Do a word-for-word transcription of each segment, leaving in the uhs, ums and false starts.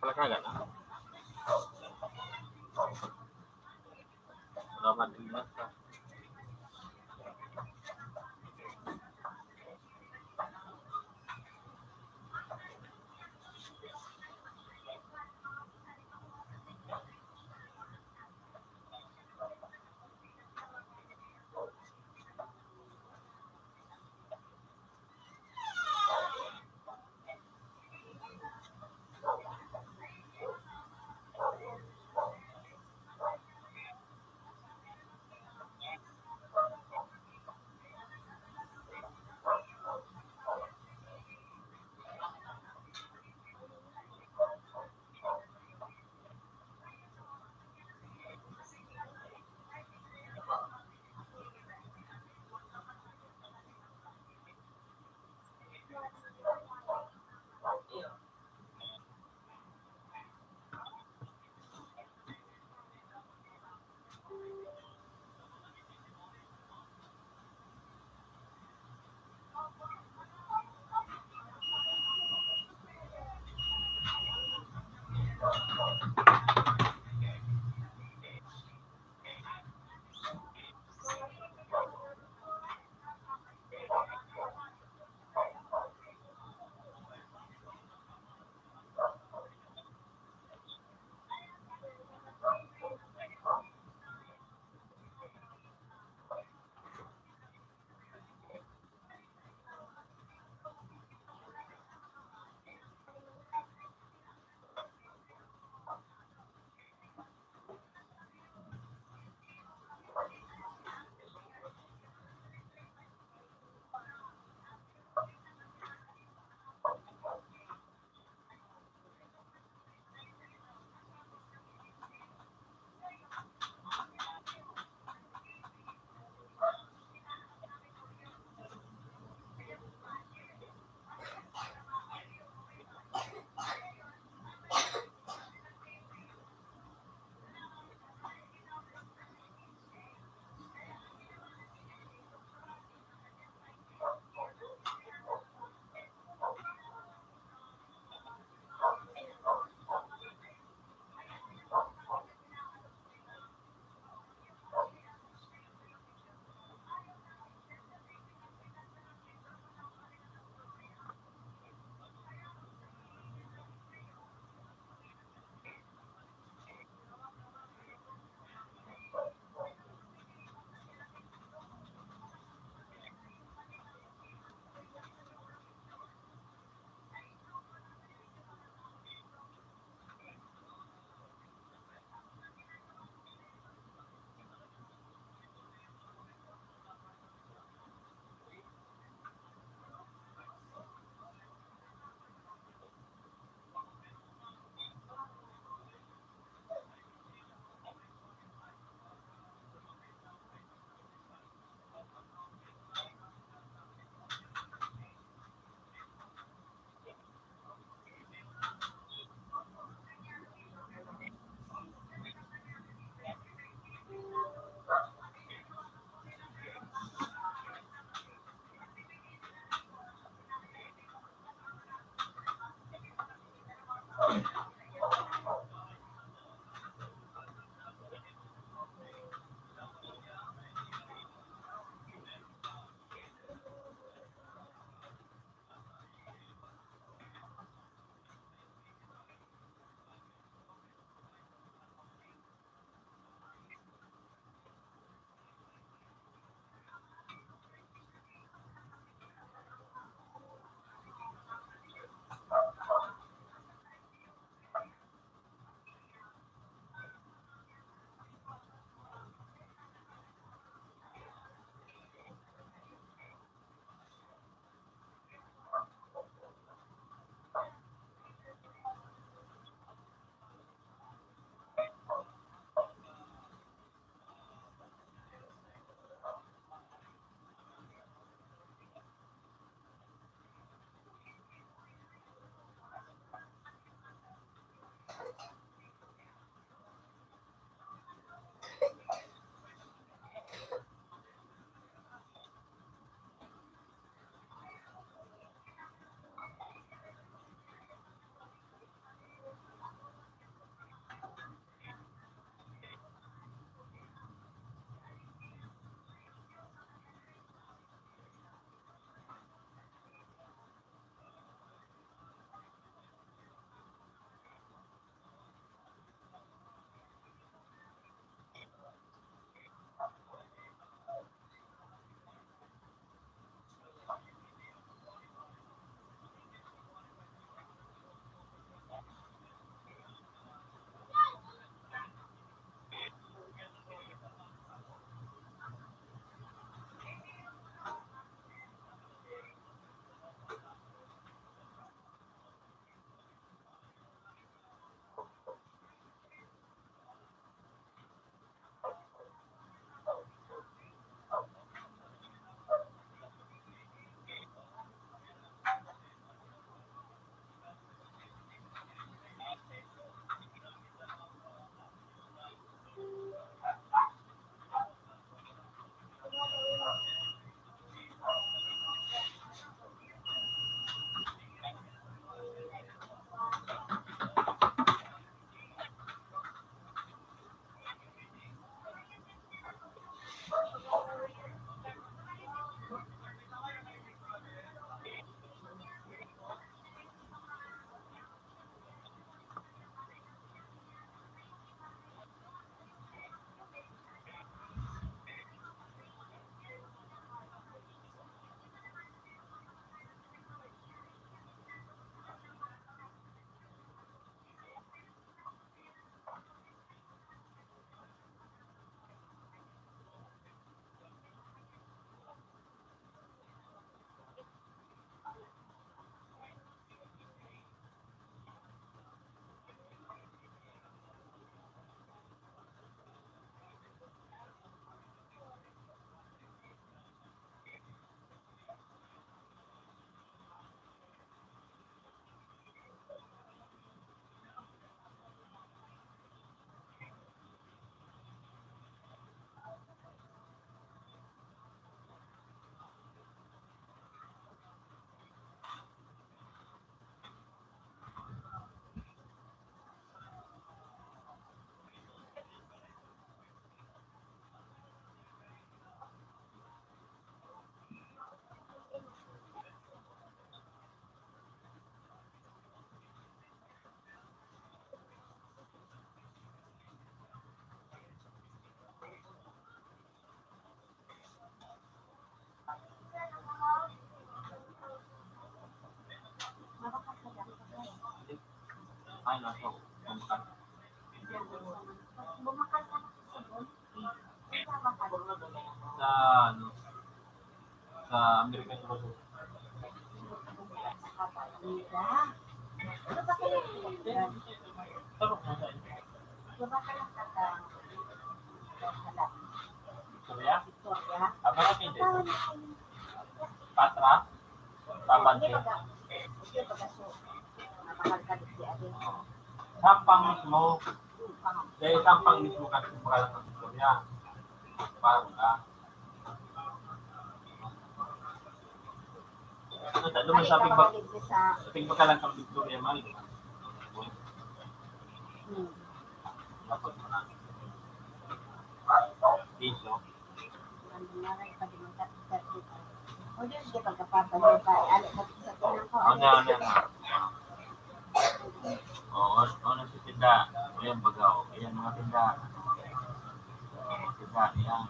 Kaya na. Salamat din, Master. Ano, so, bumakal. Sa, ano, sa American Road. Pero kung sa Victoria? Victoria? Abang ang pinili. Patra? Tabante? Sampang mismo. Dahil Sampang mismo kasi pangalan ng Victoria. Parang ka. Ano ta, duman sa pagpag-, sa pagpagkalan kang Victoria, Maria. Hmm. Dapat mo na. Dito. Ano na, ano na. Oo, ano si tinda? Ayan, bagaw. Ayan, mga tinda. Oo, tinda, ayan.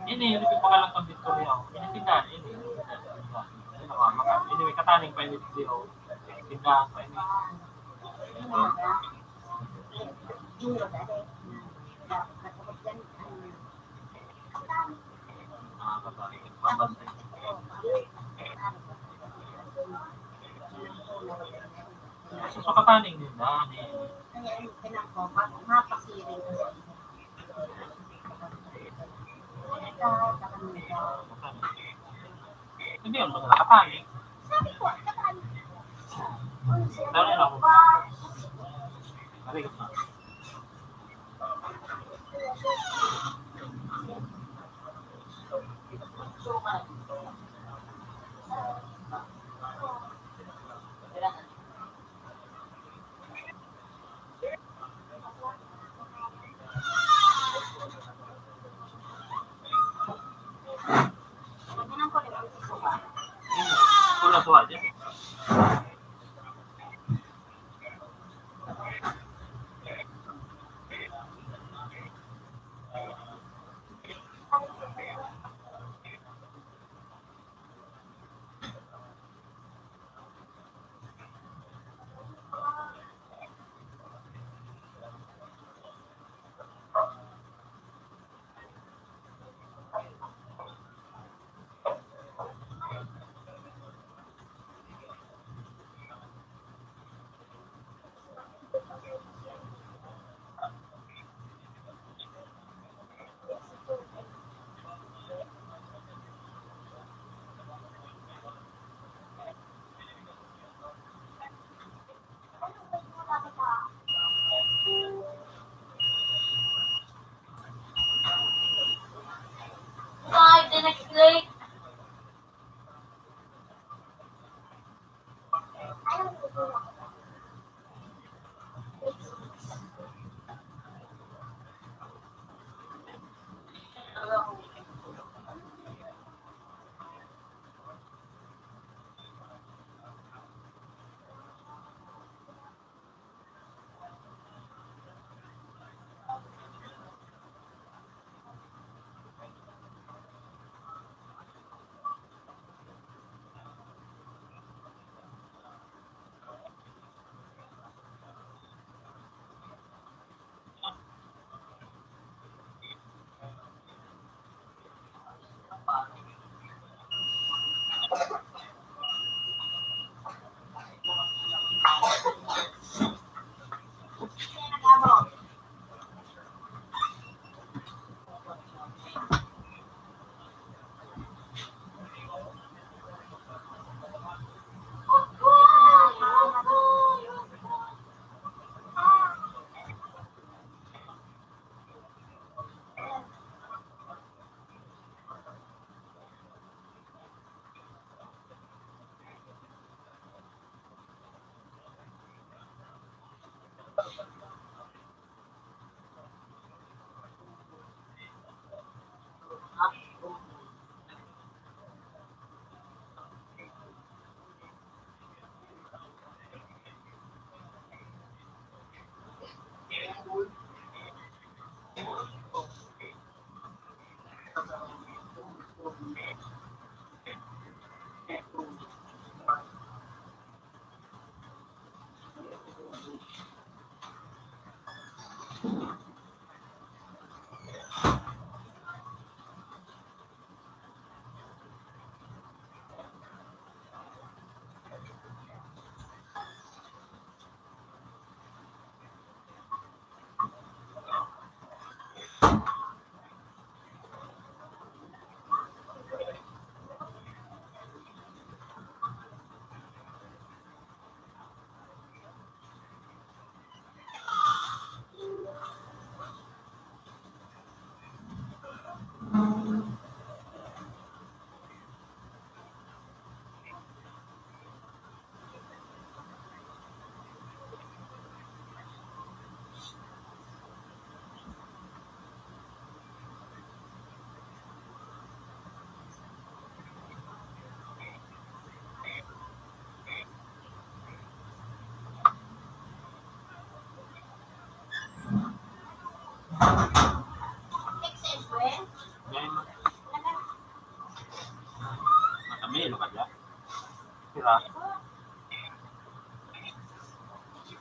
Ini, ini pa lang kang Victoria, oh. Ini tinda, ini. Ini, tinda. Ini, mama ka. Ini, may kataning pa, ini, oh. Tinda pa, ini. Mga babae, pagbantay. Sa, sa kataning din, ah, ni Hindi, ano, nakatali. Sabi ko, nakatali. Dali lang. Dali ka pa. Pula suha dyan. Five, the next plate.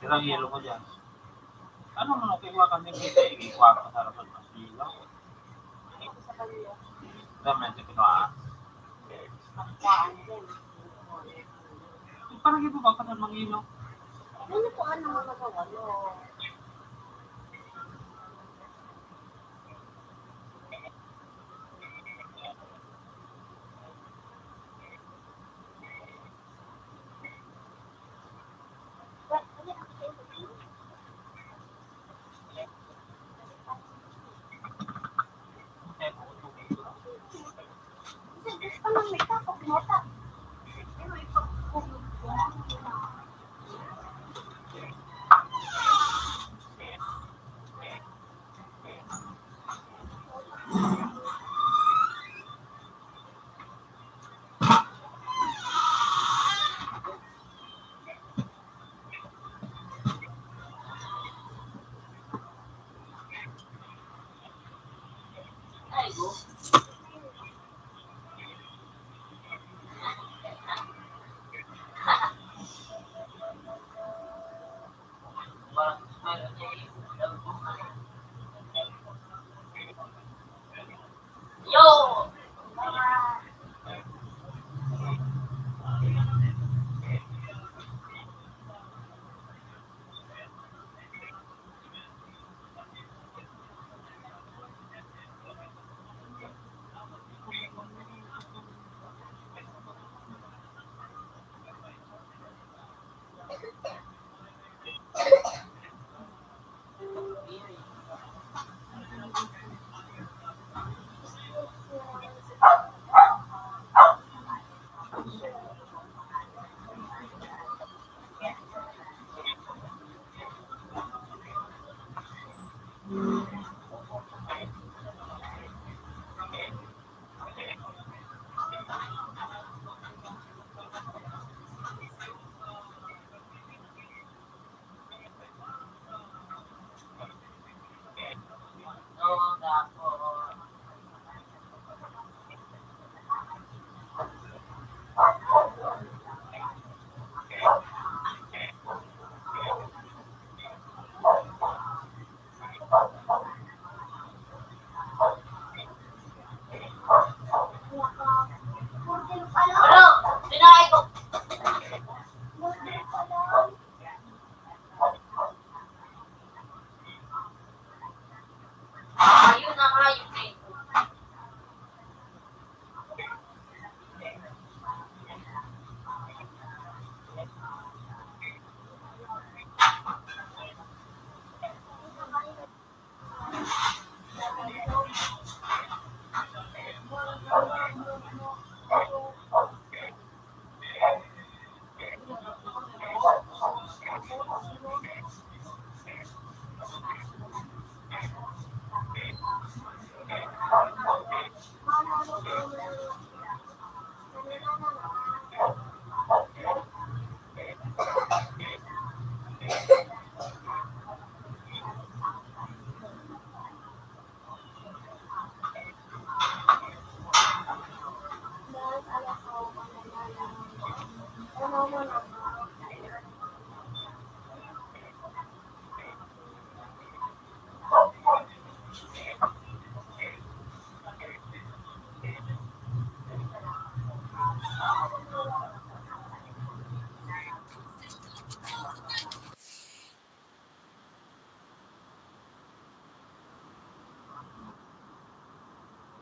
Ang yelo mo dyan. Ano mo, nakuha kami dito, ikuha ko sa rason mas yelo. Dami ang kinuha. Parang iba ba pa sa mga yelo? Ano po ang mga magawa, no?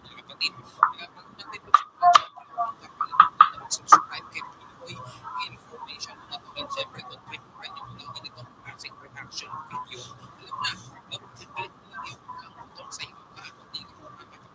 Mga kapatid, mga kapatid, subscribe kay Pinoy Information at siyempre, kung trip pa niyo ang ganitong klaseng reaction video, alam na, mag-click na lang yung button sa iyo para hindi ka po mapapag-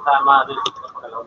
Tama din sa pagkakalaw.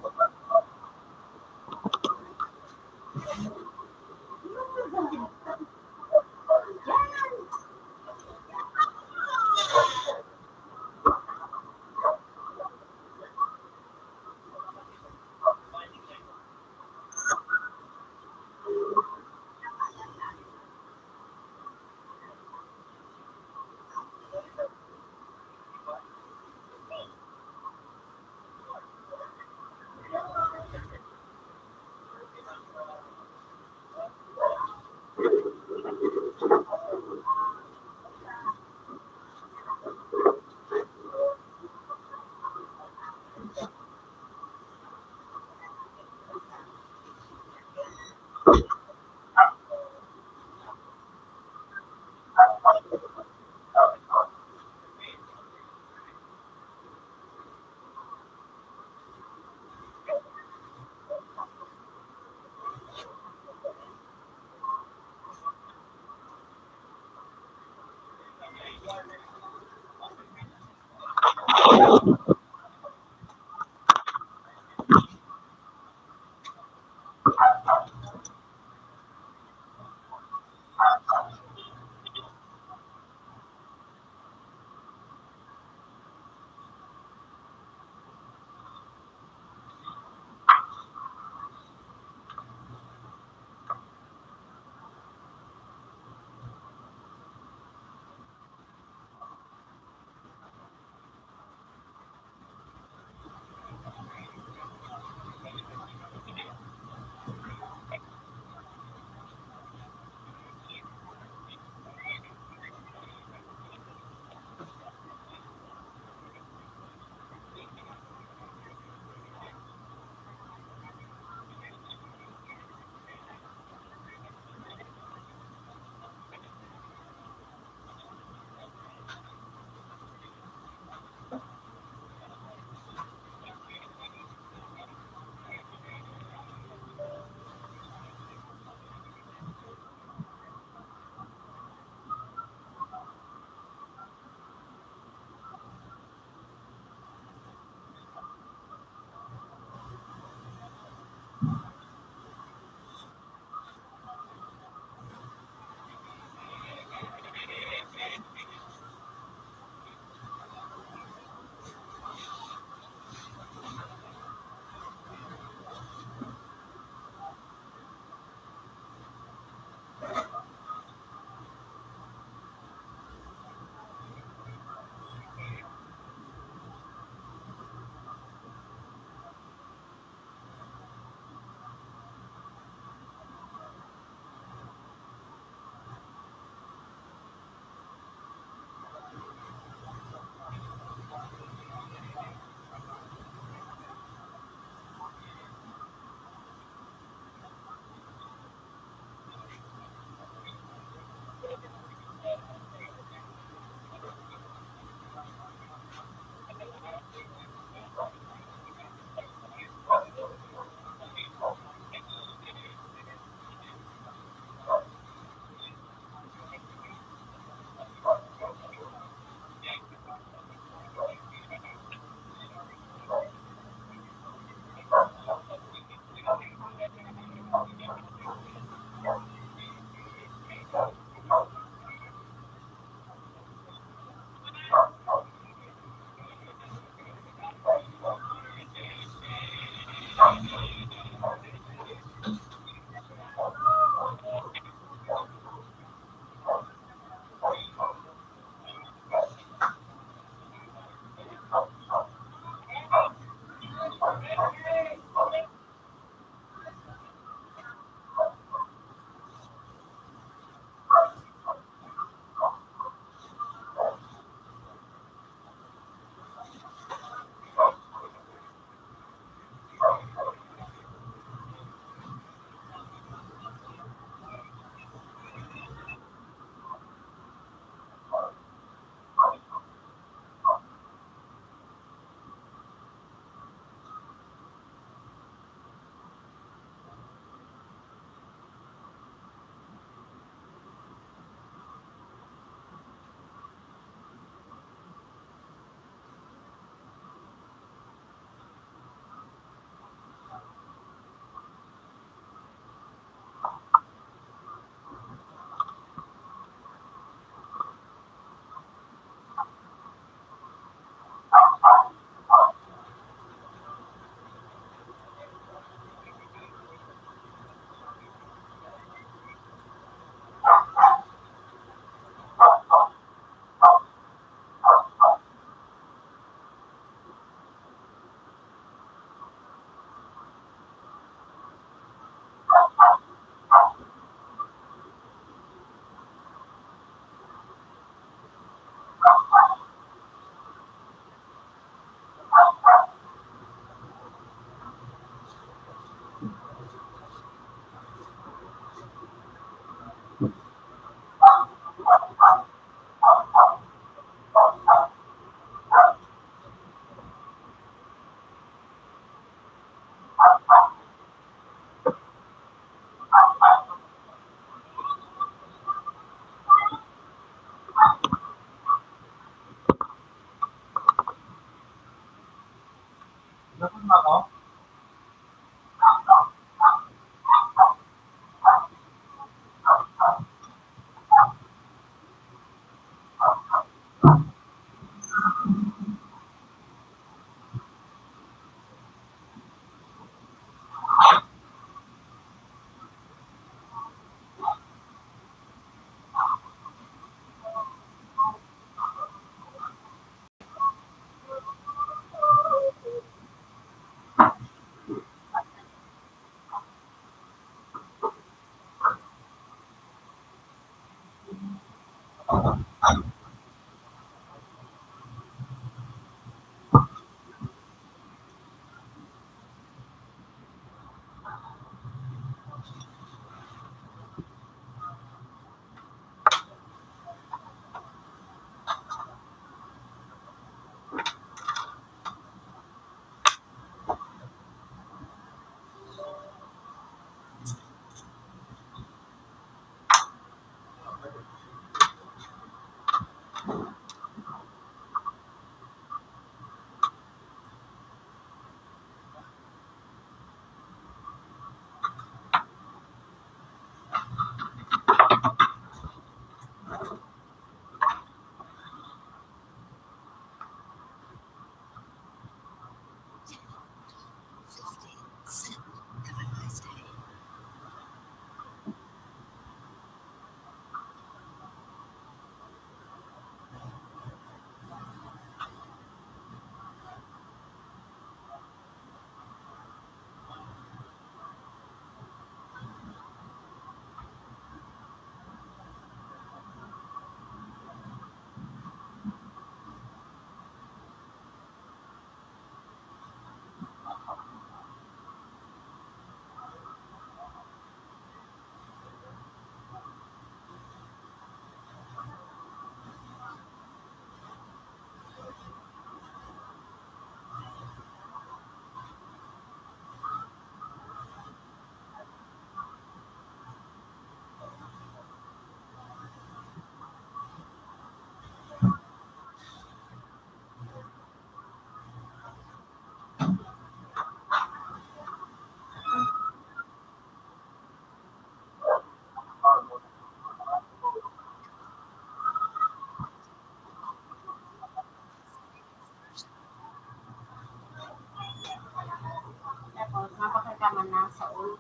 Tapos, mapakita man na sa ulo.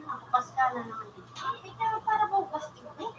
Bukas ka na naman dito. Ikaw, para bukas din, eh.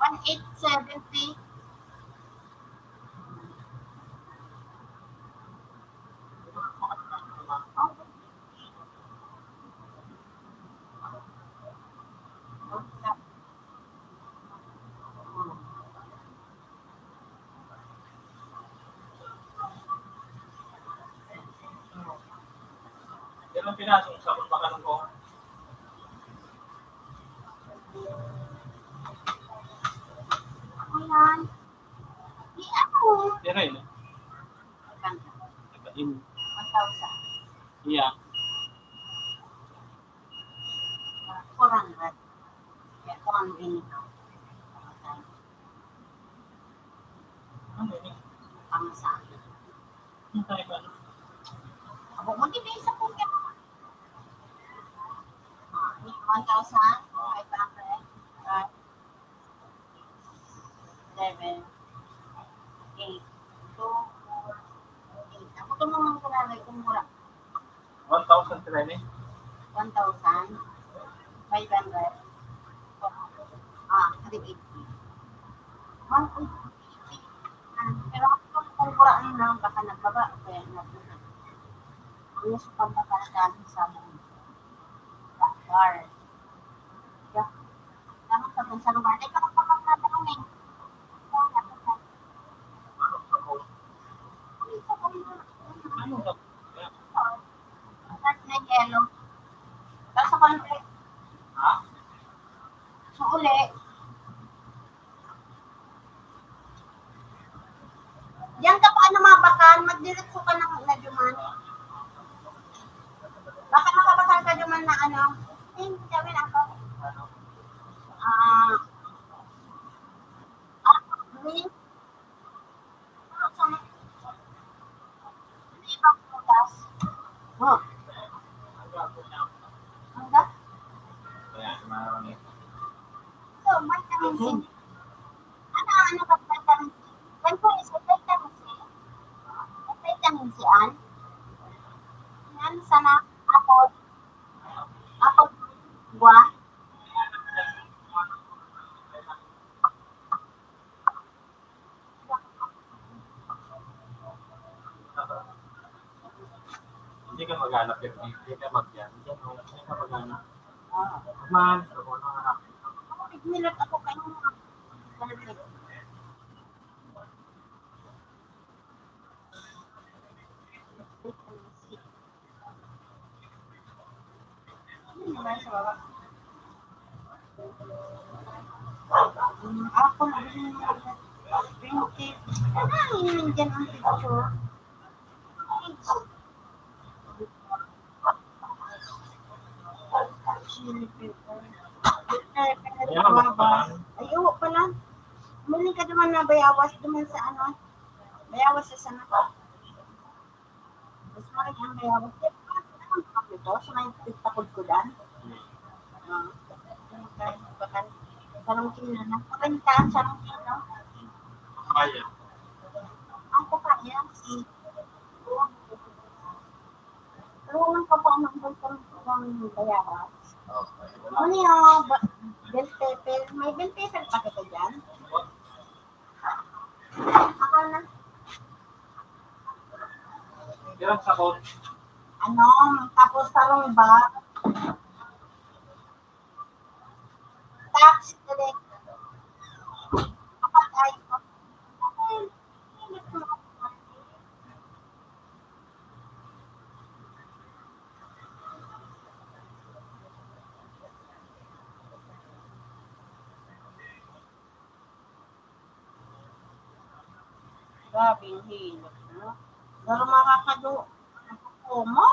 One eight seventy. Ang pinaso sa pagpakanong ko. Ayan. Di ako. Pero yun. Nagkain. One thousand. Yeah. Four hundred. Ito ang ginagawa. Ang sa akin. Abo mo, di ba, isa po ka? Ah, one thousand five hundred. Ah, seven, eight, two, four, eight. Ako itong mga karagay kung mura. One thousand three ni? One thousand five hundred. Ah, three eighty. One eighty. Ah, pero kung mura na lang, baka nagbaba, kaya nagbaba. Ang gusto pang babae sa mga bar. Yeah. Tama sa kung sa lugar. Ay, kapag kapag na lang eh. Ano ba? At may yellow. Tapos ako yung Ha? So, uli. Diyan ka pa, ano, mabakan, magdiretso ka ng Ladyuman. Baka makabakan ka duman na, ano, eh, gawin ako. Ah, ah, green. Ano sa mga, ano ibang prutas? Oh. Mangga? So, vitamin C. Ano, ano ka vitamin C? Yan po is vitamin C. May vitamin C, an? Yan, sana, apple. Apple, gwa. Hindi ka maghanap yan. Hindi ka magyan. Hindi ka maghanap. Ah. Man, sa mga hanap. Nagmilat ako kayo. Ako, twenty. Ah, yun yung dyan ang picture. Chili pepper. Pepper, guava. Ay, oo pala. Mali ka naman na bayawas naman sa ano. Bayawas sa sana. Mas mahal ang bayawas. Ano ito? Sa may pagkakudkudan? Ah, sarong kilo na. Sarong kilo na. Sarong kilo. Kaya. Ang papaya. Pero walang pa paano ang bantang ng bayawas. Okay. Ano yung ba-, bell pepper? May bell pepper pa kita dyan? Ako na. Hirap sa coach. Ano, tapos tarong ba? Taps, dali. Kapag ay, Grabeng hilot, no? Pero makakadu-, ano po mo?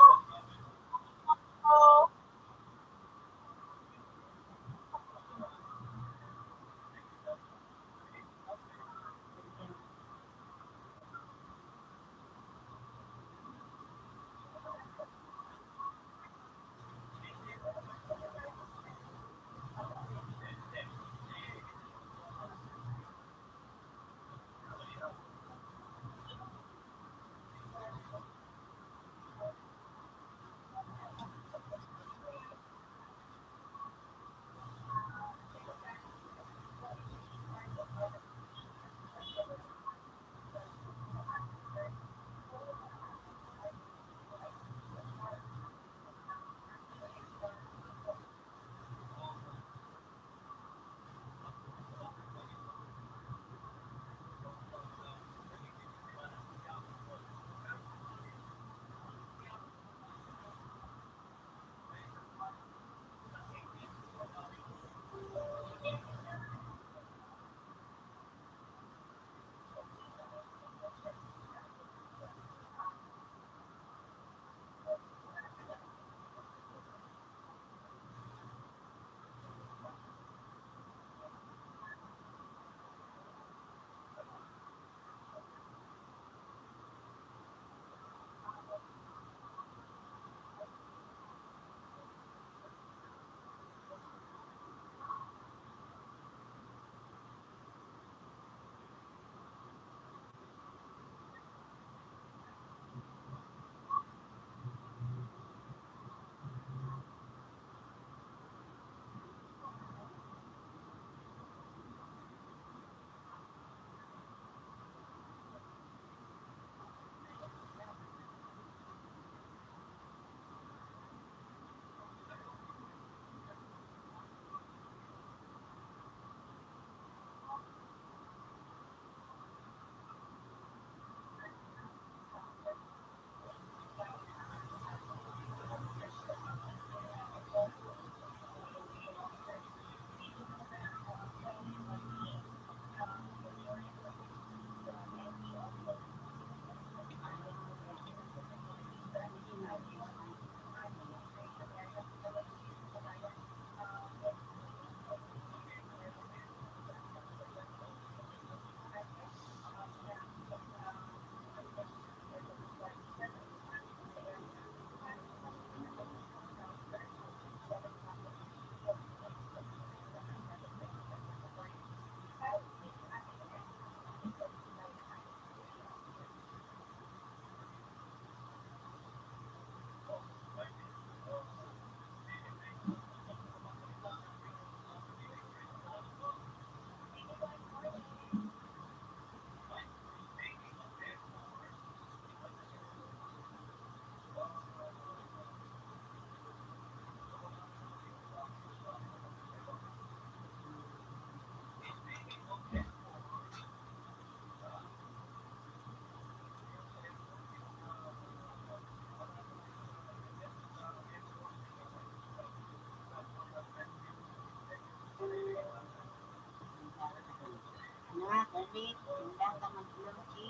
Lata mag-inom ki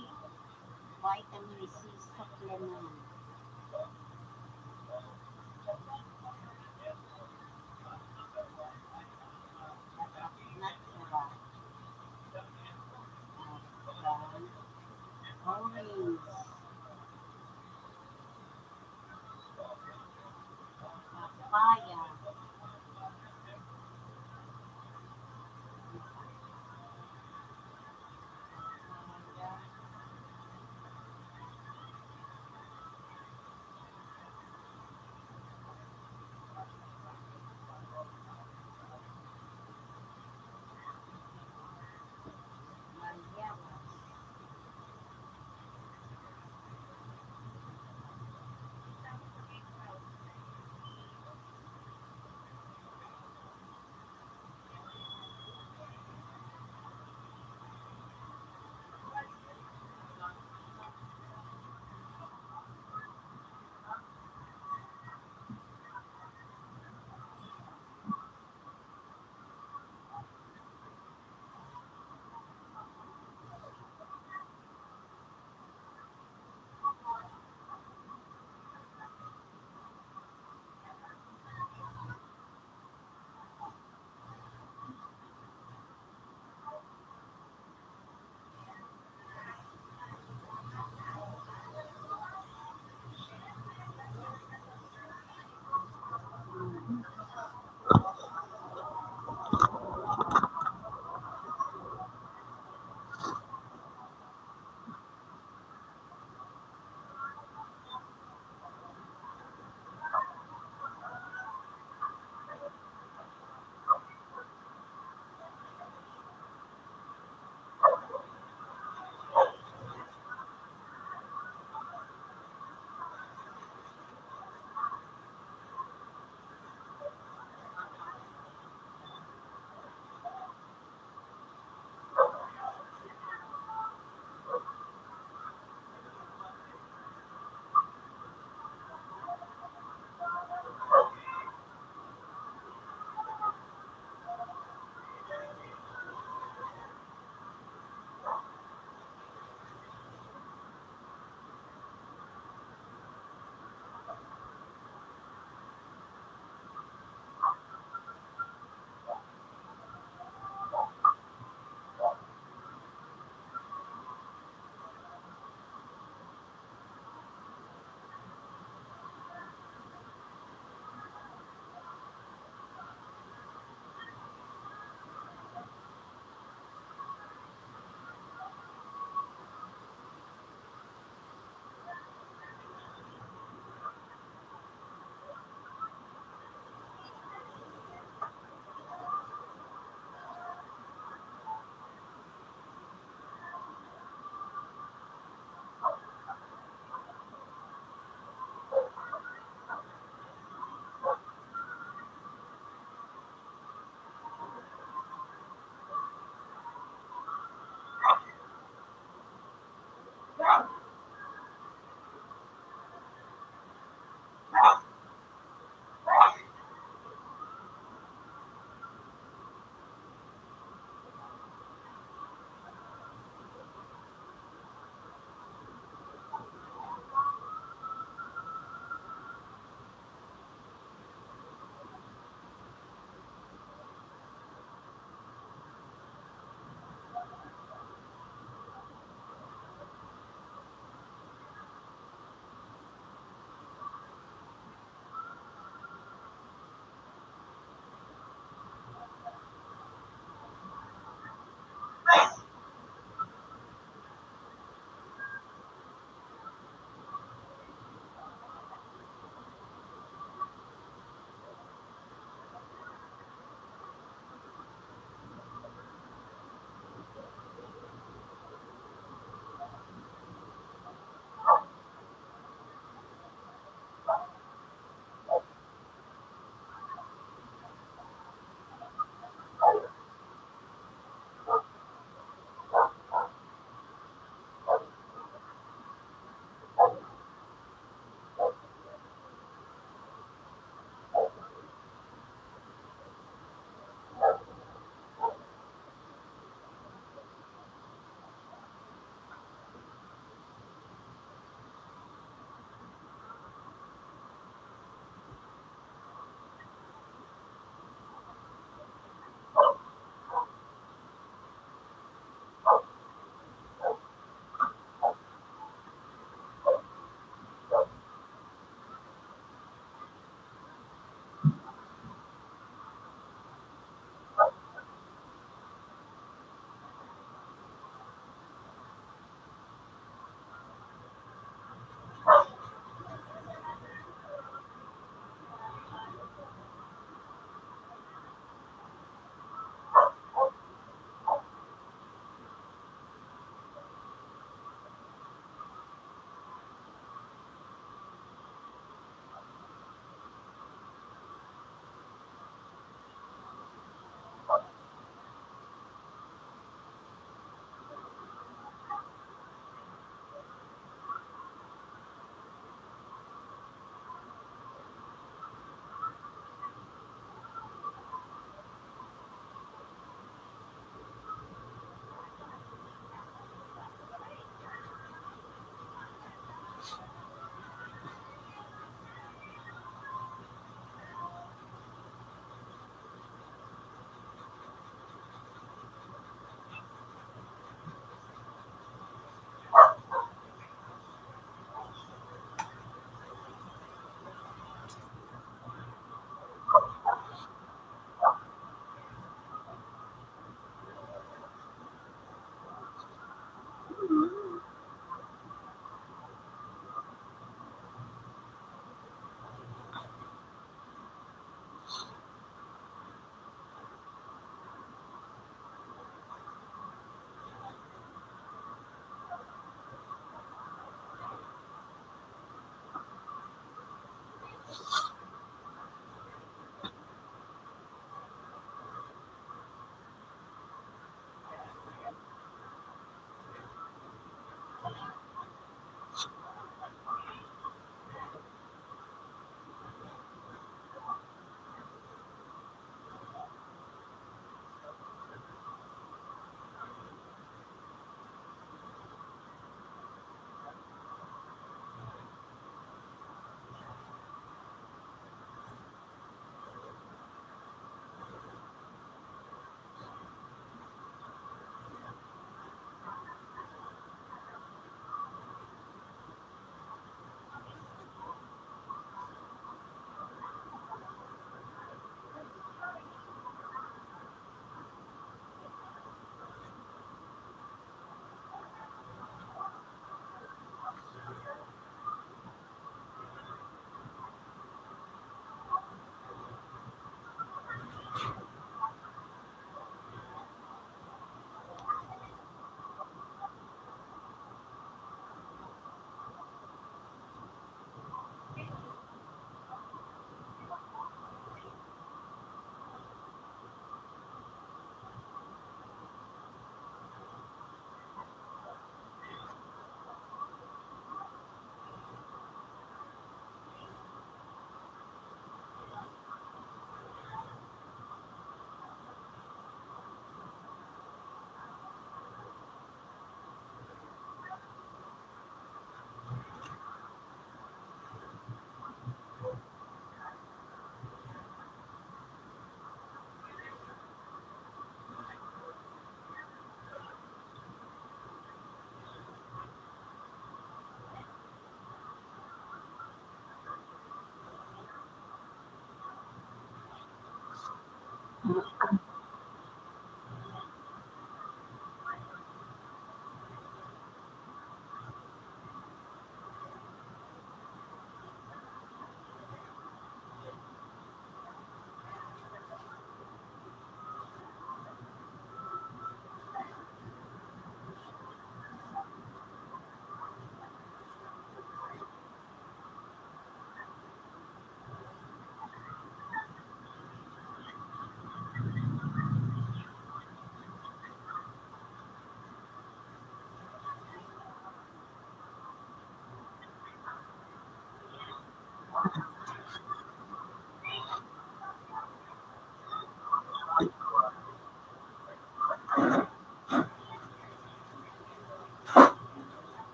vitamin C supplement. Natural. Orange. Papaya.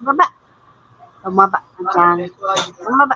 Baba. Bumaba. Diyan. Bumaba.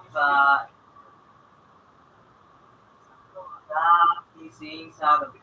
Sa gising sa gabi.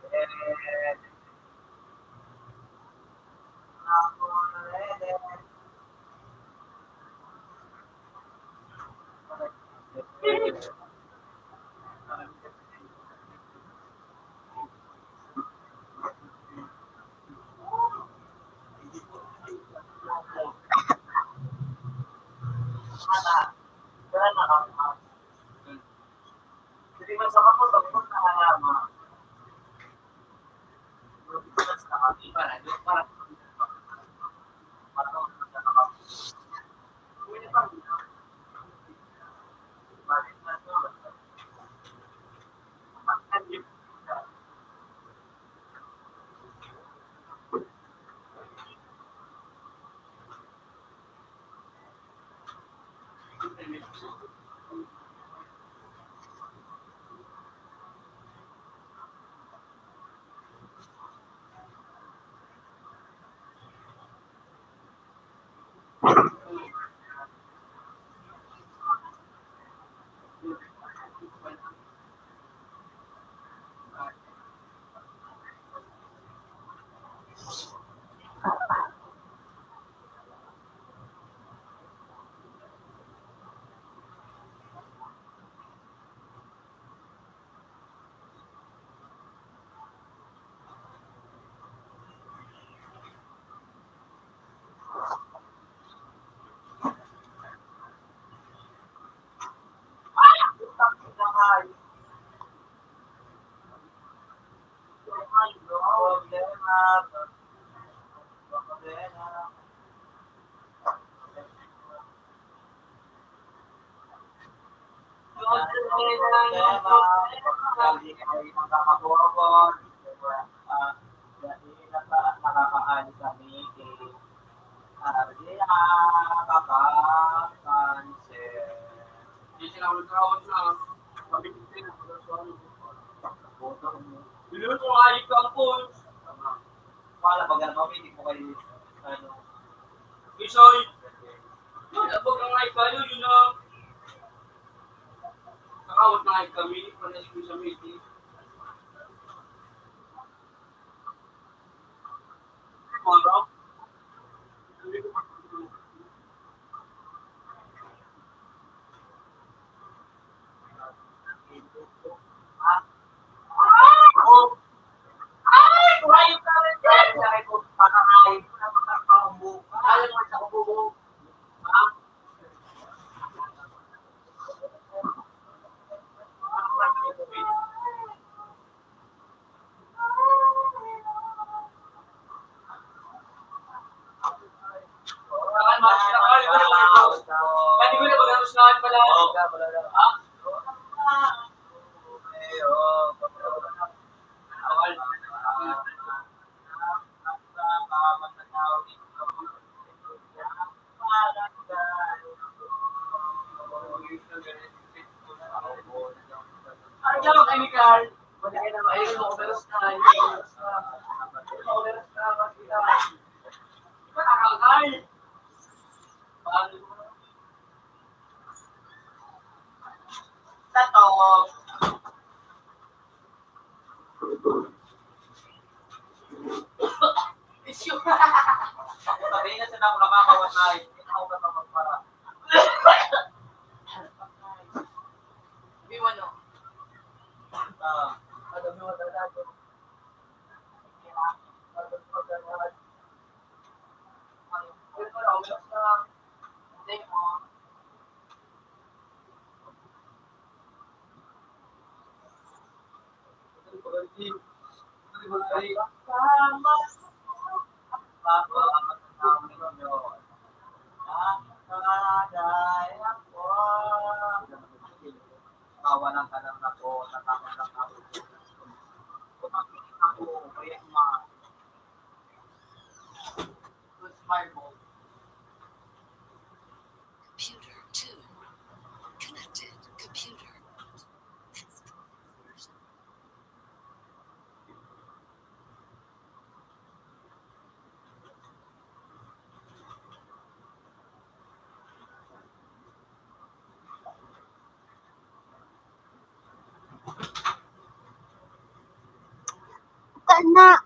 Wala, baga na kami, di ko kayo, ano. Isoy! Yun, abag ang ay kayo, yun na. Nakawat na ay kami, panas ko sa meeting. Wala. Sa to. Isyu. Sabi na sa nako, nakakawatay. Hindi ako ka magpara. Sabi mo, no? Ah, ano, may wala na ako. Computer two. Connected computer. Tana.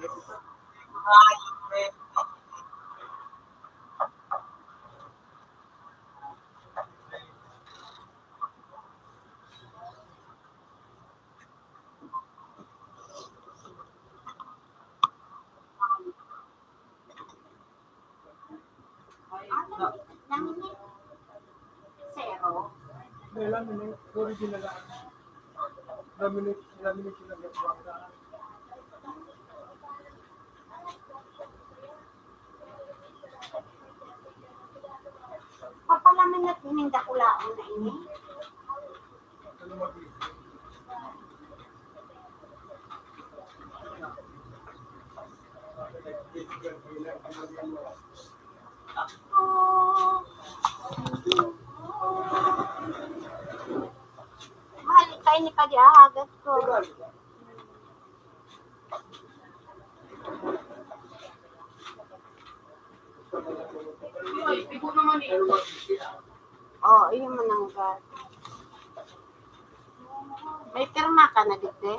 Ano? Laminate? Zero? May laminate. Original lang. Laminate, laminate yung nagagawa. Papalaminate ining dakulaon na ini. Mahal pa ini pag-ihahagat ko. Oh, iyo mananggad. May pirma ka na, digdi?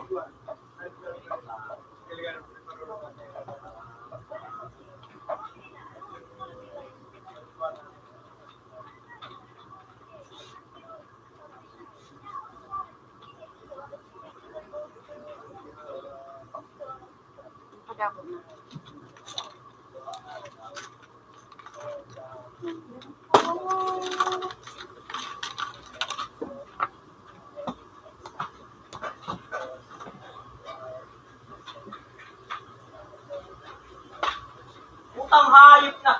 Putang hayop na.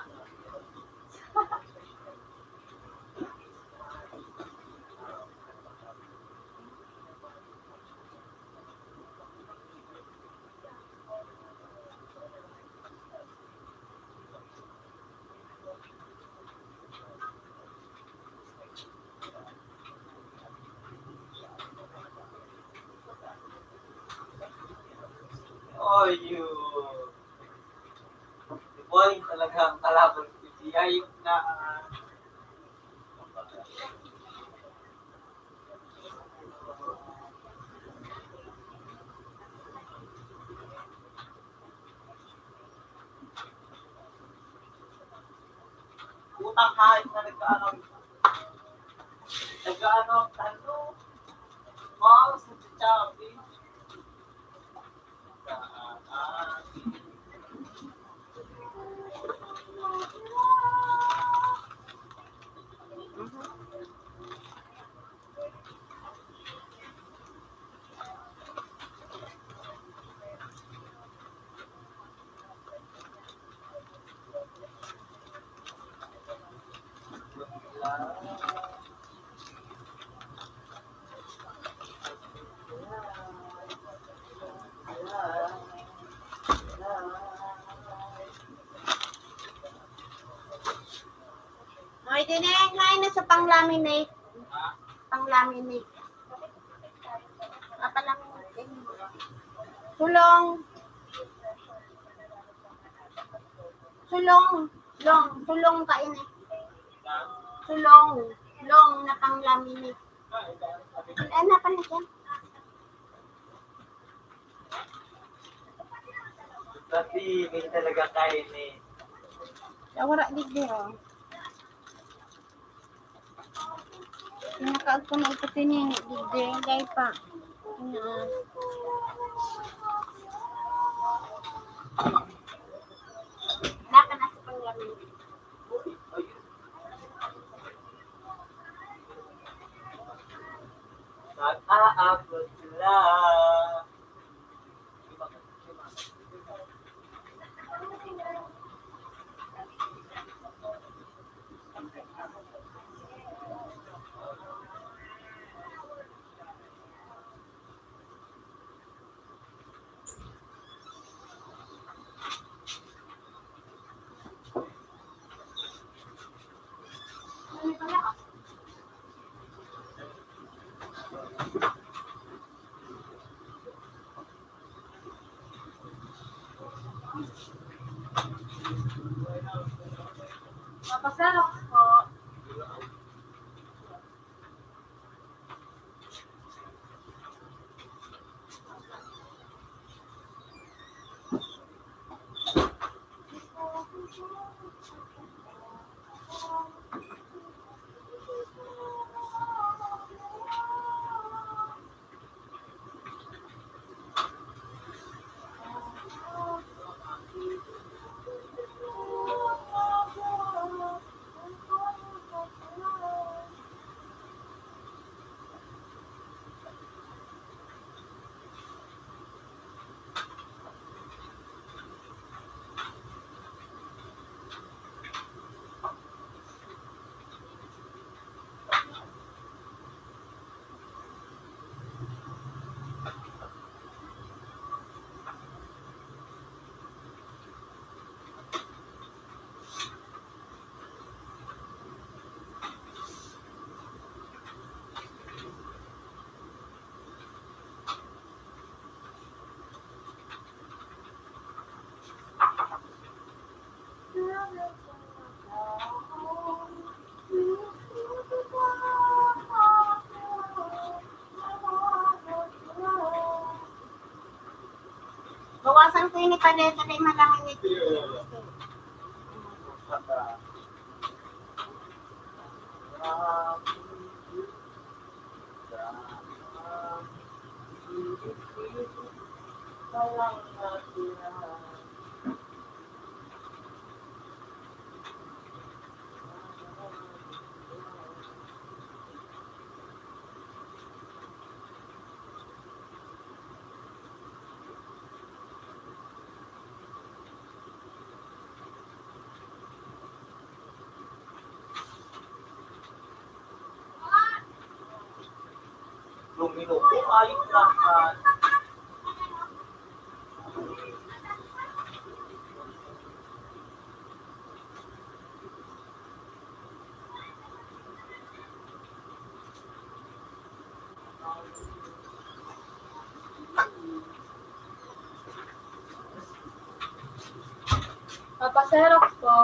Oy, yun. Boy, talaga ang kalaban ko. Hayop na. Putang hayop na nag-aano. Nag-aano ang talo. Mouse, nagsasabi. Ay, dineng, hain na sa pang-laminate. Pang-laminate. Papalaminate. Sulong. Sulong. Long. Sulong kaini. Sulong. Long na pang-laminate. Ano pa na dyan? Dati, may talaga kain eh. Wala digdi, oh. Pinakaag ko na ito, tinini, digdi, dahil pa. Ano, ah. Wala ka na sa panglamin. Nag-aabot sila. Papasarok po. Bawasan ko ini paleta kay malangin ito. Lumino po, ayos na. Papaserok po.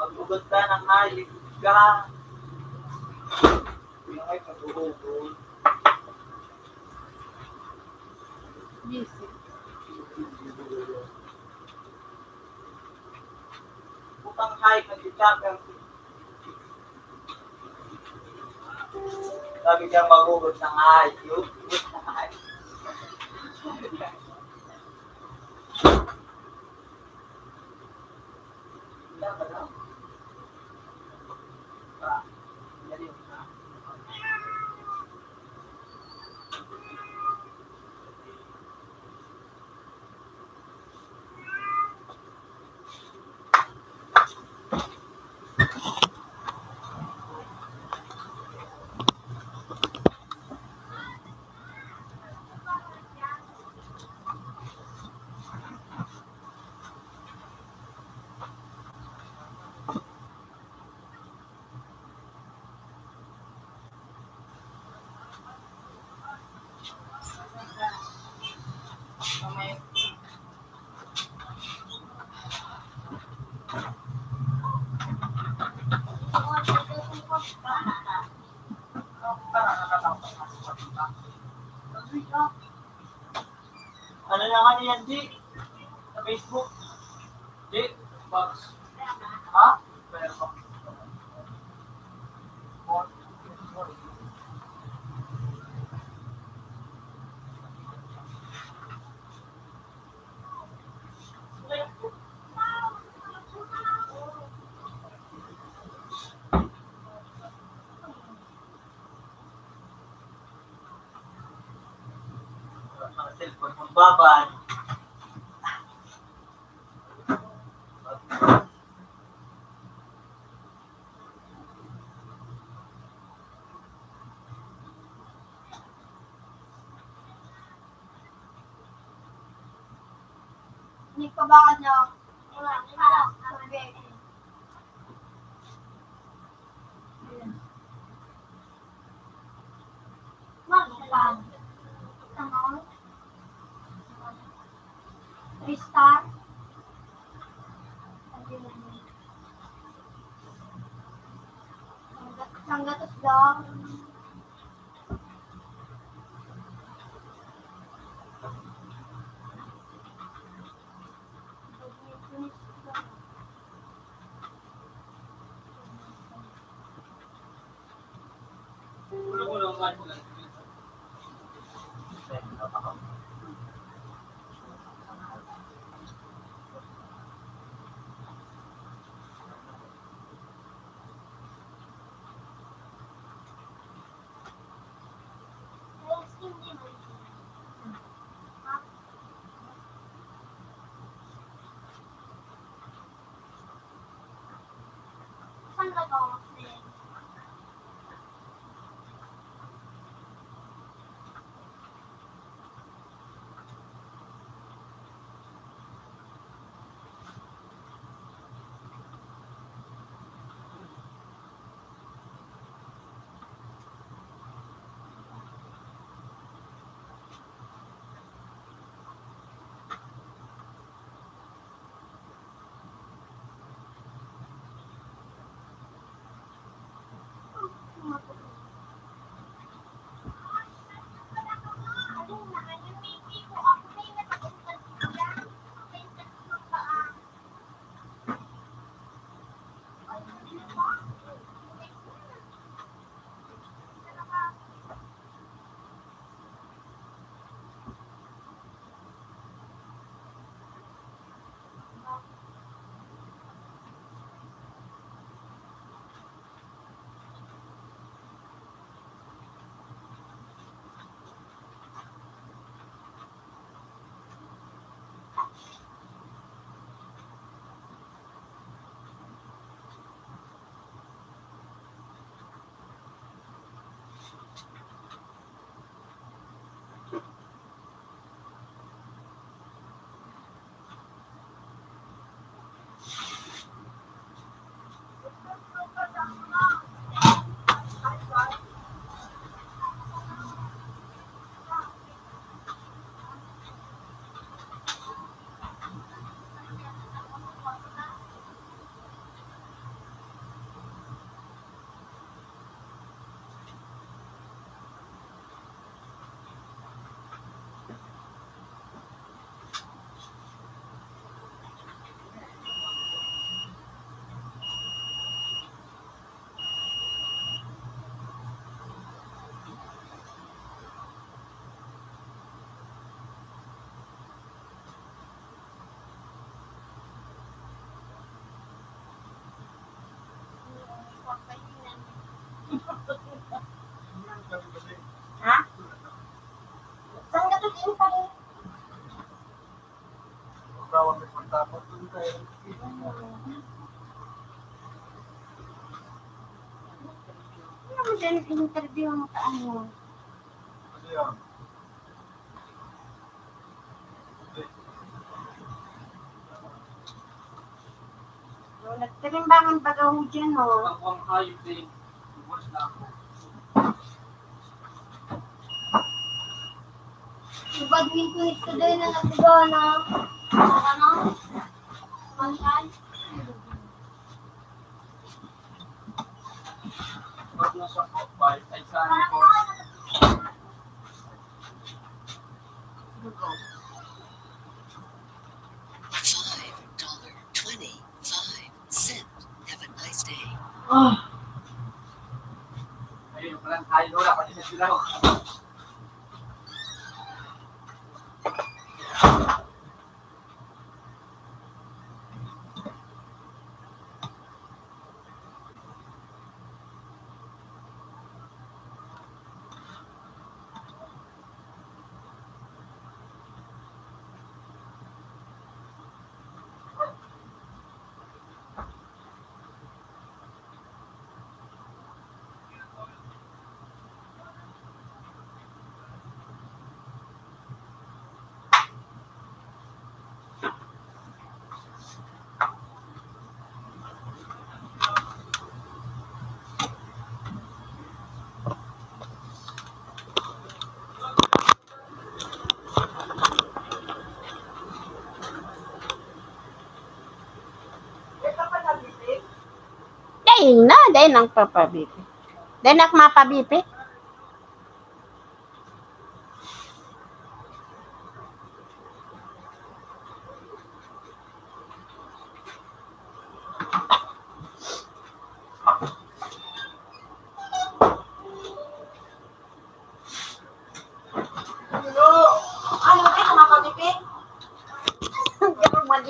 Maghugot ka ng hayop ka. Yung ay paghuhugot. Busy. Butang hayop, nagtitapang. Sabi niya, "Magugot na nga, yun." Ano na nga niyan, G? Sa Facebook? G? Box. Ha? Firefox. Mga cellphone, ang babad. Nagpabakal niya. Wala, wala. Three star. Sanggatos daw. Ha? Saan ka to, Kim? Ano mo din interview mo sa ano? So, nagtirimbangan baga ho dyan, oh. Ang, ang hayop na yun. Ubad ni Kuya Tudoy na nagtigo, no? Ano? Masyal? Pag nasa po, balik tayo sa ano po. Five dollar twenty-five cent. Have a nice day. Ah. Ayun, walang tayo, wala pa din sila. Dai na, dai nang papabipi. Dai nak mapabipi.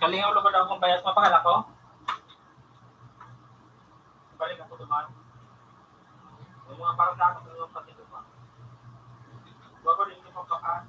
Kalingaw lugod ako kung bayas, mapakala ko. Balik ako naman. Yung mga parang sa akin, yung pati ko pa. Huwag ko rin yung pagkakaan.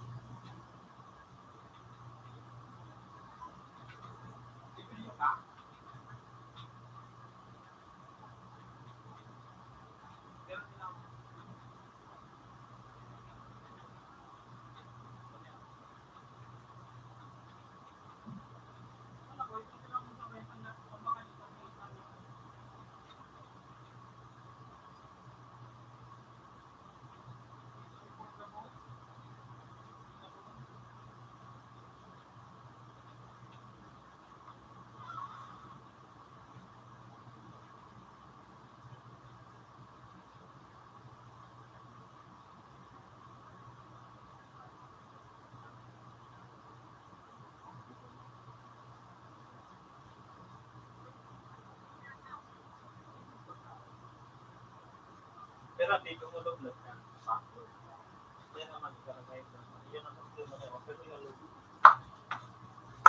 Pero dito mo loob na.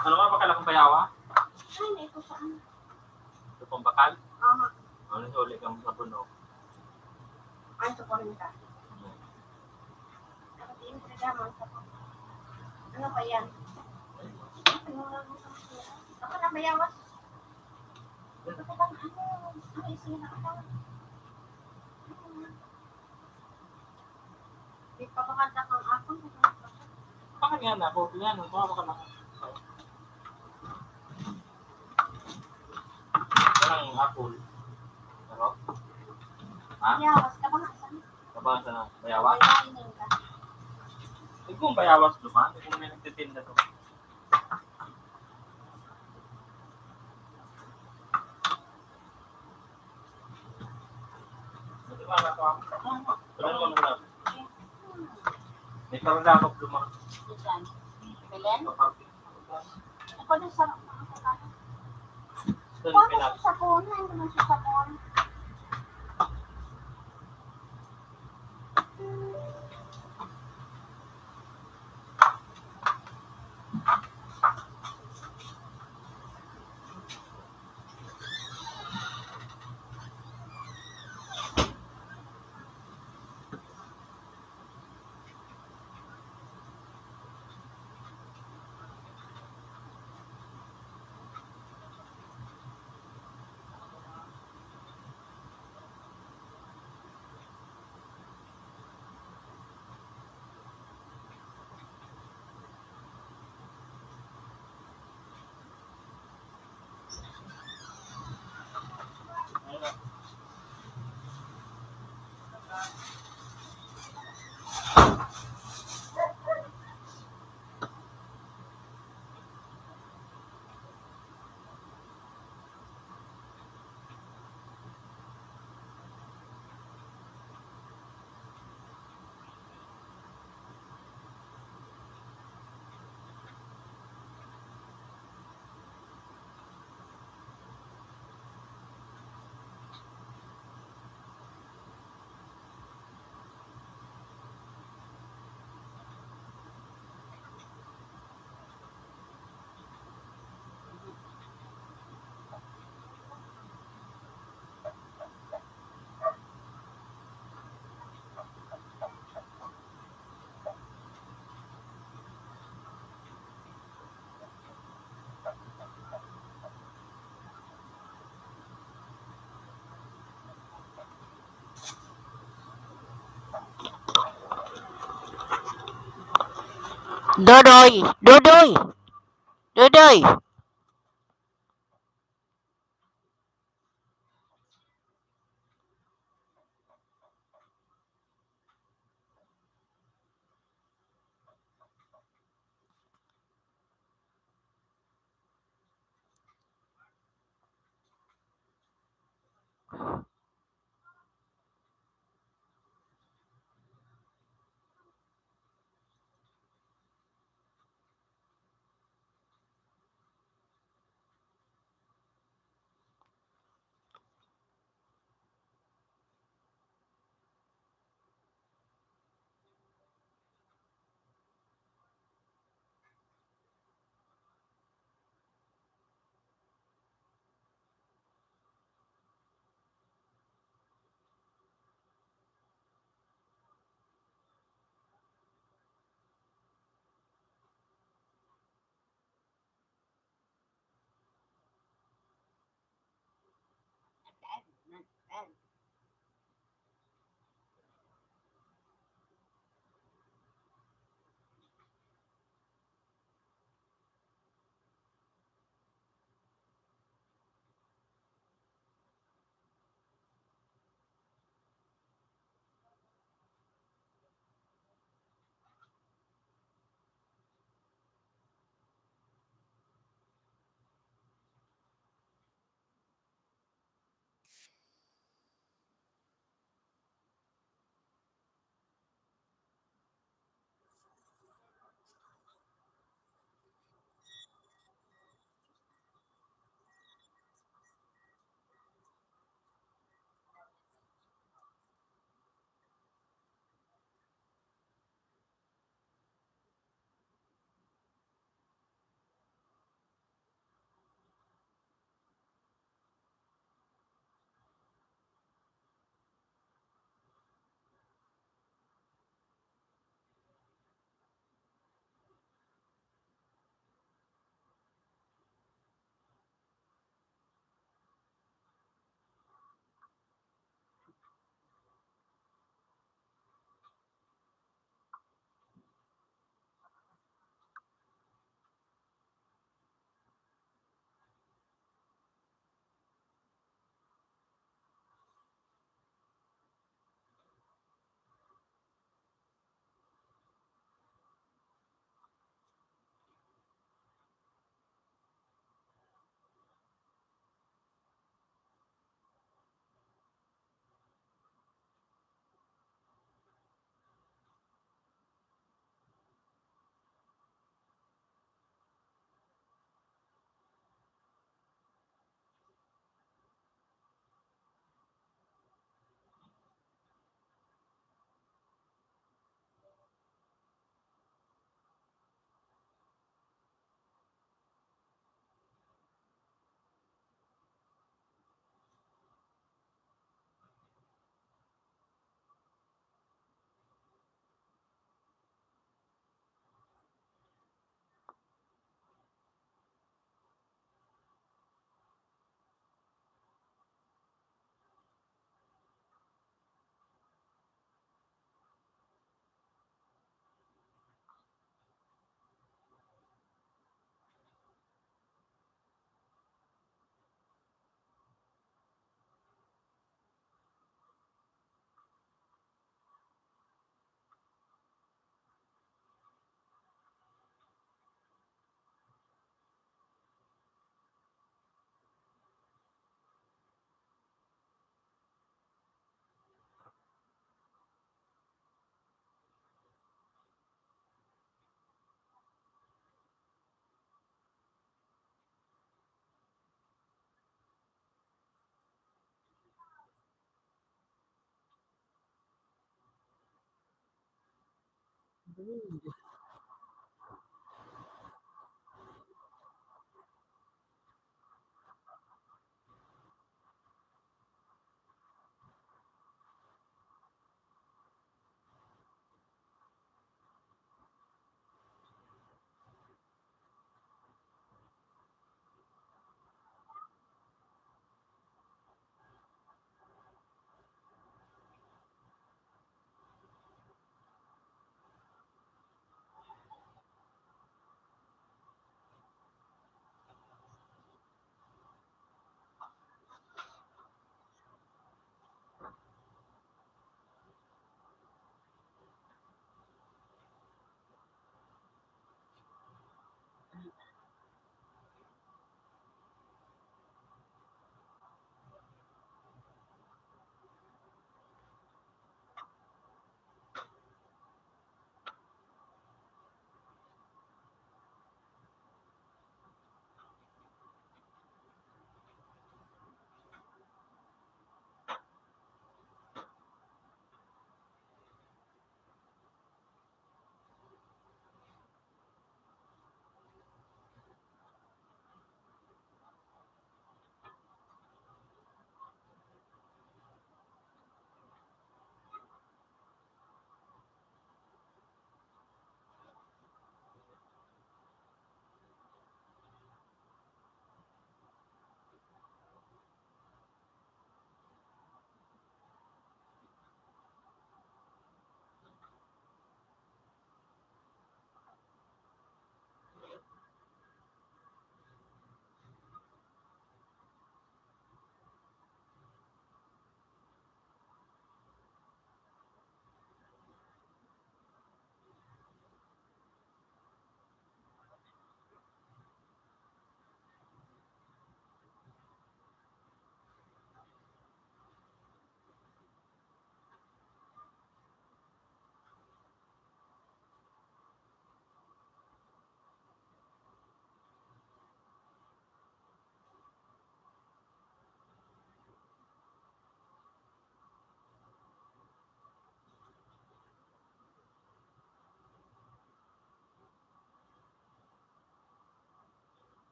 Ano nga, bakal akong payawa? Ay, may ito saan? Ito pang bakal? Aha. Ano, huli kang sabon, oh. Ay, sa kwarenta. Hmm. Nakatingin ka naman sa, ano ba yan? Ano nga, ano nga, ano nga, ano nga, ano nga, Di pa makanta kang apon. Bakit nga na? Ako, nga, no? Mukha ka lang. Walang apple. Pero? Ha? Yawas ka ba nga sa Kabangan sa bayawas? Bayawas ka. Ay, kung bayawas naman, kung may nagtitinda to. May parang ako lumang. Saan? Belen? Ako din sa, ano, sa sapon, ano sa sapon? Dodoy! Dodoy! Dodoy! Ooh.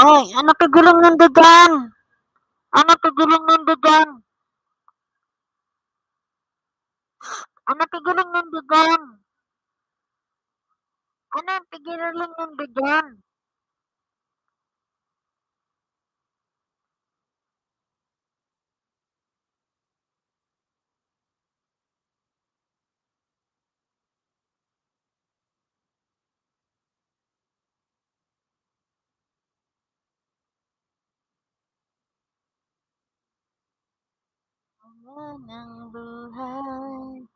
Ay, ano pigilan nindo diyan? Ano pigilan nindo diyan? Ano pigilan nindo diyan? Ano pigilan nindo diyan? Ang buhay.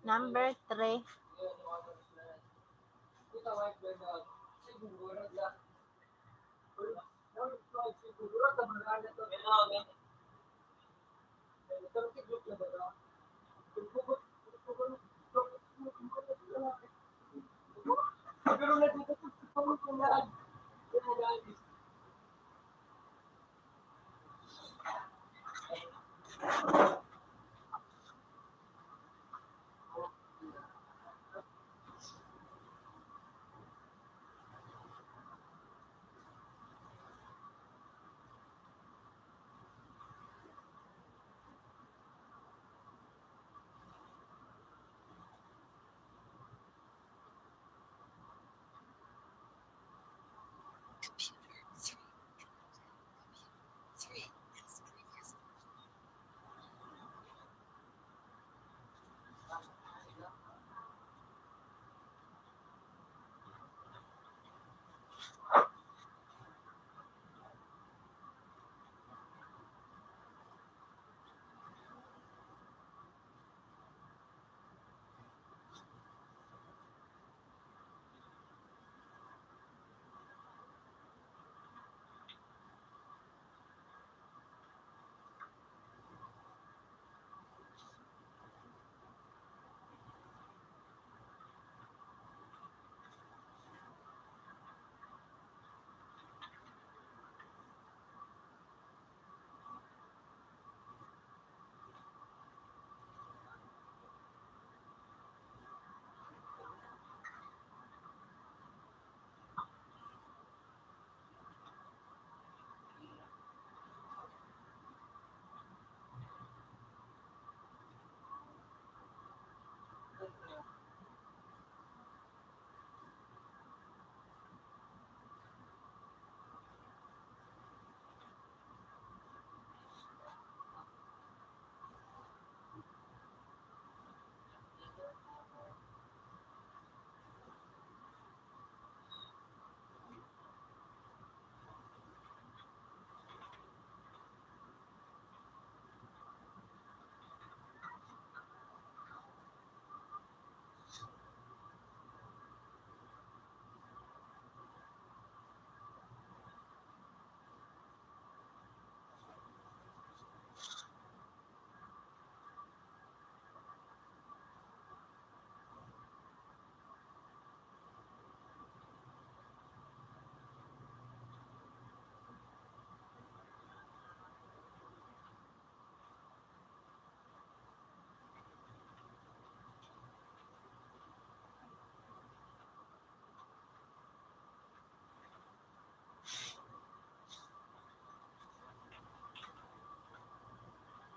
Number three.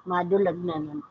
Madulag na naman.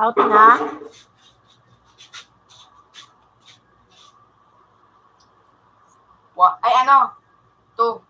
Out na. Wa-, ay, ano? Two.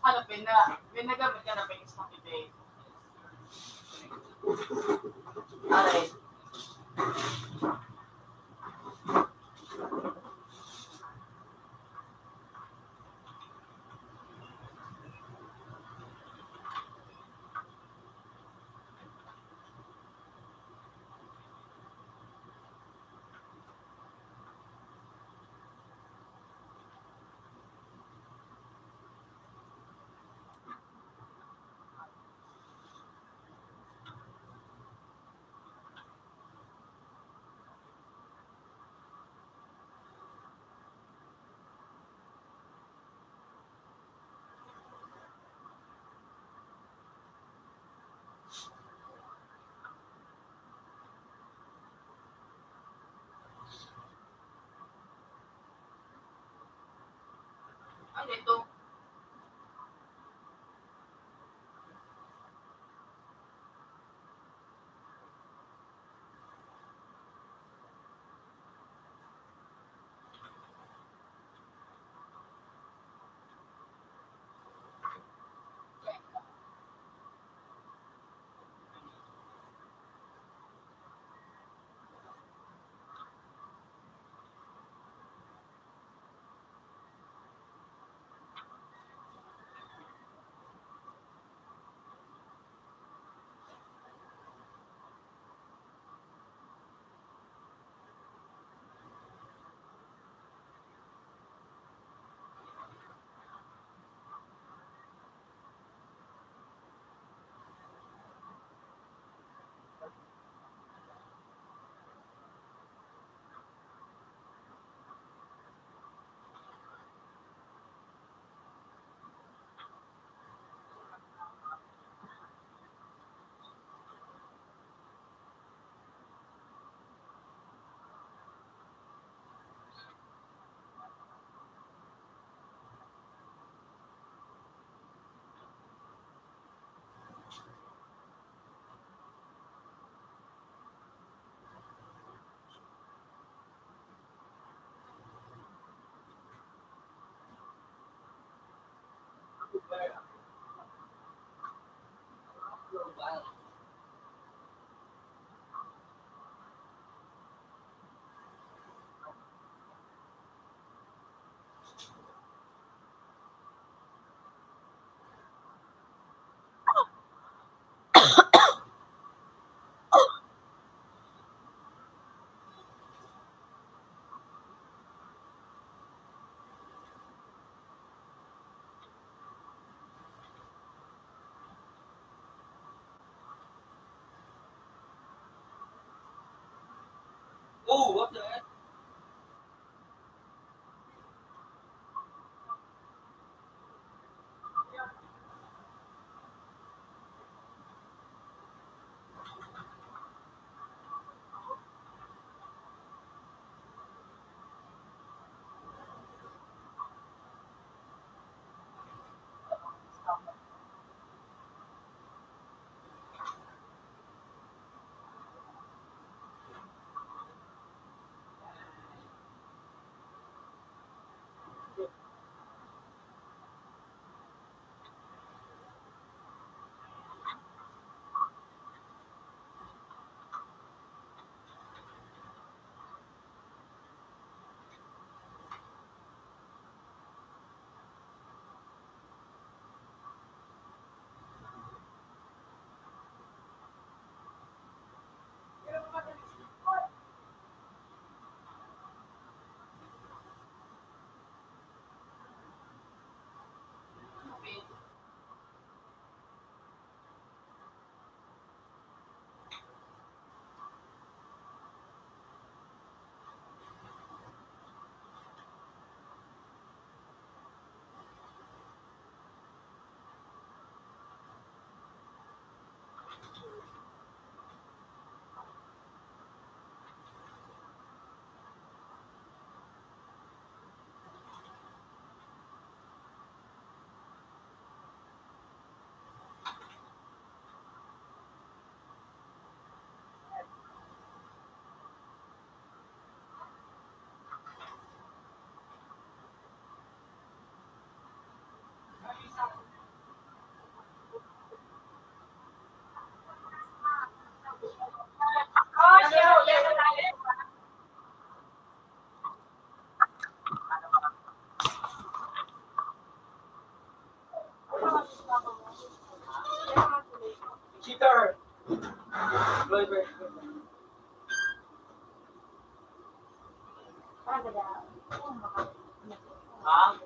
Ano, pina-, pinagamit ka na ba yung Spotify? Aray. Ano ito? Oh, what the heck? Cheater! Ha?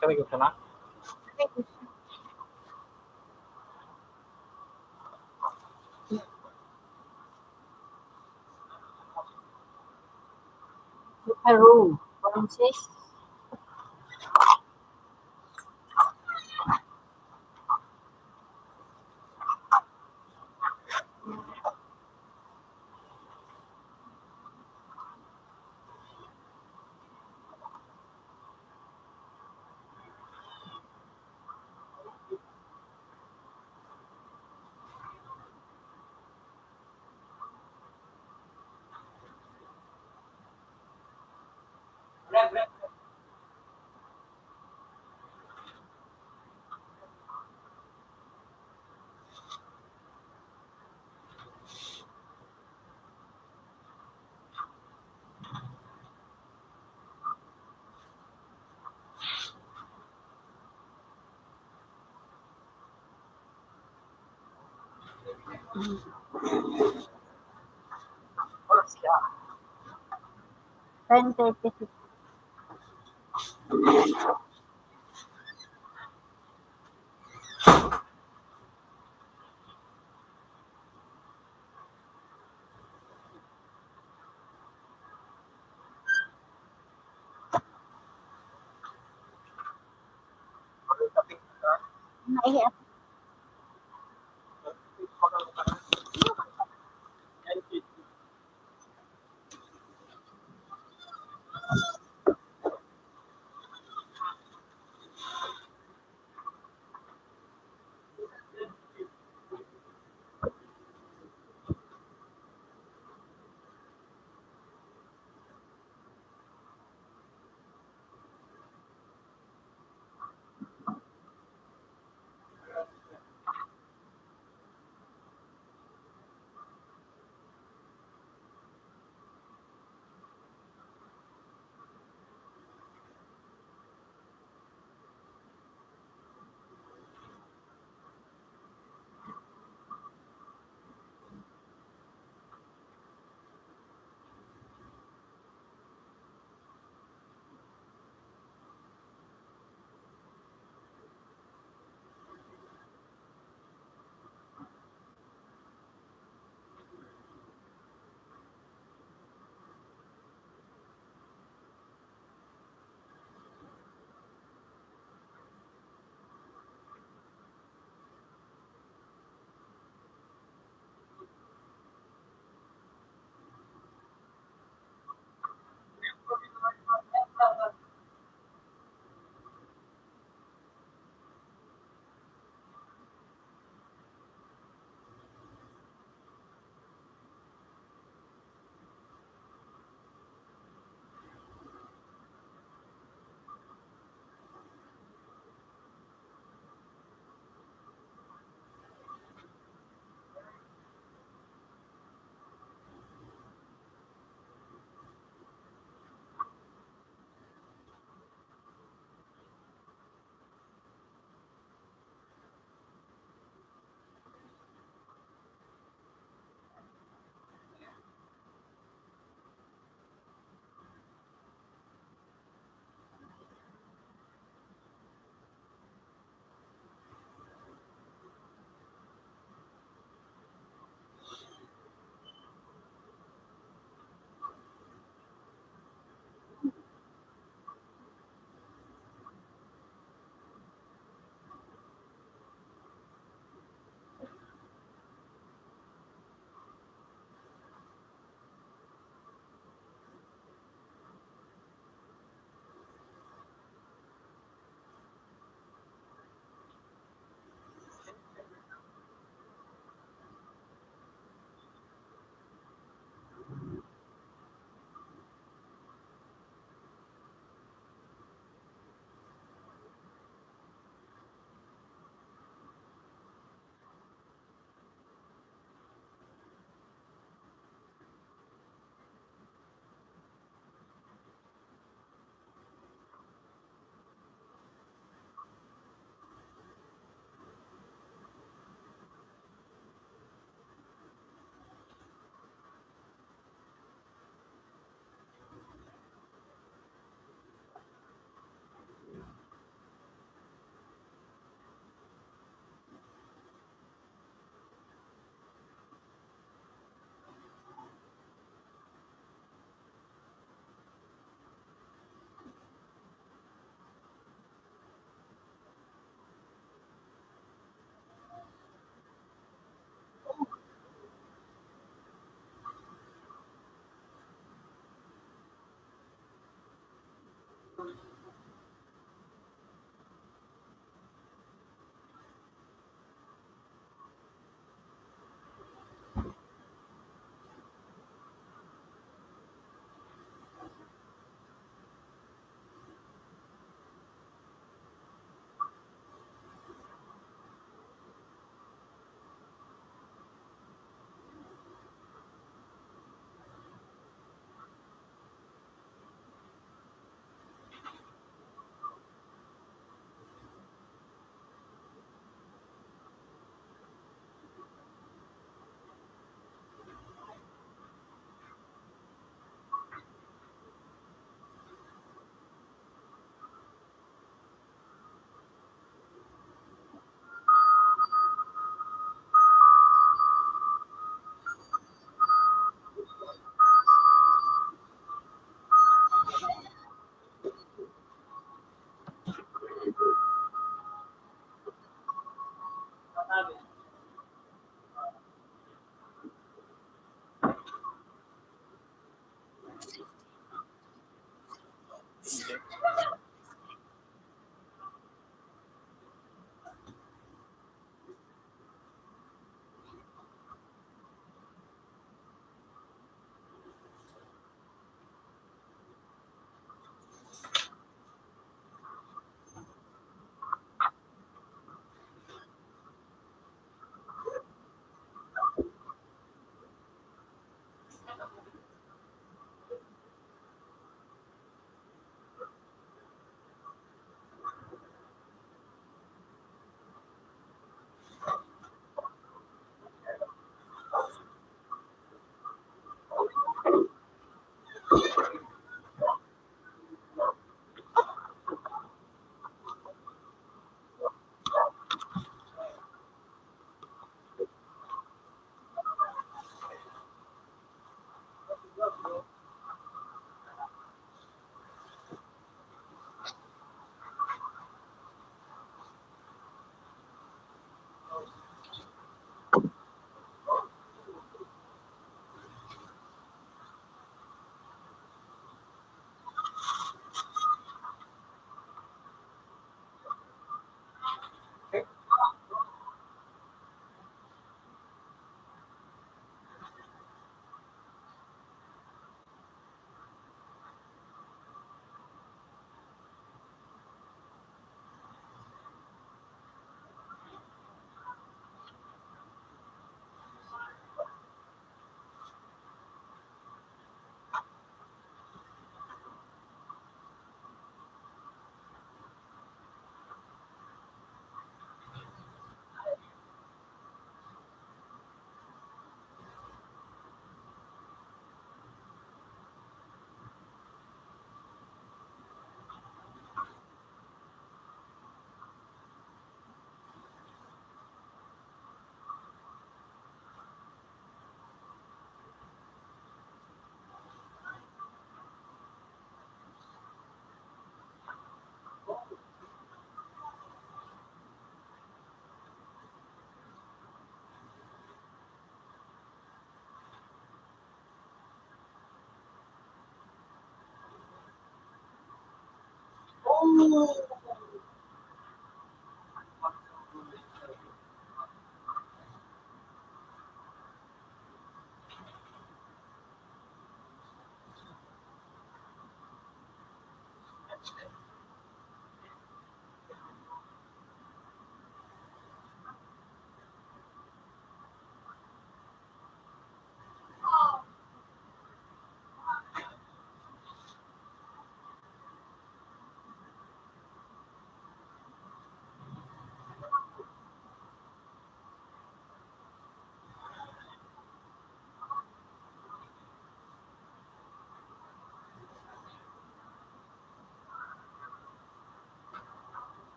Kami ko na. Hello, Francis. Ten thirty-six. Naihi ako.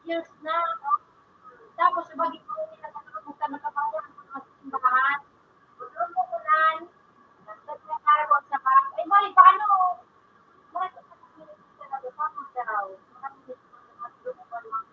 Years na. Tapos, yung bagay ko, hindi na talaga magka-, nagkabayan sa mga simbahan. Gusto mo ko na, nagtatrabaho sa bahay. Ay, mali, paano? Bakit sa mga talaga pa, mga daw? Mga hindi ko na magkabayan.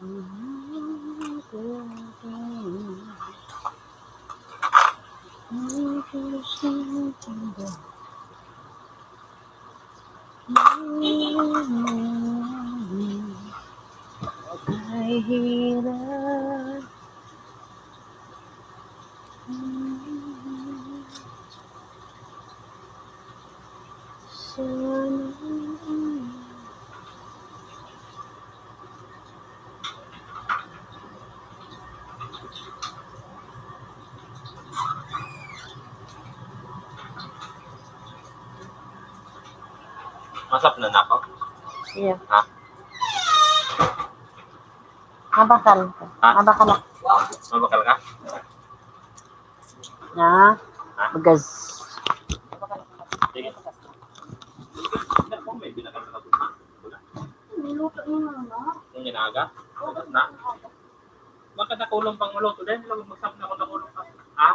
Ay, hirap. Sana. Masap na nako? Iya. Ha? Mabakal. Ha? Mabakal ako. Mabakal ka? Na? Ha? Bagas. Sige. May binakal na po. Niluto niyo na, no? Yung inaga? Ubos na? Baka nakulong pang ulo. Today, nila magsap na ako nakulong pa. Ha?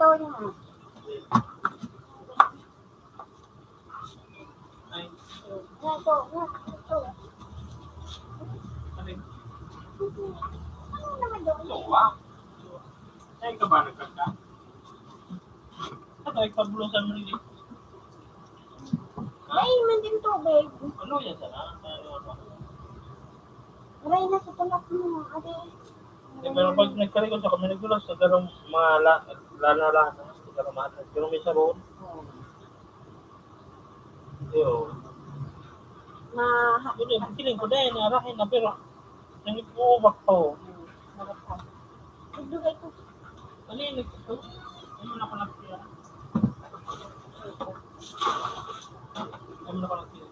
Ito na. Ay. Ito, ito. Ano yun? Ano naman doon? Jowa. Ay, ka ba nagkanta? Ano, ipagbulosan mo rin eh. Ay, man din tubig. Ano yan sana? Ano, ano? Aray, nasa tulak mo. Ate. Eh, pero pag nagkarikot sa kami, nagdulas sa dalawang mga la-, lana-lana, sa dalawang mga, pero may sabon. Oo. Yo. Ma-, Yun yung feeling ko din, arahin na, pero nangipubak pa, oh. Nagdugay ko. Ano yun, nagtutulog? Ano na pala siya? Ano na pala siya?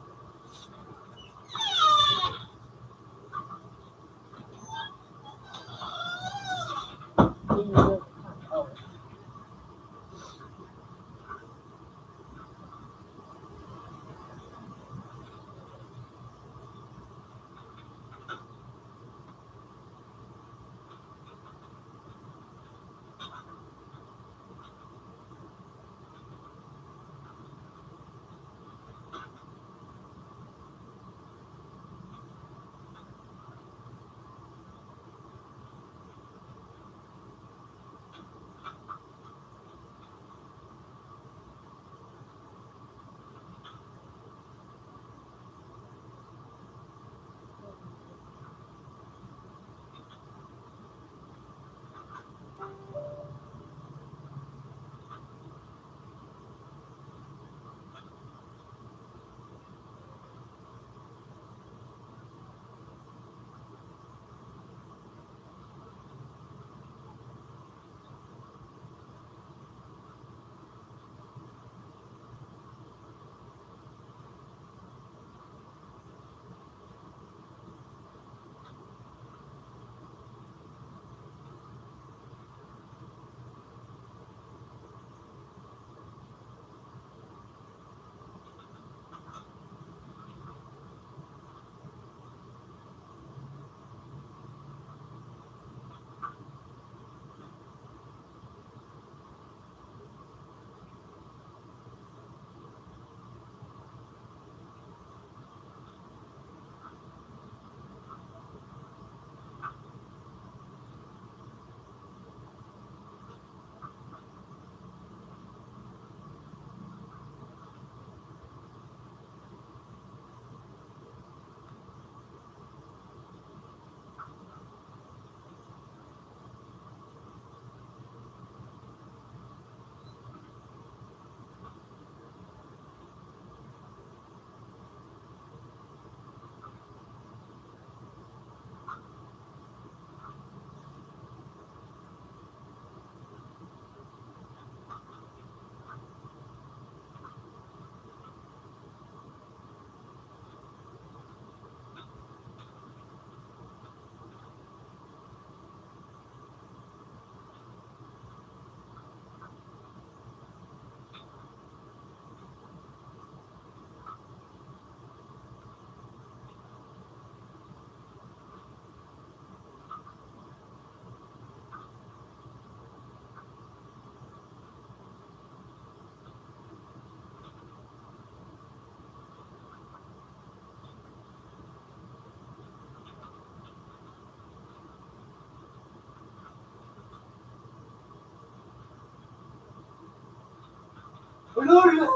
Ulol!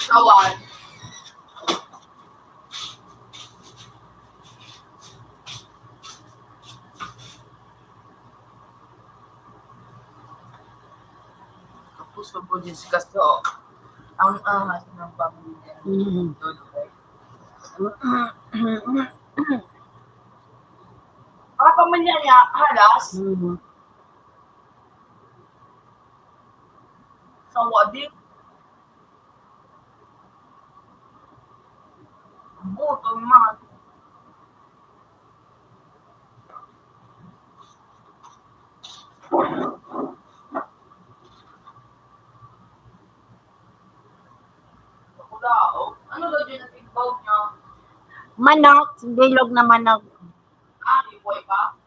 Kawan. Tapos, pag-discuss ko, ang angas ng pamilya. Mm. Ang pamilya niya, halas. Mm. Sa wadi. Buto man. Ano daw yun ang tigbaw niya? Manok, bilog na manok. Ah, may buhay pa?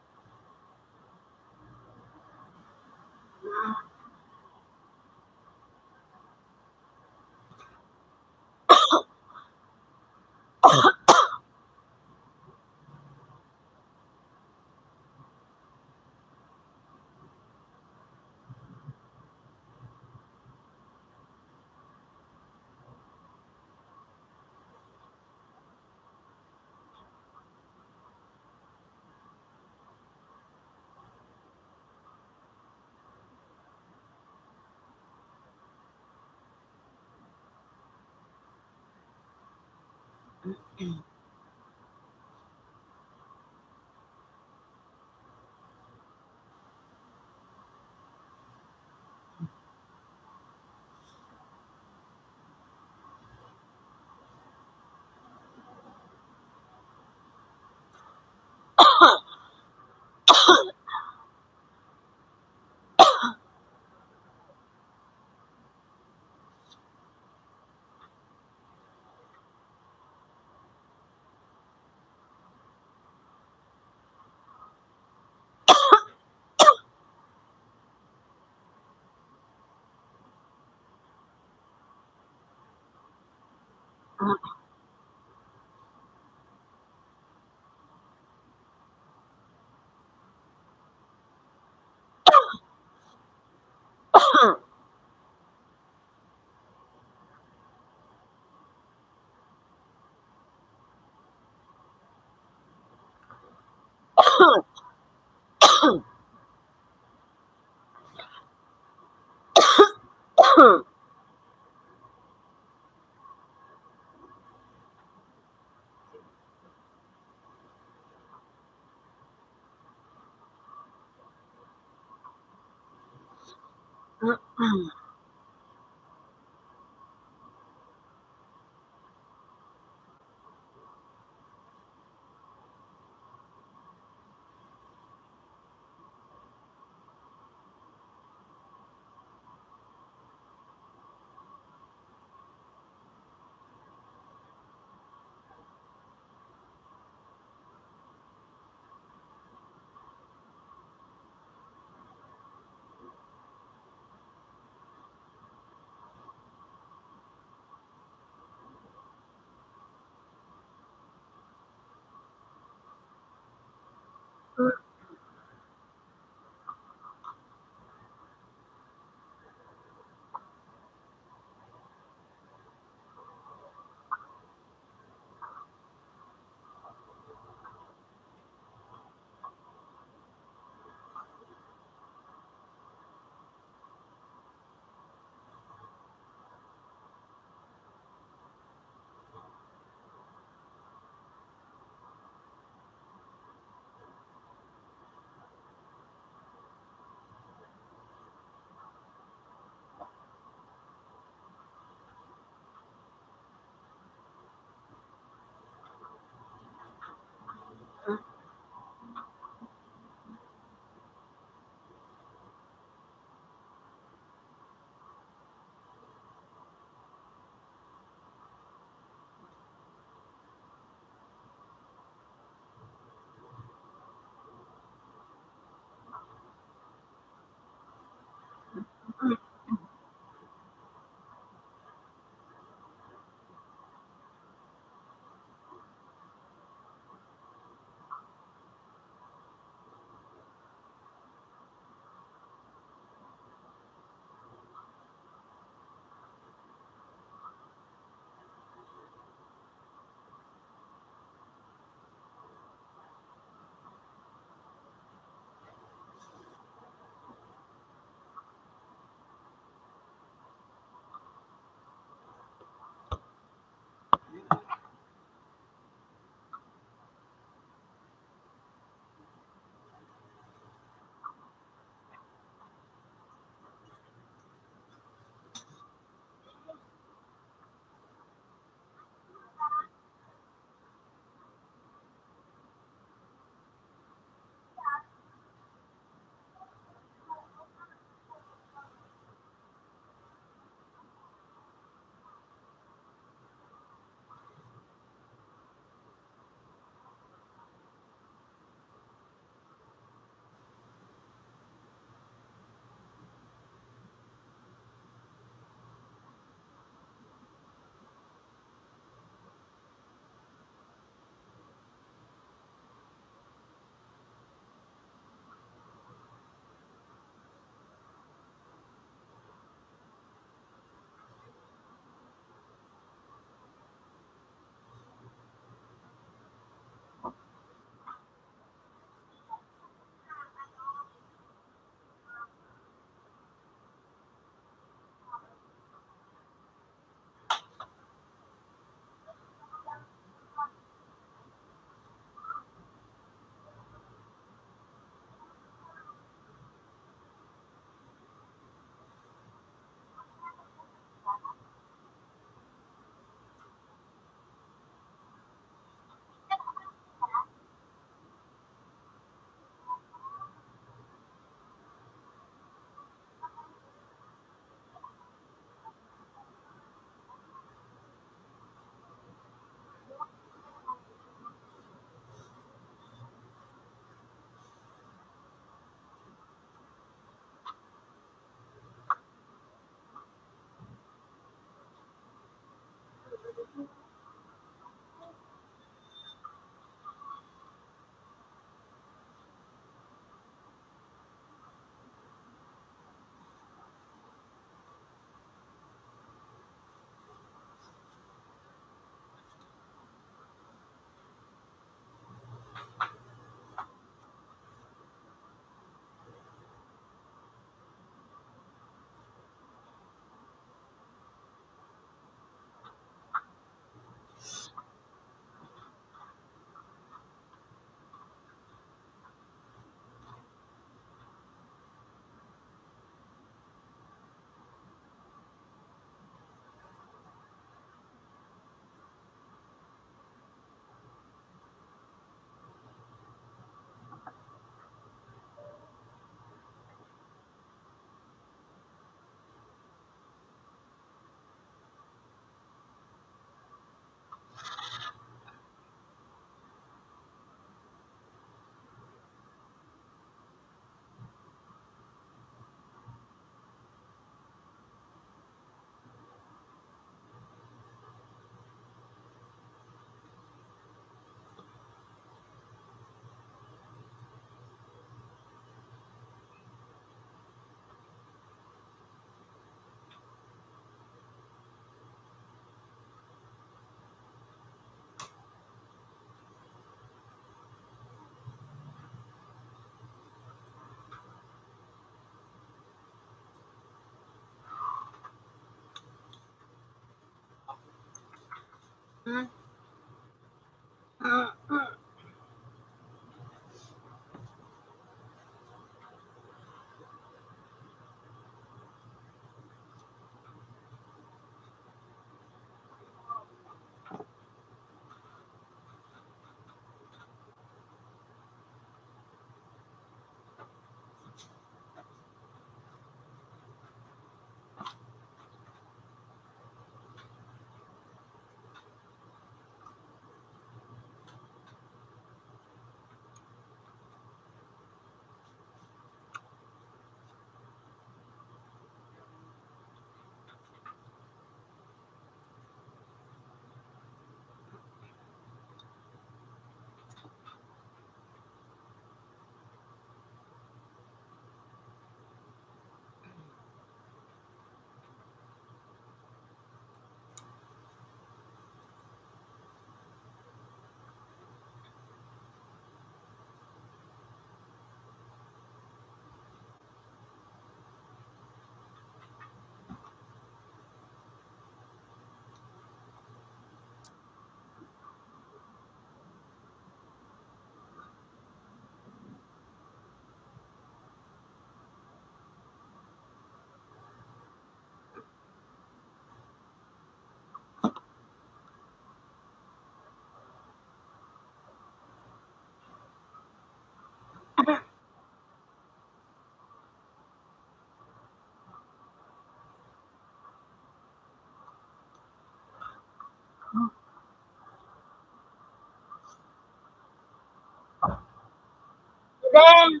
Then,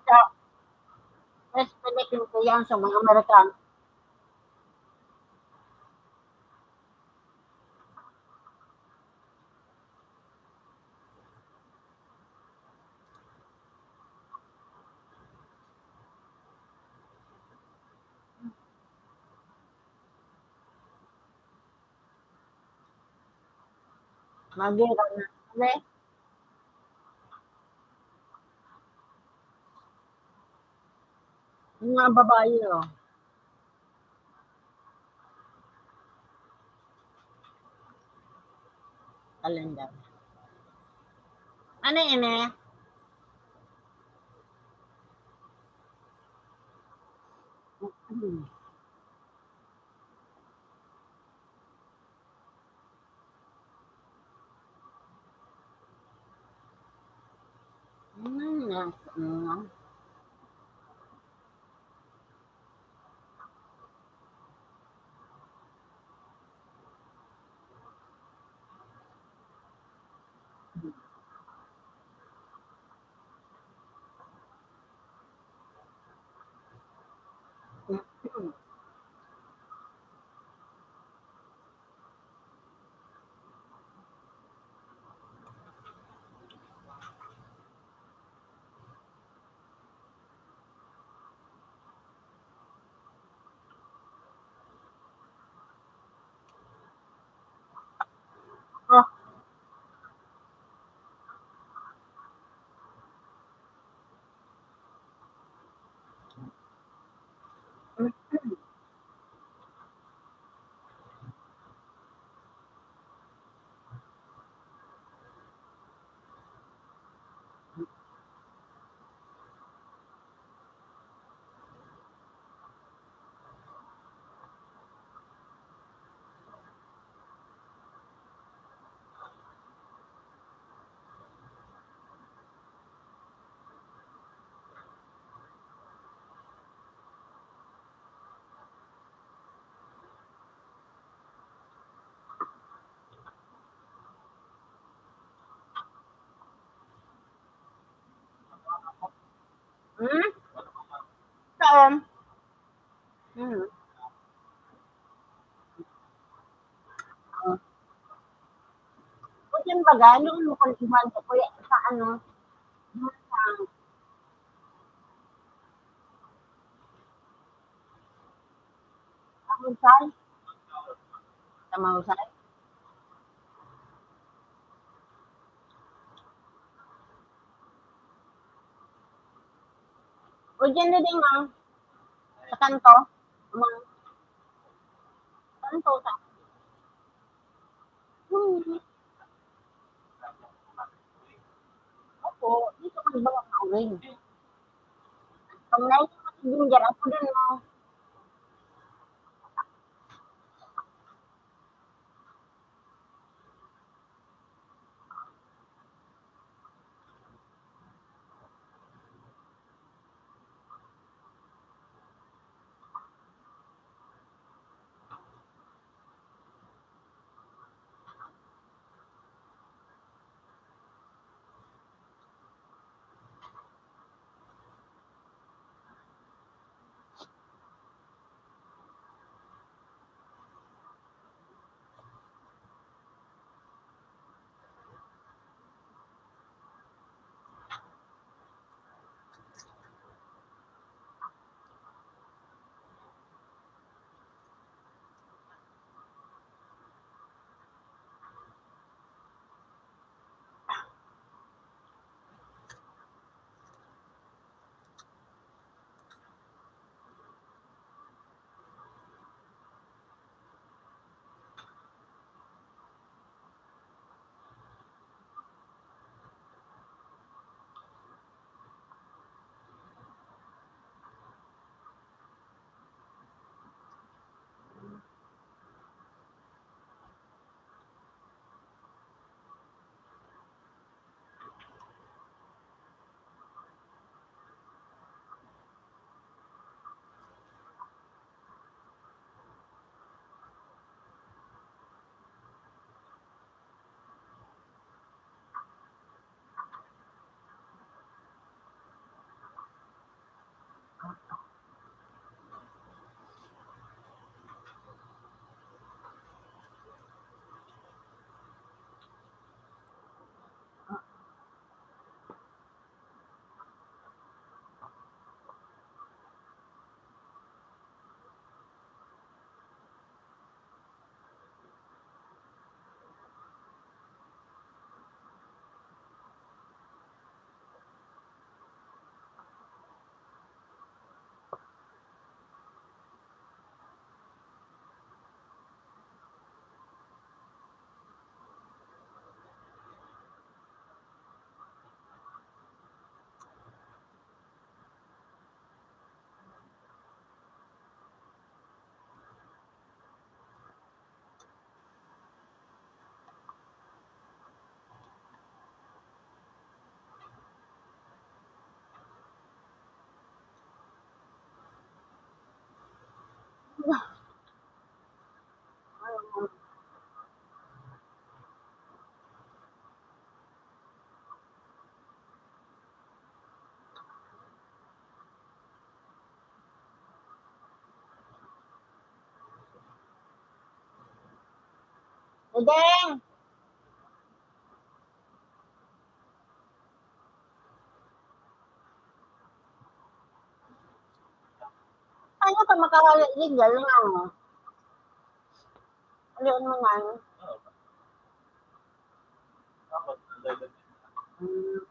sa West Philippine Korean sa mga Amerikano. Magira na. Ano eh? Yung mga babae, oh. Calendar. Ano yun eh? Hmm, nga, nga. Hmm? Saan? Hmm. Ah. Buti yung baga, noon mo kung iwan ko, kuya, sa ano, sa Mahusay? Sa Mahusay? O, dyan na din, ah. Sa kanto. Mga kanto sa Hmm. Opo, dito ka ba ang uling? Kung naiiwan si Ginger, ako din, no? Deng! Ano ka makakaligal na? Ano mo nga? Hmm.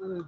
Hmm.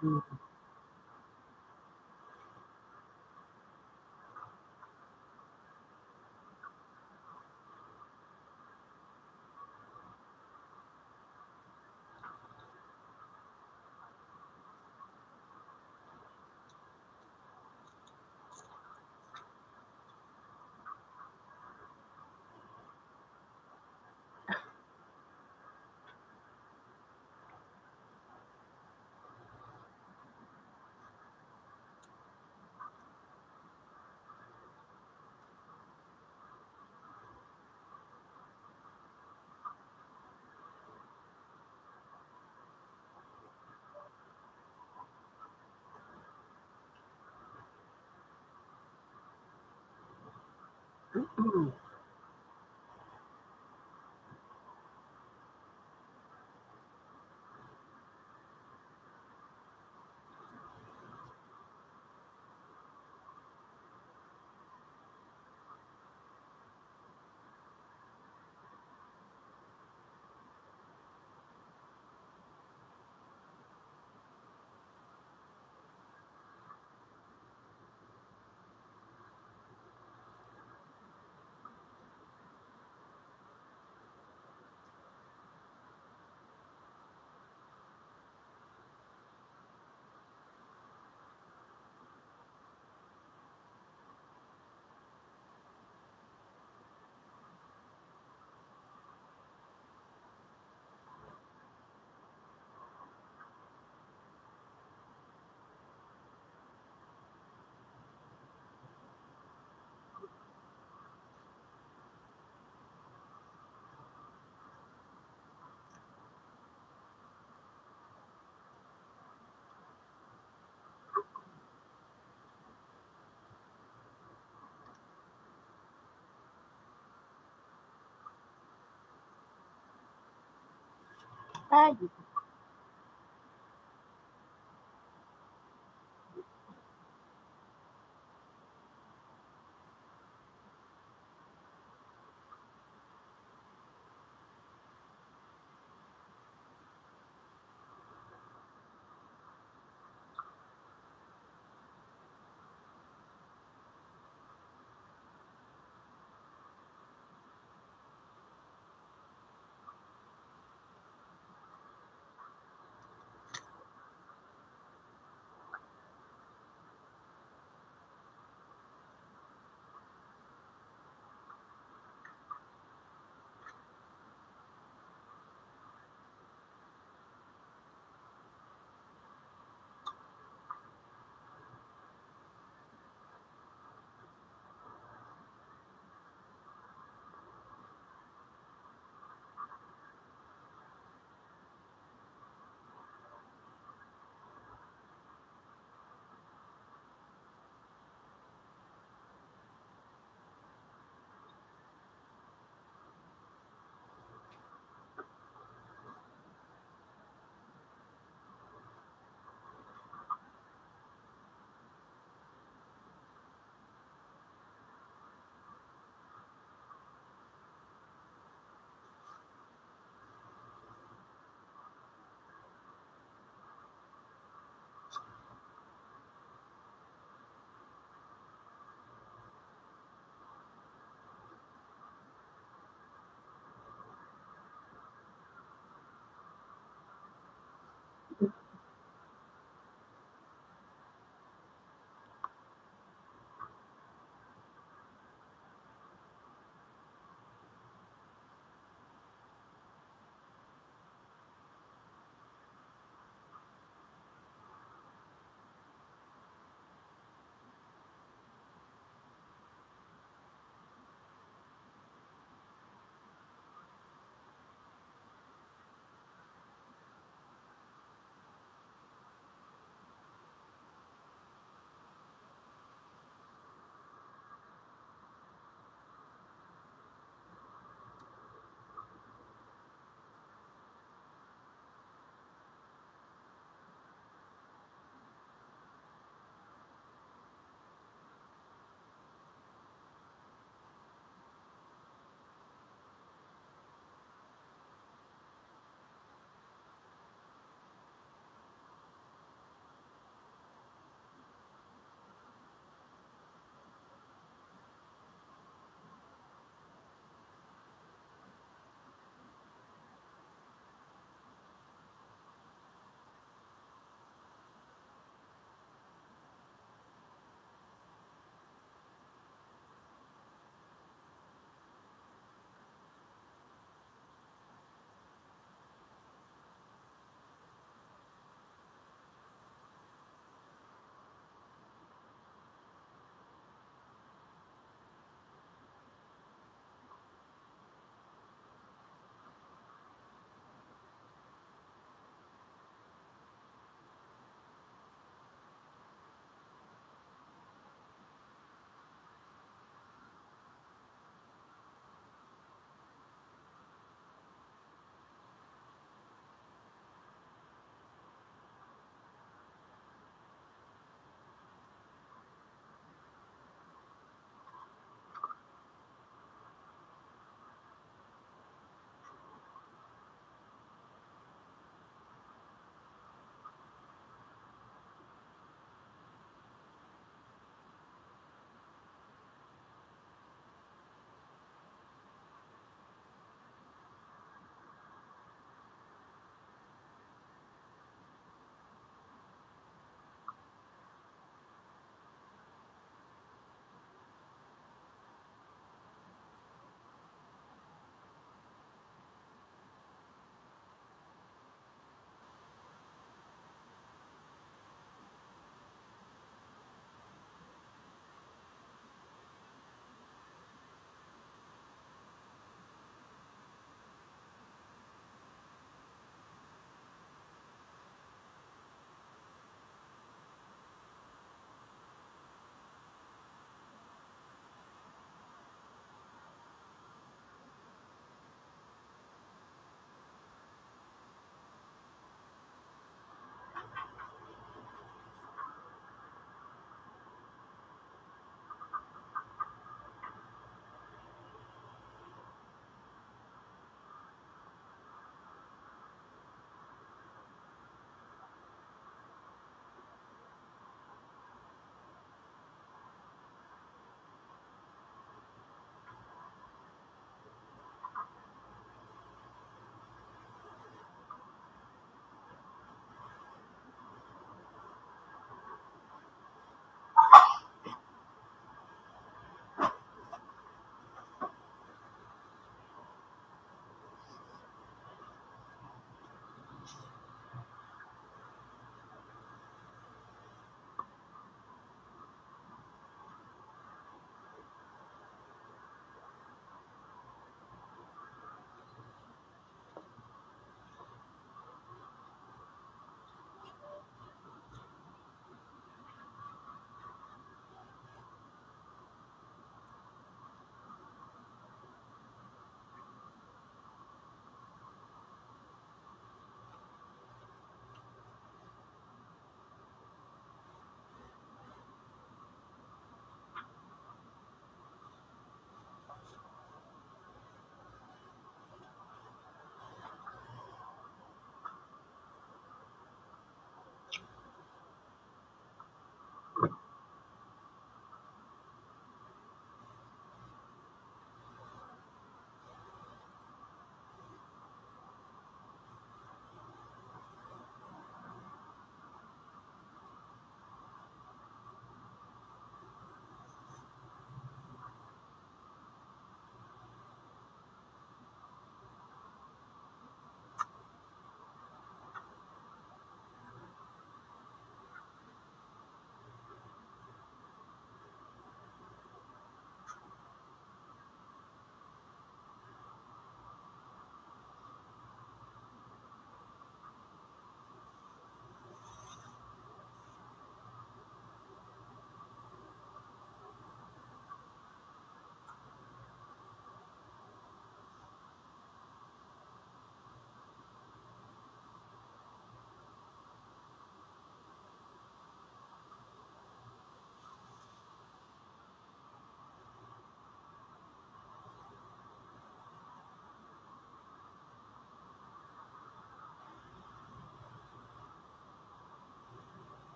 Hmm. Ay,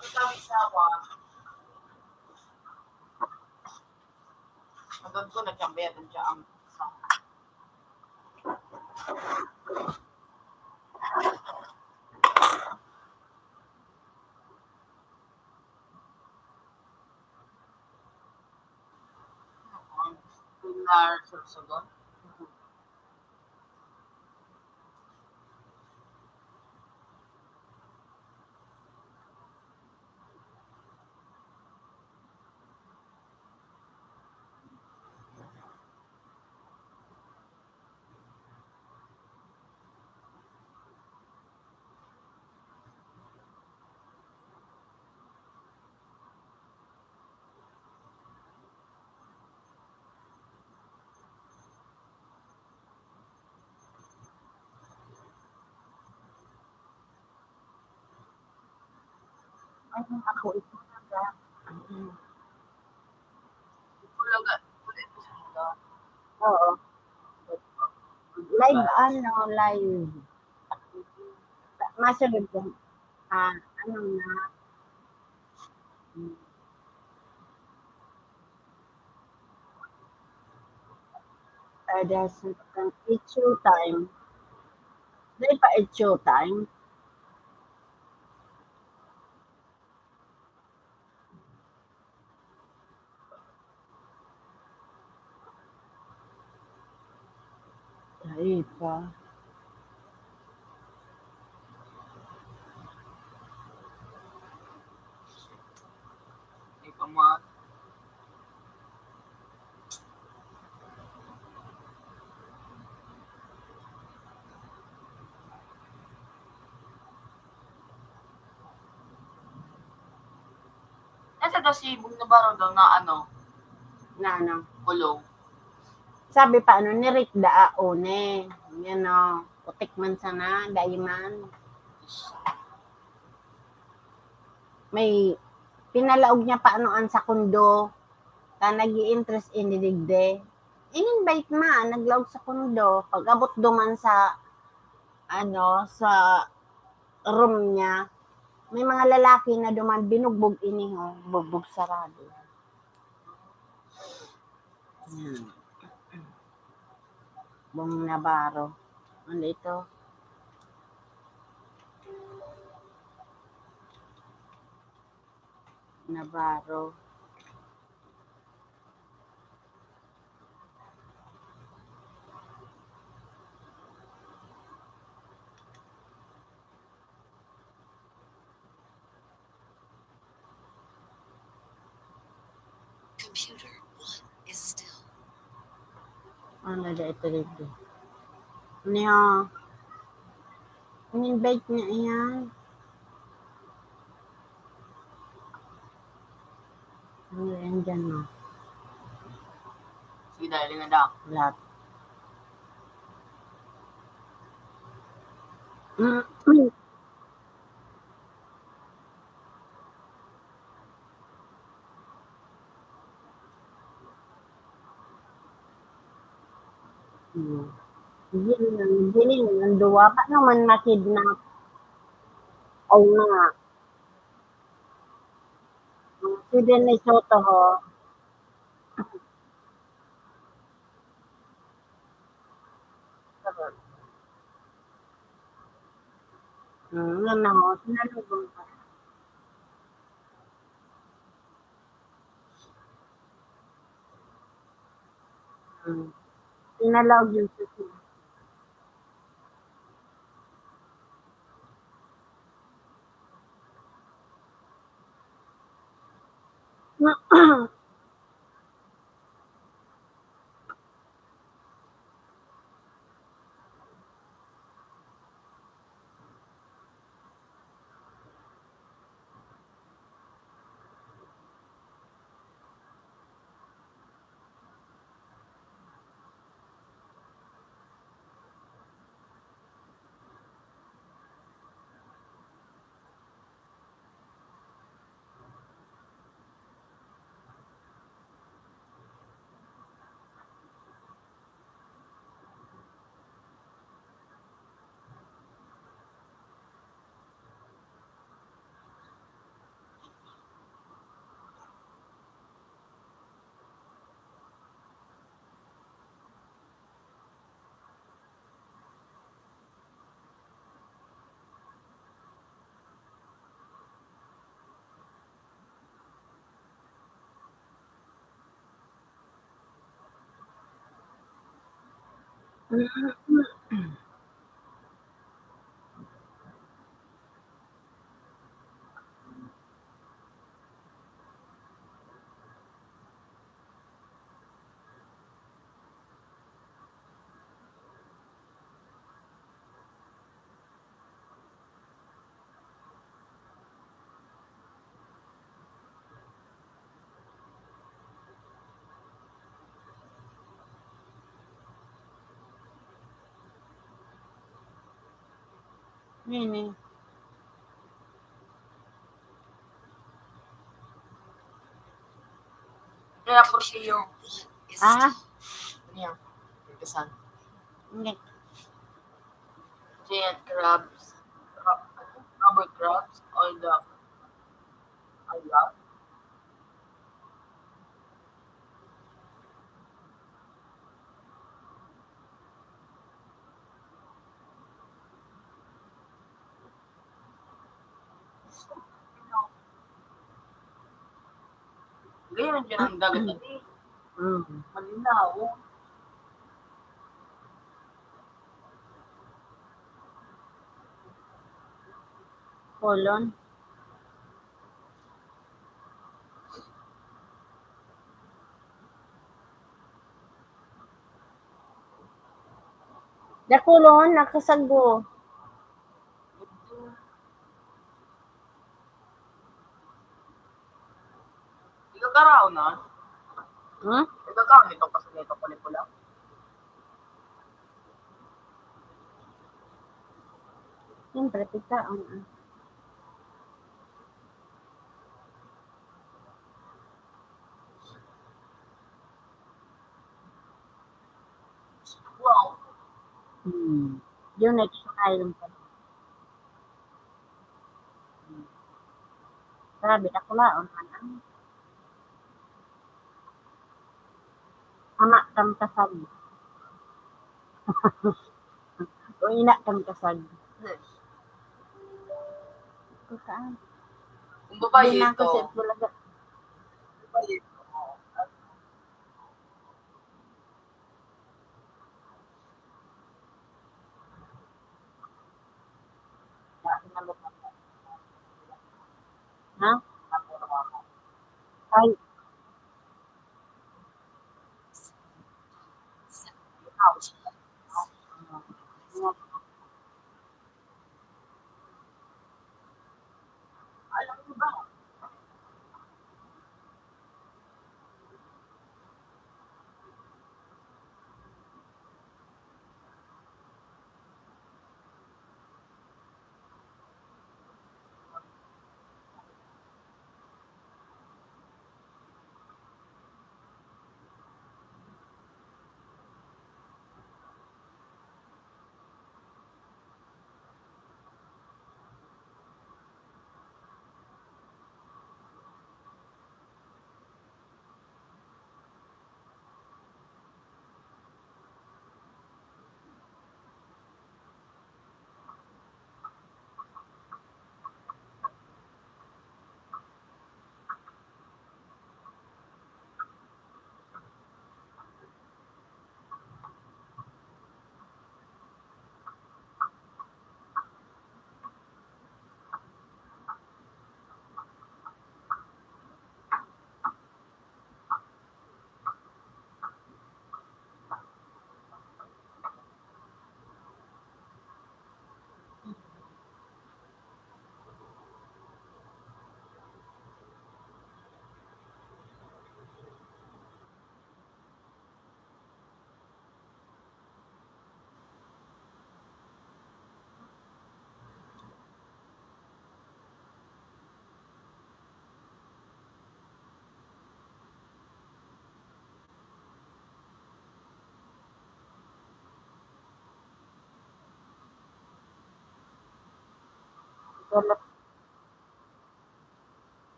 Kami sawa. Hanggang ko nagkambayad ang tiyaang. Ang pilar sa sagot. Ano ako ito talaga? Oo. Live, ano, live. Masunod ko. Ah, ano na? Ada sa itsu time. Dahil pa itsu time. Ay, pa. Ay, pa, ma. Nasa daw si Bong Navarro daw na ano? Na ano? Kulong. Sabi pa, ano, ni Rick Daa, one. Yan, o. Putik man sana, dai man. May pinalaog niya pa, ano, an sa kondo. Ta nag-i-interest ini digdi. In-invite man, naglaog sa kondo. Pag-abot duman sa, ano, sa room niya, may mga lalaki na duman binugbog ini, o, bugbog sarado. Yan. Bong Navarro. Ano ito? Navarro. Computer one is still. Ano na ito dito? Niya. An invite niya iyan. Ano yan dyan, no? Sige, dali na daw. Lahat. Hmm. Gini lang, gini lang ang duwa. Paano man makidnap? Oo nga. Si Dennis Soto, ho. Hmm, ano, sinalubong ka. Hmm. Sinalaog yung susunod. Nini? Kaya po siya yung Ah? Niya. Yung kasal. Hindi. Giant crabs. Crab, rubber crabs on the, on the Ganyan ang dagat natin. Mm. Malinaw. Kolon. Dakulon, nakasagbo. Ikaw karaon na? Hmm? Ikaw karaon nito kasi nito pala pula. Siyempre, pagkaon, ah. Wow. Hmm. Yun, next time. Grabe, dakulaon man ang ama kan kasag. O ina kan kasag. Ito saan? Kung babae Hindi na ito. Kasi bulaga. Babae ito. Ha? Ay.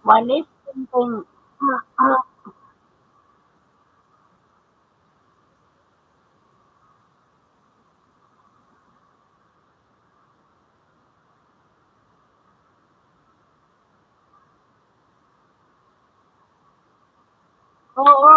Panis, tingting. Oo.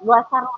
Buwasa ro.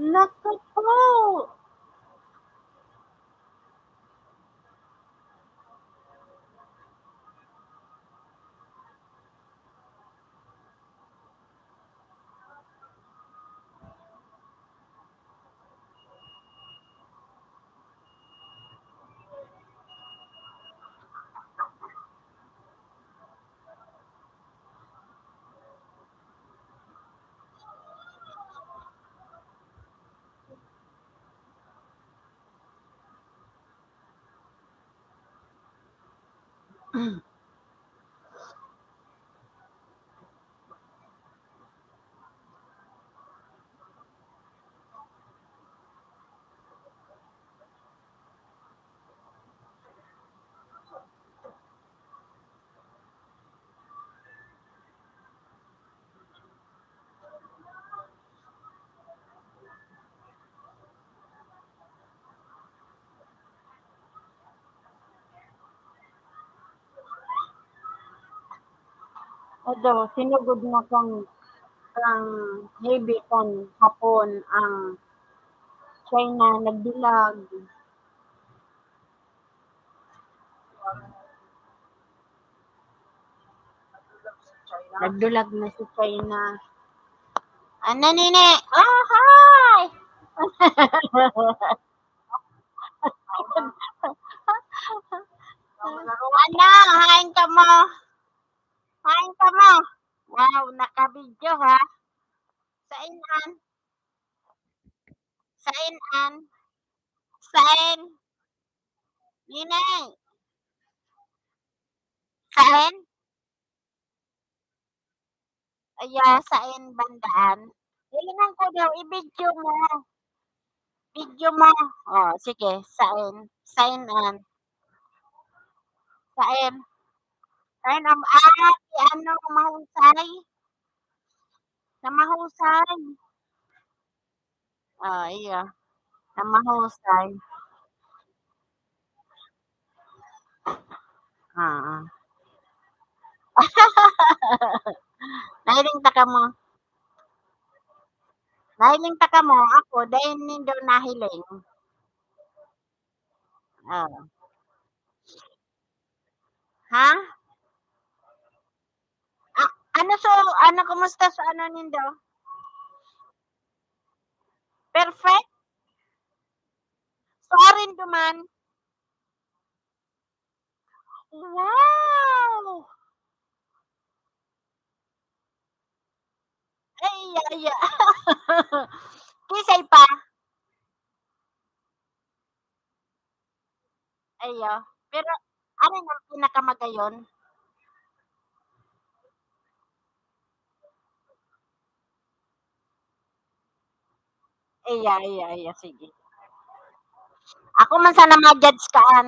Naku po! Although, sinugod na kan, kan heavy kan hapon ang China, nagdulag. Nagdulag na si China. Ano, nini? Oh, hi! Ano, hain ka mo? Hain ka mo? Wow, naka-video, ha? Sain an? Sain an? Sain? Nini? Sain? Aya, sain bandaan? Hilingan ko daw, i-video mo. Video mo. Oh, sige, sain? Sain an? Sain? Sain an? Ah, si ano, mahusay? Na mahusay. Ah, iya. Na mahusay. Ah. Nahiling ta kamo. Nahiling ta kamo, ako, dai nindo nahiling. Ah. Ha? Ah, ano so, ano, kumusta sa ano nindo? Perfect? Sorry duman. Wow! Ay, ay, ay. Kisay pa. Ayo. Pero, ano yung pinakamagayon? Iya, iya, iya, sige. Ako man sana ma-judge kaan.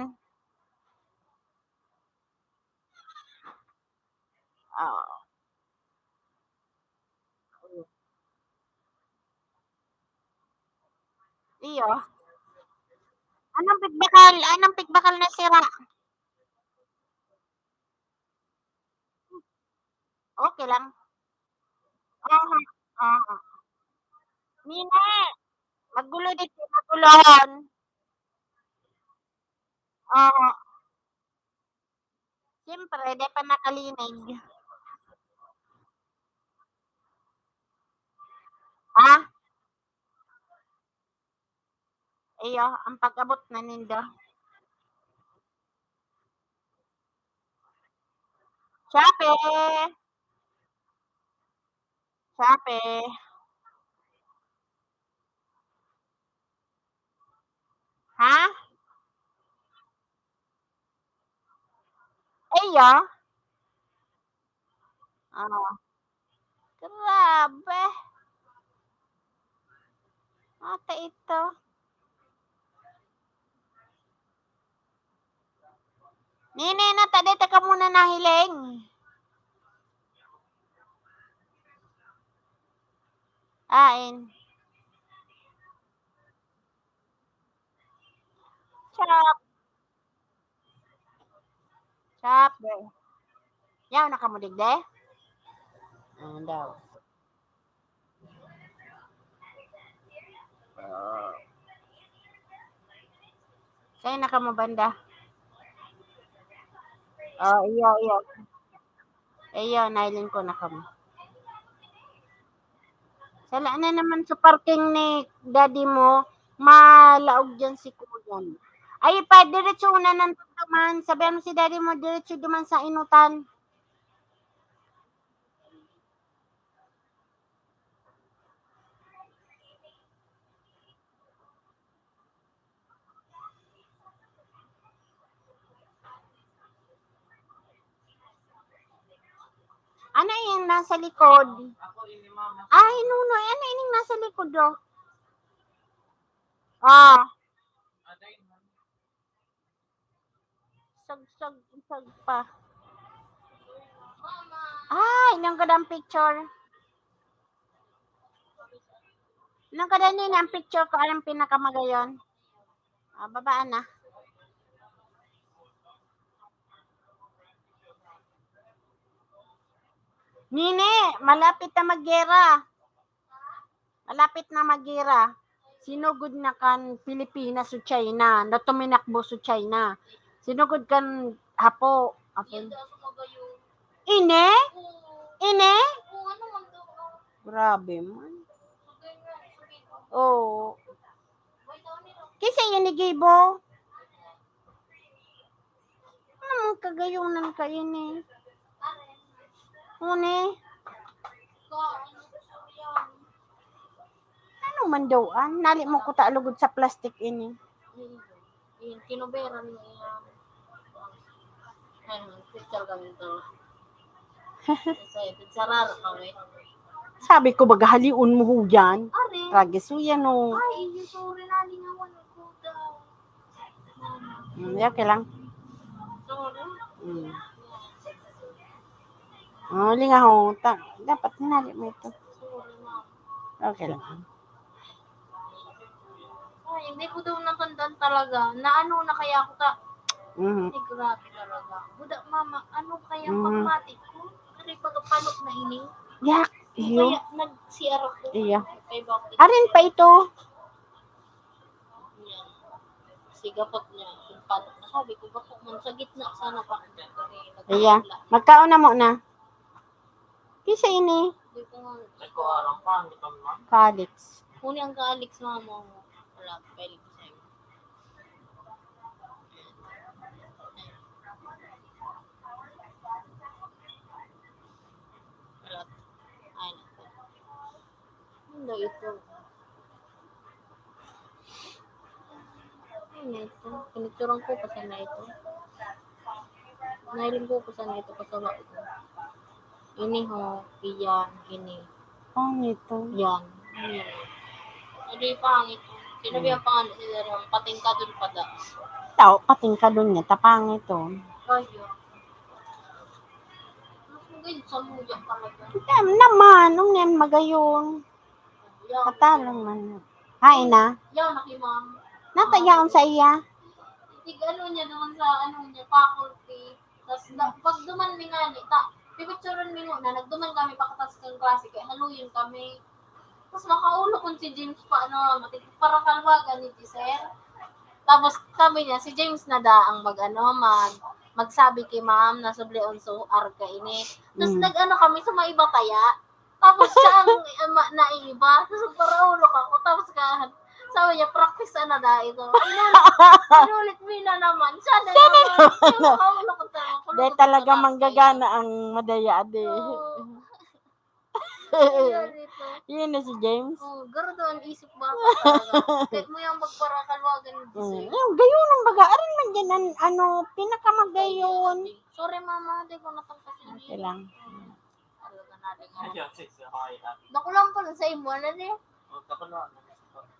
Oo. Iyo. Anong pigbakal? Anong pigbakal na sira? Okay lang. Aha, aha. Nini, magulo dito, magulon. Oo. Siyempre, di pa nakalinig. Ha? Iyo, ang pag-abot na ninda. Shopee! Shopee! Ha? Iyo? Ah. Grabe. Ata ito. Nini, nata, dito ka muna nahiling. Ain. Chop. Chop, be. Yaw na kamo digdi? Ano daw? Ah. Sa'yo na kamo banda. Oh, iyo, iyo. Iyo, nailing ko na kamo. Sala na naman sa parking ni daddy mo, malaog dyan si kuyan. Ay, pa, diretso na nandun duman. Sabihan mo si daddy mo, diretso duman sa inutan. Ano yung nasa likod? Ay, Nunoy, ano ining nasa likod, oh? Ah. Sagsag, isag pa. Ay, nang gadang picture. Nang gadang nini ang picture ko, anong pinakamagayon? Ah, babaan na. Nini, malapit na maggera. Malapit na maggera. Sinugod na kan Pilipinas o China, na tuminakbo sa China. Sinugod kan Hapo. Apo. Ini? Ini? Grabe man. Oo. Kasi ini gibo. Ano mong kagayonan ka ini? Uni? Ano man daw, ah? Nali mo ko ta lugod sa plastic ini. Yung kinuberan mo yan. Ayun, picture kami to. Kasi, picturear kami. Sabi ko, baga halion mo ho yan. Are. Tragis ho yan, oh. Ay, iyo, sorry, nalingawan ko daw. Mm, okay lang. Sorry. Mm. Oh, lingaw. Ta-, dapat hinali mo ito. Sorry, ma'am. Okay lang. Ay, hindi ko daw natandaan talaga. Na ano na kaya ako ta-, Mhm. Ay, grabe talaga. Buda, mama, ano kaya Mhm. pagmatik ko? Kaya pagkapalot na ini. Yak, iyo. Kaya nag-C R ako. Iya. Kay bakit? Arin pa ito. Yan. Sigapot niya. Yung palot na sabi ko, bako man sa gitna, sana pa. Iya. Magkaon na muna. Kisa ini. Di ko nga. Nagkuharang pa, ang gutom, ma'am. Ka-Alex. Kunin ang ka-Alex, mama mo. Wala, pwede ko sa'yo. Wala. Ay, naku. Ano ito? Ano ito? Pinicturan ko pa sana ito. Nailing ko pa sana ito, kasawa ito. Ini ho, iyan, ini. Pangit to. Yan. Ano yan? Ano yung pangit? Sinabi Hmm. ang pangalan si Darang, patingkadon pa da. Tao, patingkadon niya, tapangit to. Kaya. Mas maganda sa muya talaga. Yan naman, nung yan magayon. Yan. Katalong man. Hain na? Yan, nakimam. Natayaon sa iya? Tig ano niya doon sa ano niya, faculty. Tas na, pag duman mi ngani, ta, pipicturan mi muna, nagduman kami pakatas kan klase, kaya haluyon kami. Tas makaulo kun si James pa, ano, matig-, parakalwagan ni Giselle. Tapos sabi niya, si James na da ang mag, ano, mag, magsabi kay ma'am na sublion so arka ini. Tas Mm. nag-ano kami sa may iba kaya. Tapos siya ang, ang ma-, naiiba. Tapos paraulok ako. Tapos ka, sabi niya, "Practice na da ito." Inulit, inulit mo na naman. Siya na Siya na naman. naman. Siya nakaulok ang tao. Dahil Kulog talaga ang manggagana ang madaya, ade. Oo. Ayan, ito. Yun na si James. Oh, garo daw ang isip bata talaga. Kahit mo yung magparakalwagan ng Mm. Giselle. Yung gayon ang baga. Arin man din ang, ano, pinakamagayon. Sorry, mama. Di ko natangkas yun. Okay lang. Talaga natin, ano. Dako lang pala sa imo, ano, ni?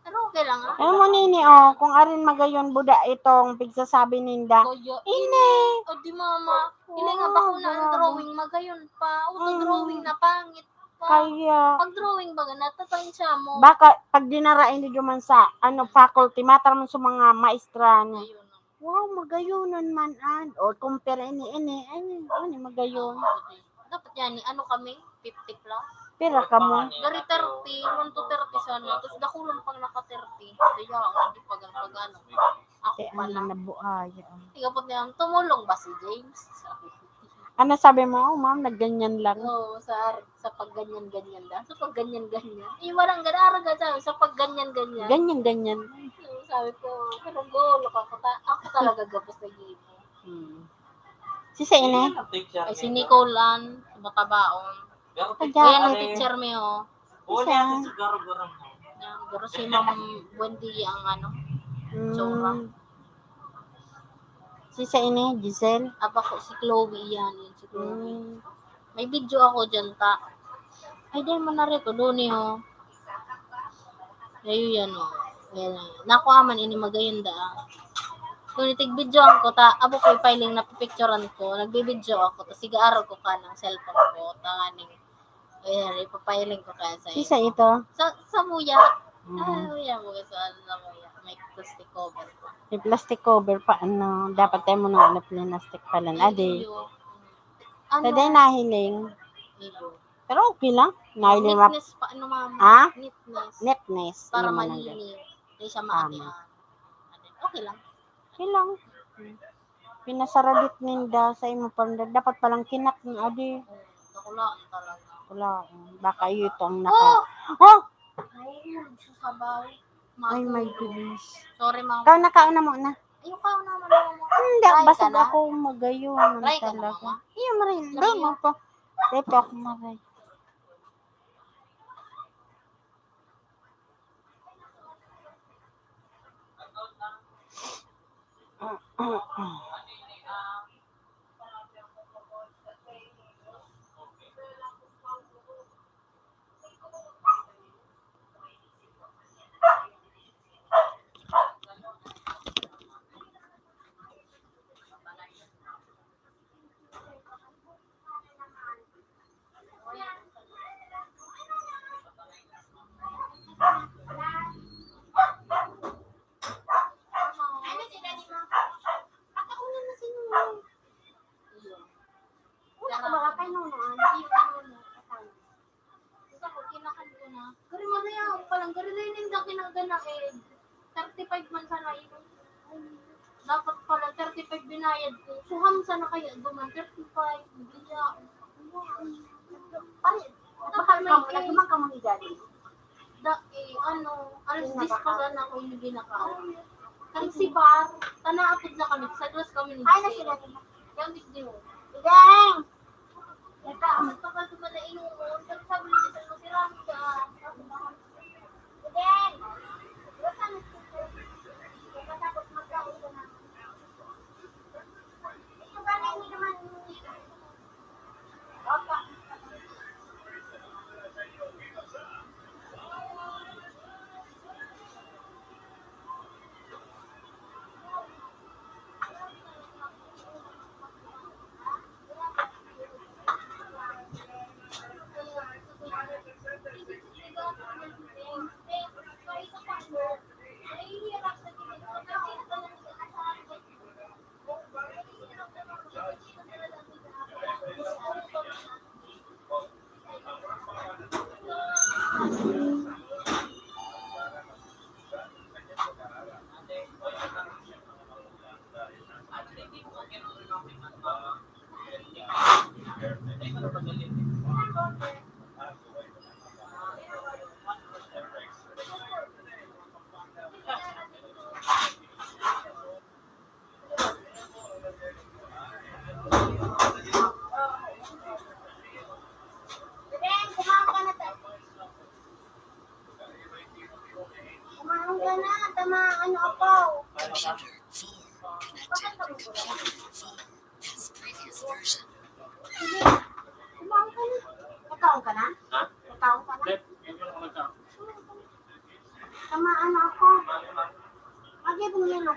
Pero okay lang, ah. Alam mo, Nini, oh, kung arin magayon, buda itong pigsasabi ninda. Kuya, Ini. O, di, mama. Hindi nga, Oo, bako na ang grabe. Drawing, magayon pa. Auto Mm. drawing na pangit pa. Kaya Pag drawing, baga, natatansya mo. Baka pag dinara ini duman sa, ano, faculty, mataram sa mga maestra, no? Ayun. Wow, magayonan man, an. O, compare ini, ini, ay, ano, magayon. Dapat yan, ano kami, fifty plus? Pira ka mo? Dari thirty, one to thirty sana. Tapos dakulan pag naka thirty. Kaya, hindi pa gan pag ano. Ako Kaya pala. Ang nabuhay. Ikaw po niya, tumulong ba si James? Sabi ko. Ano sabi mo? "Oh, ma'am, nagganyan lang." Oo, sa, sa pagganyan-ganyan lang. Sa pagganyan-ganyan. Eh, walang ganara ka sabi, sa pagganyan-ganyan. Ganyan-ganyan. Oo, sabi ko, "Pero gulo ka, ako, ta- ako talaga gabos na gibo." Hmm. Si Sine? Ay, si Nicole Ann, sa Matabaon. Kaya Ayan ang nung teacher mi, oh. Isa. Yan, pero si Ma'am Buendia ang ano, tsura. Hmm. Si Sine, Giselle? Aba ko, si Chloe yan, yun, si Chloe. Hmm. May video ako dyan, ta. Ay, di mo na rin ko, duni, oh. Ayun yan, oh. Yan, oh. Nakuha man, ini magayon da, ah. Kung itig-video ako, ta, abo ko ipiling na picturean ko, nagbibidyo ako, ta, sige, araw ko ka ng cellphone ko, tanganing Ayan, ipapahiling ko kaya sa'yo. Sisa ito? Sa, sa muya. Mhm. Ah, muya mo gusto, ano, sa muya. May plastic cover pa. May plastic cover pa, ano, dapat tayo mo nang ano, plastic pala. Adi. Iyo. Ano? Pwede nahiling. Iyo. Pero okay lang. Nahiling map- Neatness pa, ano, mama? Ha? Neatness. Neatness. Para malinis. Hindi siya maatihan. Tama. Okay lang. Okay lang. Pinasarabit ninda sa imo pa, dapat palang kinak na adi. Dakulaon talaga. Wala, baka iyo ito ang naka- Oh! Oh! Ay, nagsasabaw. Ay, my goodness. Sorry, mama. Ikaw, nakaon na muna. Ayaw ka na, mama. Hindi, basog ako magayon. Try ka na, mama. Iyo, Marin. Hindi mo pa. Hindi pa ako maray. Ano sila ni Mama? Pakauna na si Nono. Una ka ba kay Nono, ano? Hindi ko Nono. Gusto ko, kinakan ko na. Kari mo na yan, palang kari na yun yung daki na gana eh. Thirty-five man sana yun. Dapat pala, thirty-five binayad ko. Suham sana kaya duman, thirty-five. Hindi niya. Pare, bakal ka mo, nagduman ka mo ni Daddy. Da, eh, ano, alas diyes pa sana ako yung ginakaon. Kan si Bar, tanaapod na kami, sa class kami ni Ay, na Giselle. Sila din. Yan, di, di mo. Ideng! Ito, ang magpapal ko pala inuun, pero sabi ni Giselle, "Masirang ka." Ideng! Basta nagtutulog. Pagkatapos magkain ka na. Ito ba na hindi naman Kumain ka na, tama, ano, apaw. Computer four connected to computer four has previous version. Sige, kumain ka na. Nagkaon ka na? Ha? Nagkaon ka na? Hindi, hindi ako nagkaon. Tamaan ako. Lagi mong yelo.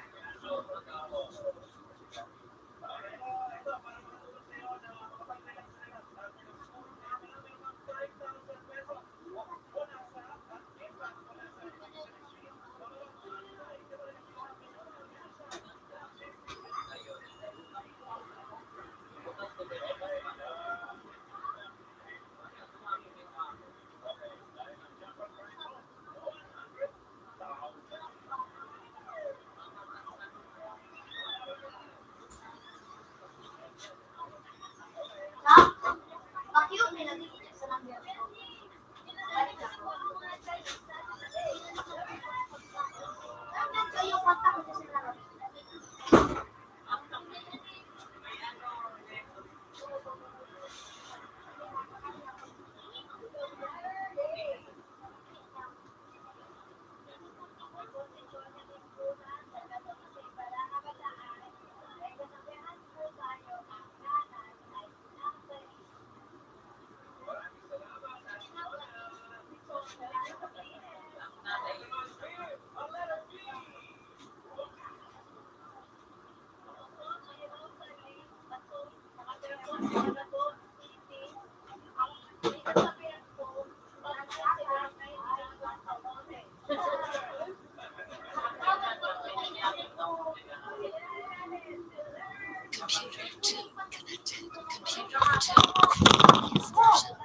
Computer two connected. Computer two. Previous version.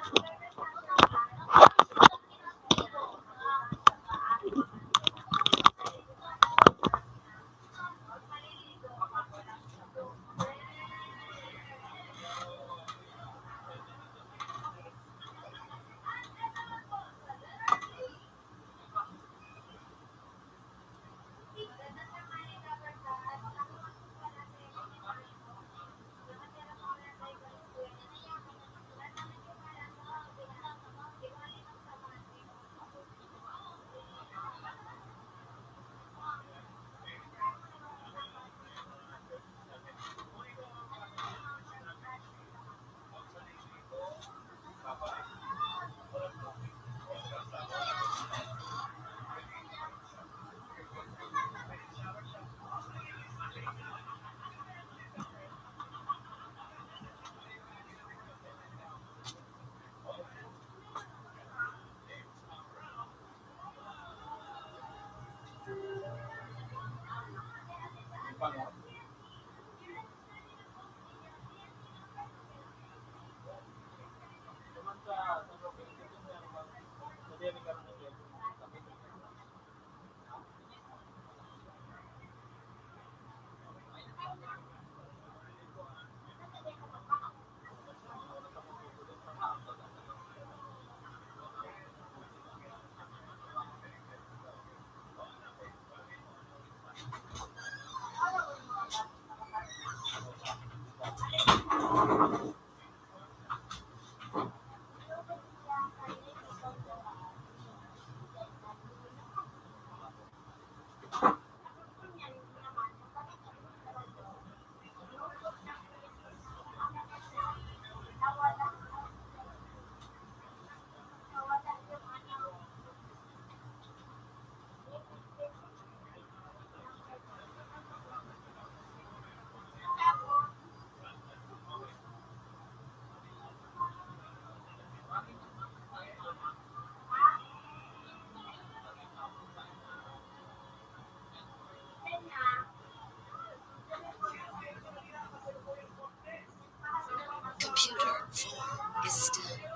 Computer four is still.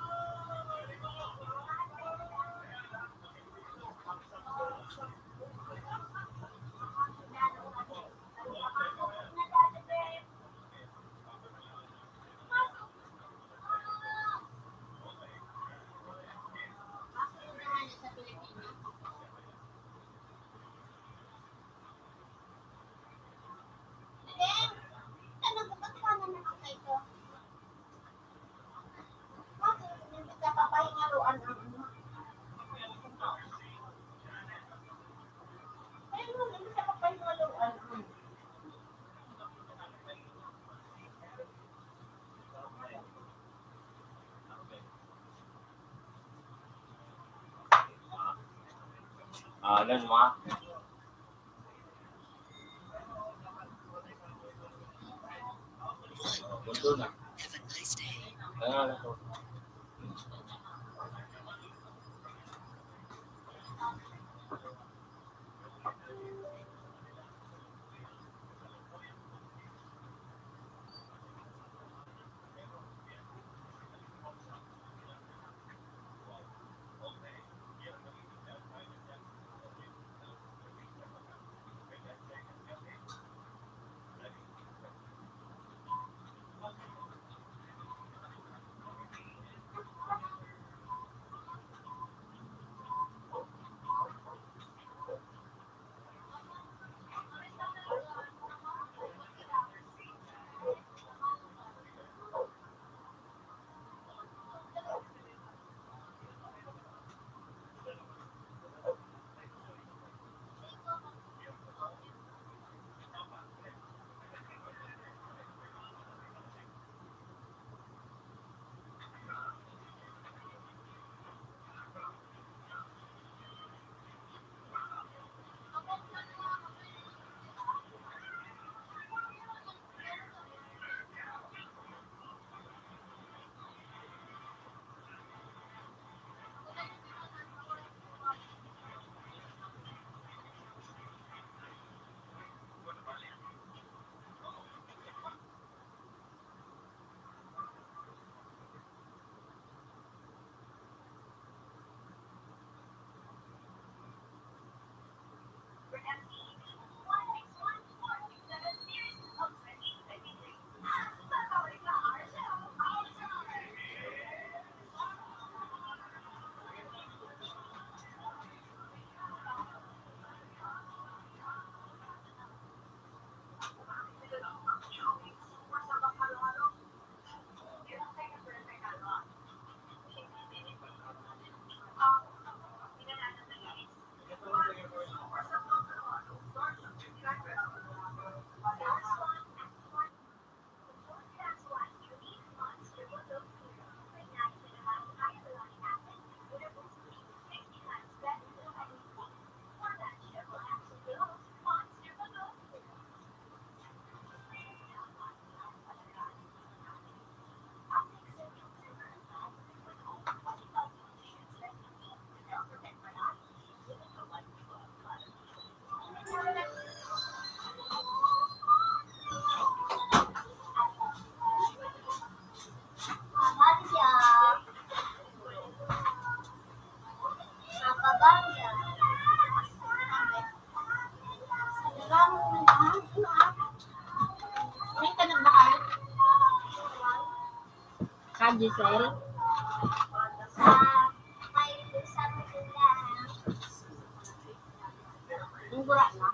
Ah, ano, mga Have a nice day. May ka nagbakal? Ka, Giselle? Ang gura na.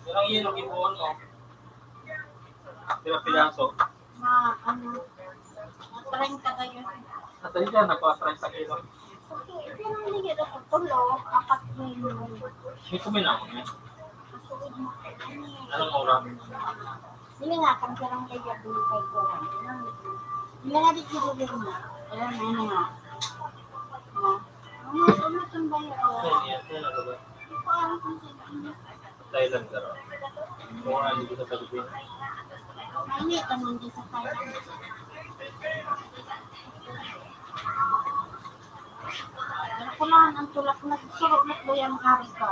Yan ang yelo, kipuon mo. Pila piraso? Ma, ano, treinta kayo. Sa tayo dyan, nagpa treinta kilo. Pero hindi ka dapat tulo, apat na yun. May kuminang mo yan. Masuod mo. Anong oras? Hindi nga, kung sarang kaya, binigay ko lang. Hindi nga, di ko bibili mo. Ayan, ano nga. Ah, ano, ano, itong bayo, oh. Yan, yan, yan, ano ba? Hindi ko alam kung saan. Thailand ka raw. Kung ano dito sa Pilipinas. Mainit naman din sa Thailand. Pero kailangan ang tulak na, surok na po yung hari ka.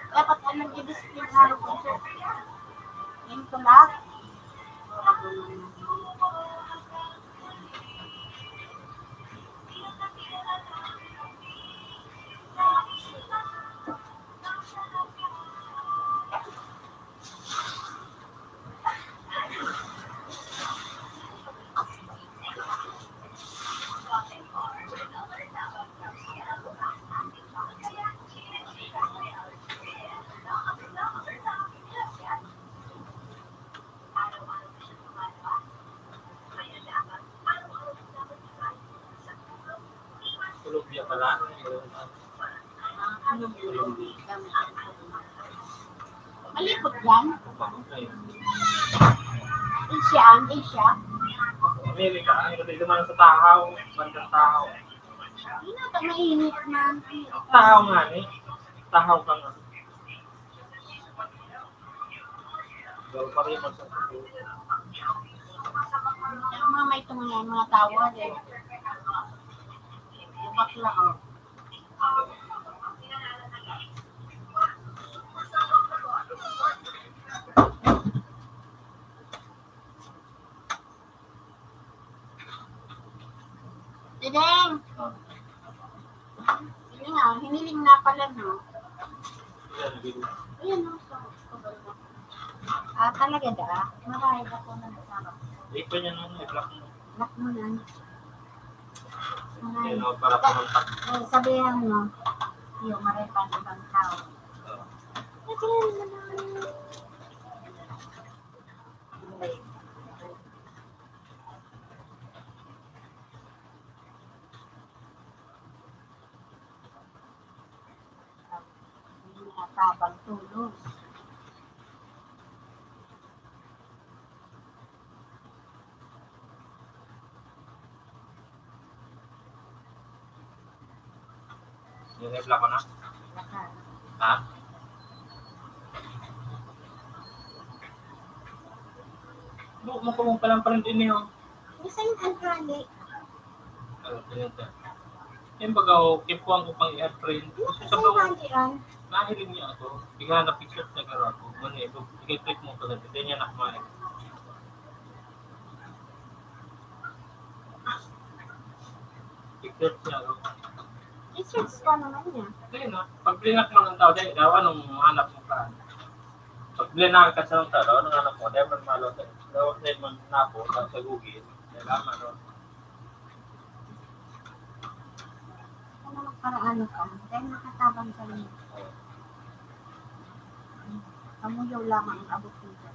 Dapat anong i-discipline hari ko. So, yung tulak. Colombia pala. Malipot yan. Asia, ang Asia. Amerika, ang kasi duman sa Tahaw, bandang Tahaw. Hindi na ito mainit man. Tahaw nga ni. Tahaw ka nga. Daw pa rin magsasabi. Ang mga may itong mga, mga tawad eh. Yung bakla, oh. Dideng! Sige nga, hiniling na pala, no? Ayan, no? Ah, talaga da? Marahil ako na nasama. Ito niya nung i-block mo. Block mo na. Ayan, no, para pumunta. Eh, sabihan mo, yung marahil pa ng ibang tao. Oo. Ito yun, ano, ano. Tabang tulos. Yung reply ko na? Ha? Bu, mo ko mong palang parang din yun. Isa yung alkali. Ano, ganyan ka. Yung baga, oh, kipuan ko pang i-train. Ano kasi yung hali yan? Nahiling niya ako. Bigla na picture niya garo ako. Muna, ibig-click mo ko na. Ganyan ako, mali. Picture niya ako. I-search pa naman niya. Ayun, no? Pag blinak mo ng tao, dahil daw, anong hanap mo pa? Pag Bili na ka sa taro, ano nga na po, dahil man malo, dahil man na po, sa gugit, kailangan, no? Ano magparaan ka? Dahil nakatabang sa inyo. Kamuyaw lamang ang abot nito.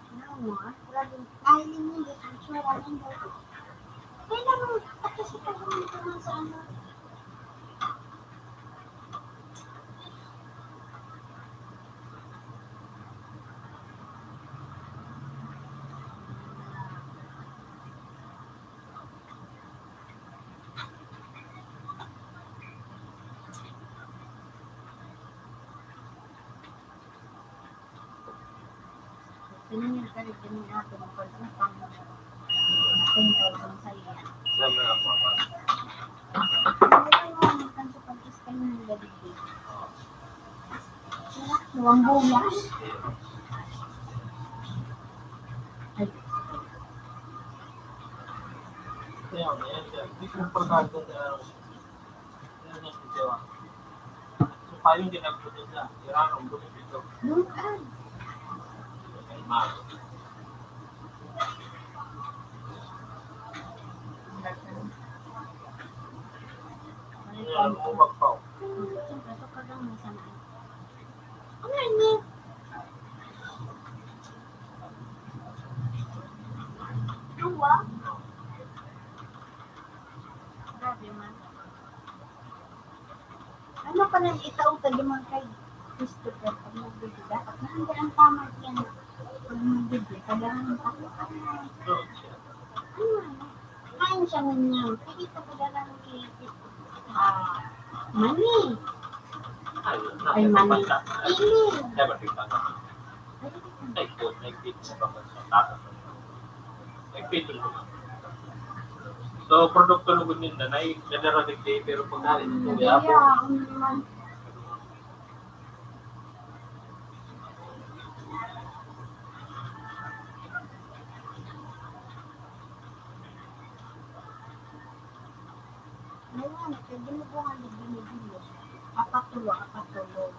Ano mo, ah? Grabe. Dahil hindi ang tsura ng dati. Kailan mo, pati sa pagmamit naman sa ano? Sino yung galit din ni ate mo pag utang mo? Ten thousand sa iya. Sabi nga po, ma'am. Ano yung mga utang sa pag-iskan mo ng gabi? Wala, wala bulas. Ay. Kaya, ayan siya. Hindi ko importante na Doon ka. Siyempre, so pag ang masama. Ano yun? Duwa? Grabe man. Ano pa nang itao ka naman kay Christopher pag magbibida? Pag nandyan ang tama diyan, pag magbibida, kailangan mo ako. Ano, ano? Kain siya ngunyan. Pwede ka pag-alam kay, ah, mani. Ay, mani. Ili. Ay, po, may pizza pa man sa tatas. May pizza pa man. So, produkto lugod ninda na, nadaradig di, pero pag nari nito, Hindi, yapo. Ah, ano naman. Ngayon, kaya ginagawa ni Ginigilo. Apat tulo, apat tulo.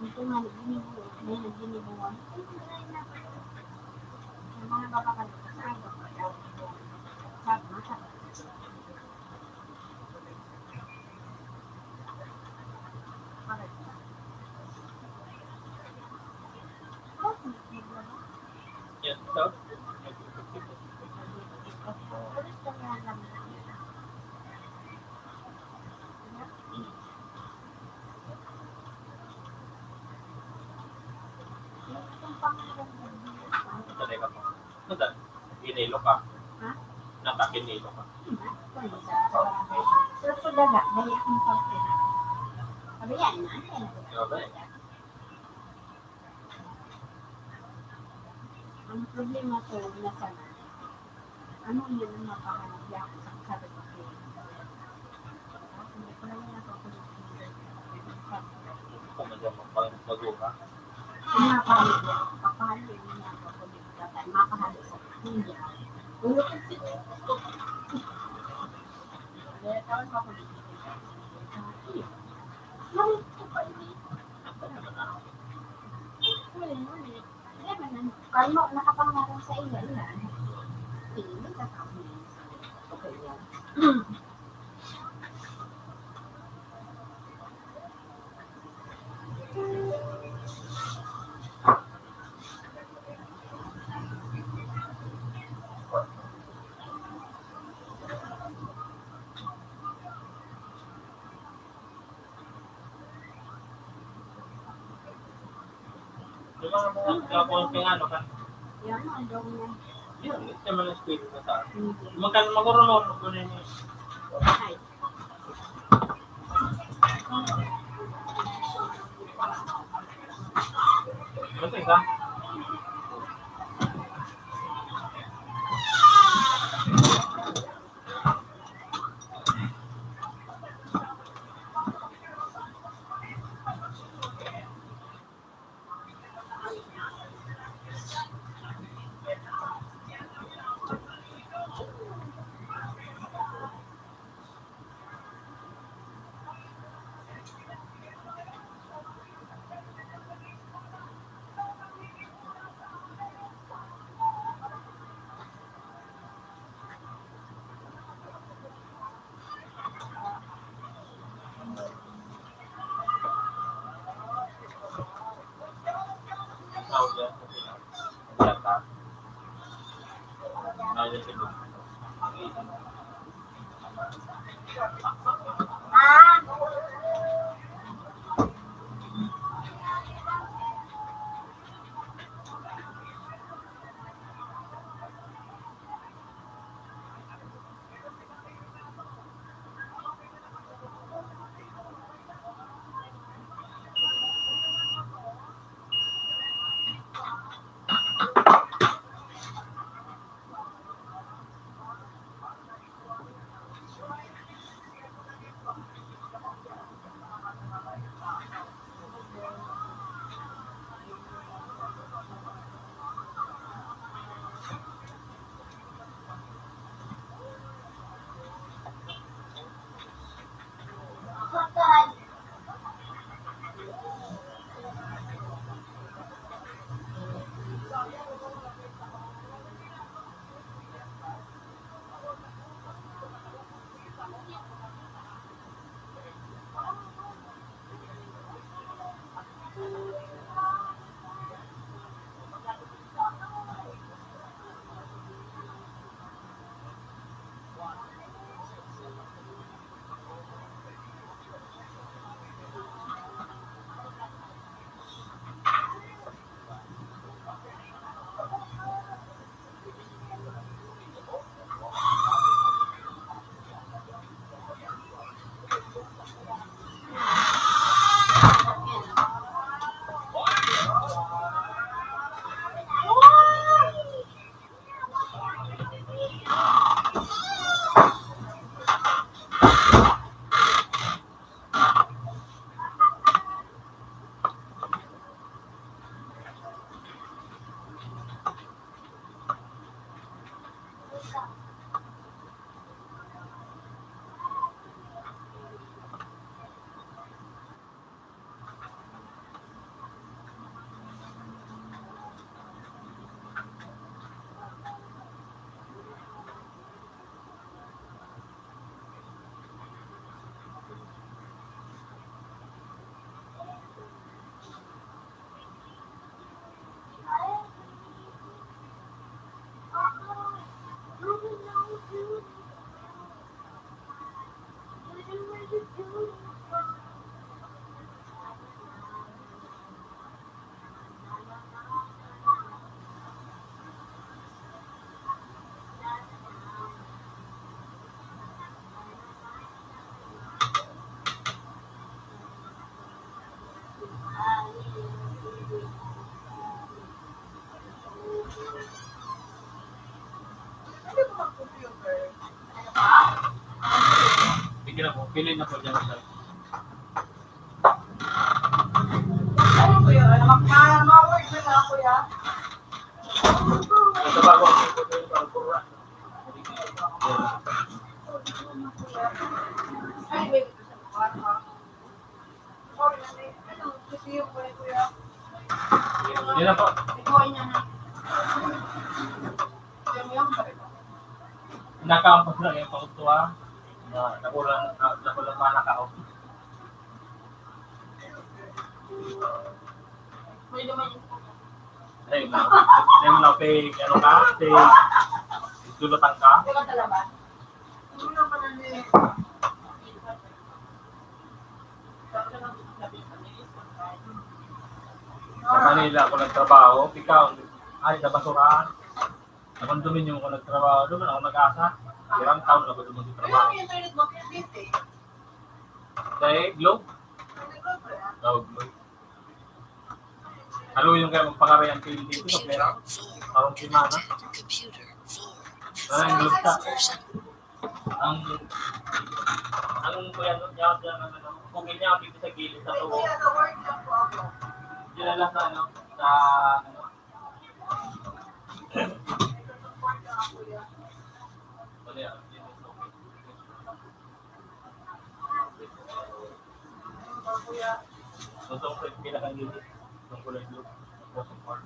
Ito nga, Ginigilo. Ngayon, Ginigilo. Ay, hindi na. Yung mga babakan, sa akin, sa akin, sa akin. Yan, ito. Ito na yung Ano ta? Ginilo ka? Ha? Nata, ginilo ka? Hindi. Kung isa sa barangay. Pero sa daga, dali akong pagpili. Sabi yan, na, yan. Grabe. Ang problema ko, nasa na. Ano yun ang mapahanap niya ako sa sabi ko, okay. Ako, may pala niya ako, kung Kung madyan magpapagura. Ang mga pamilya, papahali mo na ako, kung di ka tayo mapahali sa pamilya. Ulo ko si Kaya tawag ako dito. Marit ko pa ini. Huli, huli. Kaya man, ano, kalmo, nakapangarang sa iya, iya. Hindi, hindi ka tao niya. Okay, yan. Yung mga mga kapon kung ano ka. Yan, ang daw niya. Yun, ito naman ang speed na sa akin. Hindi. Magkano magurunod ko na yun? Ay. Basta isa? Sige na po, pili na po dyan, sir. Ano po yun? Ano, ma-, ma-, ma-word na lang, kuya. Ito ba, boss? Ay, wait. Yun na po. Nakaon ko na yung pagkuha. Na, nakulang, na, nakulang pa, nakaon. Ay, na. Ay, na, pe, ano ka? Pe, dulutan ka? Sa Manila ako nagtrabaho, ikaw, ay, sa basurahan. Sa kondominium ako nagtrabaho, doon ako nag-asa. Ilang taon na ba doon magtrabaho? Ano yung internet mo, P P T? Sa Globe? Sa Globe ba yan? Oo, Globe. Halo yung kaya magpakaray ang P L D T sa pera. Parang simana. Parang Globe sa. Ang, ang kuya, ano, niya, ano, ano, bugil niya, dito sa gilid, sa tubo. Dinala sa, ano, sa, ano, ano yan? Itong pinakagilid, itong kulay blue. Itong support.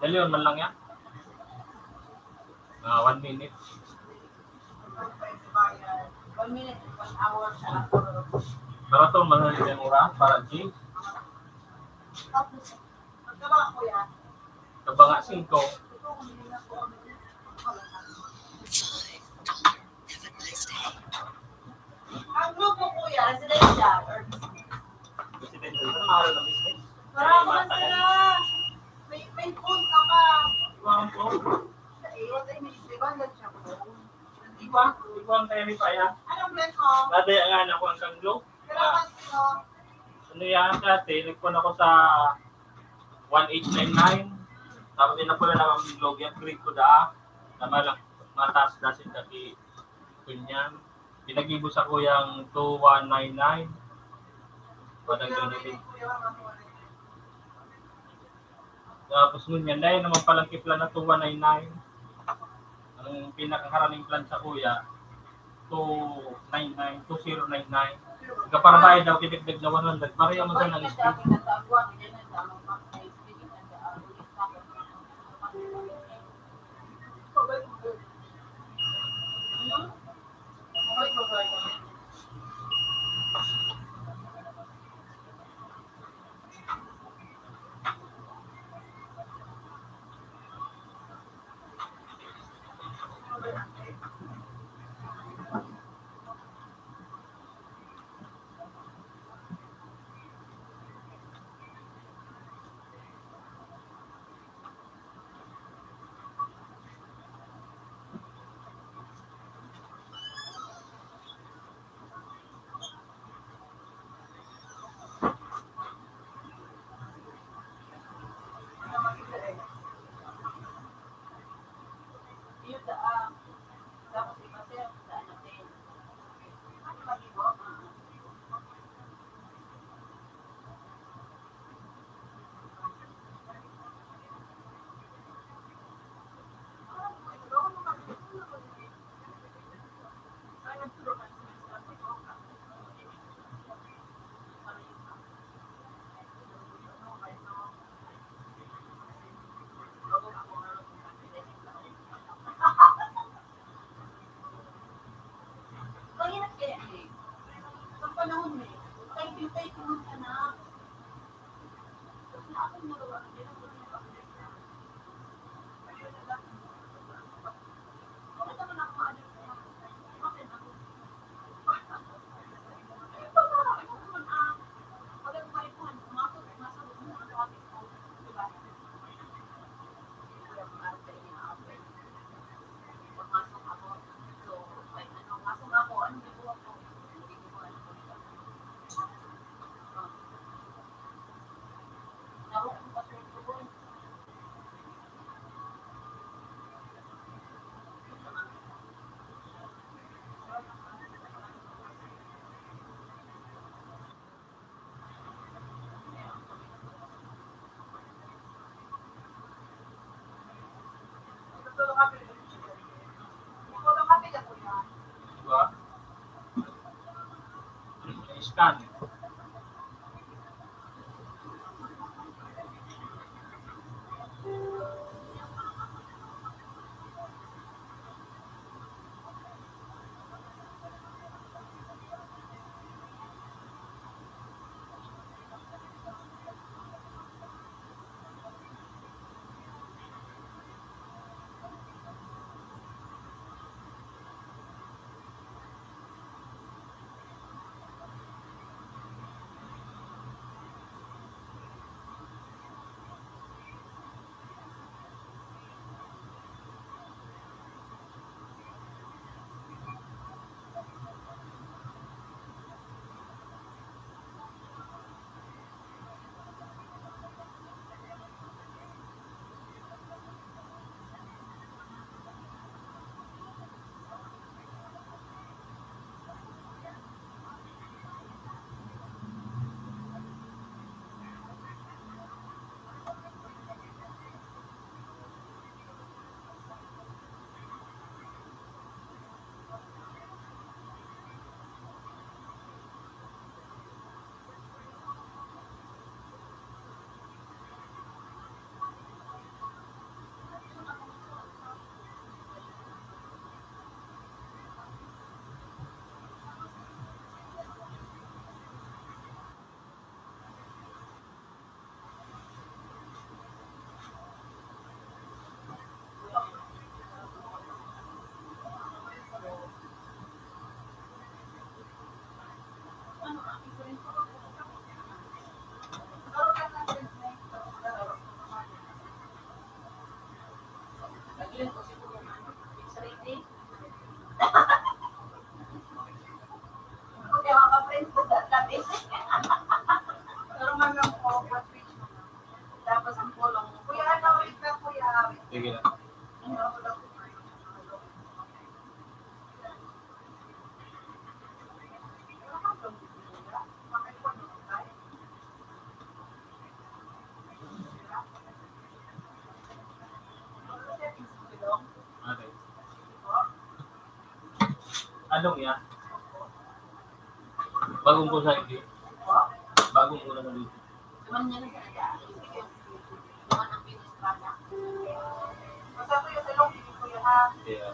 Dali man lang yan. Ah, one minute. One minute, one hour siya. Barato man ang mura para G. Tapos, magkaba ko yan. Kabanga singko. Ang grupo, kuya, residential or business? Residential. Ano, mahal na business? Marami na sila. May, may phone ka pa. Iwan ko. Sa iyo, tayo, may iba na siya po. Iwan, iwan tayo ni Paya. Anong brand mo? Dati ang anak ko ang Kanglo. Pero mas, ano? Ano yan, dati, nagpon ako sa one eight nine nine. Tapos, yun na pula na ang Kanglo. I-upgrade ko da. Tama lang. Mataas na si Dati. Ganyan. Pinagibo sa kuyang two one nine nine. Padagdag na din. Tapos ngunyan, dahil naman palang kiplan na two one nine nine. Ang pinakaharaming plan sa kuya, two nine nine, two zero nine nine. Kaparabahay daw, kidagdag na one hundred. Pareho mo sa nang speed. Mahirap kaya, eh. Sa panahon, eh, typing-typing ang anak. Wala akong magawa. Diba? Scan. Nag-inom po siguro ng ano, X-ray day. Kaya mga friends ko sa tabi. Pero man lang po, tapos ang pulong, "Kuya, ano, wait lang, kuya." Sige lang. Ano, wala po. Okay. Anong yan? Bagong ko sa hindi. Bagong ko na sa dito. Naman niya na sa akin. Naman ang pinis pa niya. Basta ko yung talong, hindi ko yun, ha? Yeah.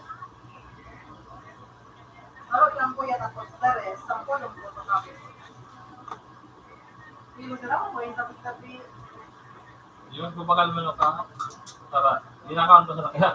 Laro lang, kuya, tapos the rest, sampo lang po sa kami. Hindi mo sila, kuya, yung tapos-tapi. Yung magpapakal mo ka, para, hindi na ka sa kaya.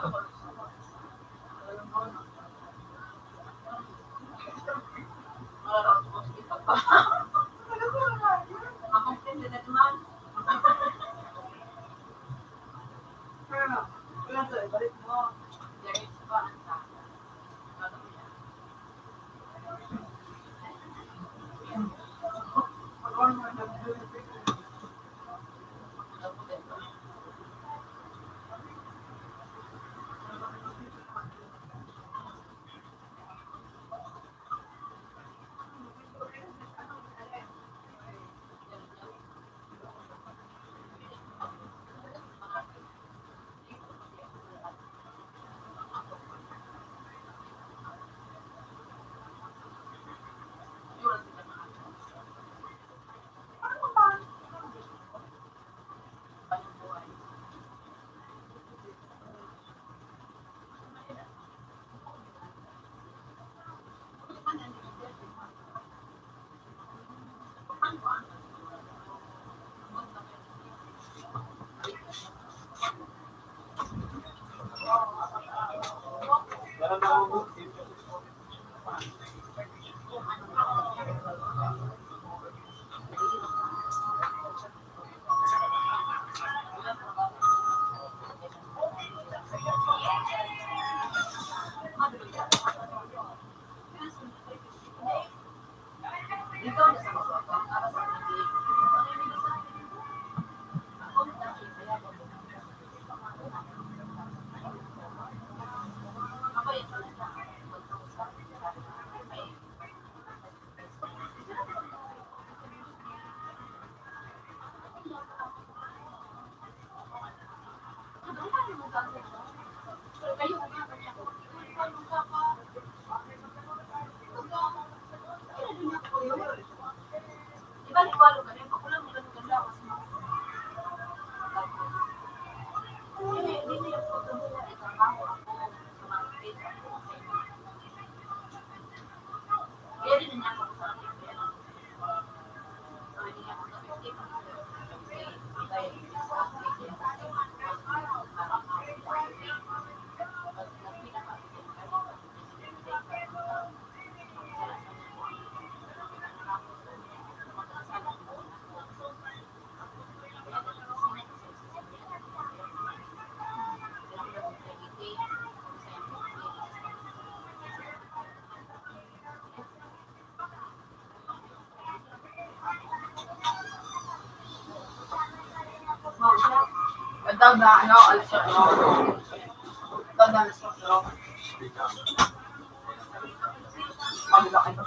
Ito na, ano, also, no? Ito na, also, no? Ang laki ng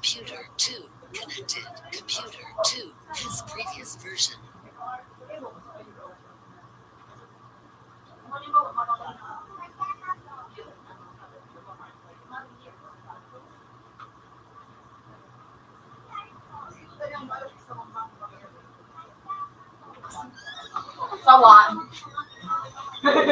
Computer two connected. Computer two has previous version.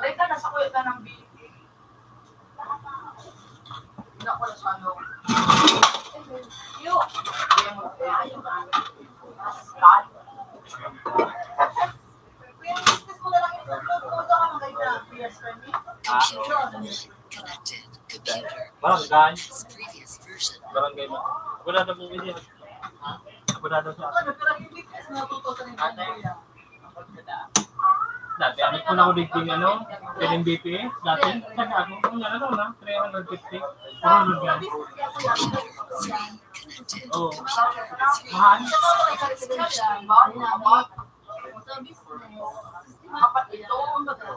Reka, nasa kuya ka ng baby. Hindi ko na sa ano. Yo. Kaya mo, kaya yung ano. Kuya, business mo na lang yung sa vlog mo, baka magay na P S for me. Computer mode connected. Computer Barangay. previous version. Barangay mo. Wala na po yun. Wala na siya. Ano, pero yung business mo, tutusan yung kuya. Dati, ano po na ako dito yung ano, P N B P S. Dati, saka ako, kung ano na, three hundred fifty. four hundred yan. Free connected. Oo. Computer Mahal. previous version.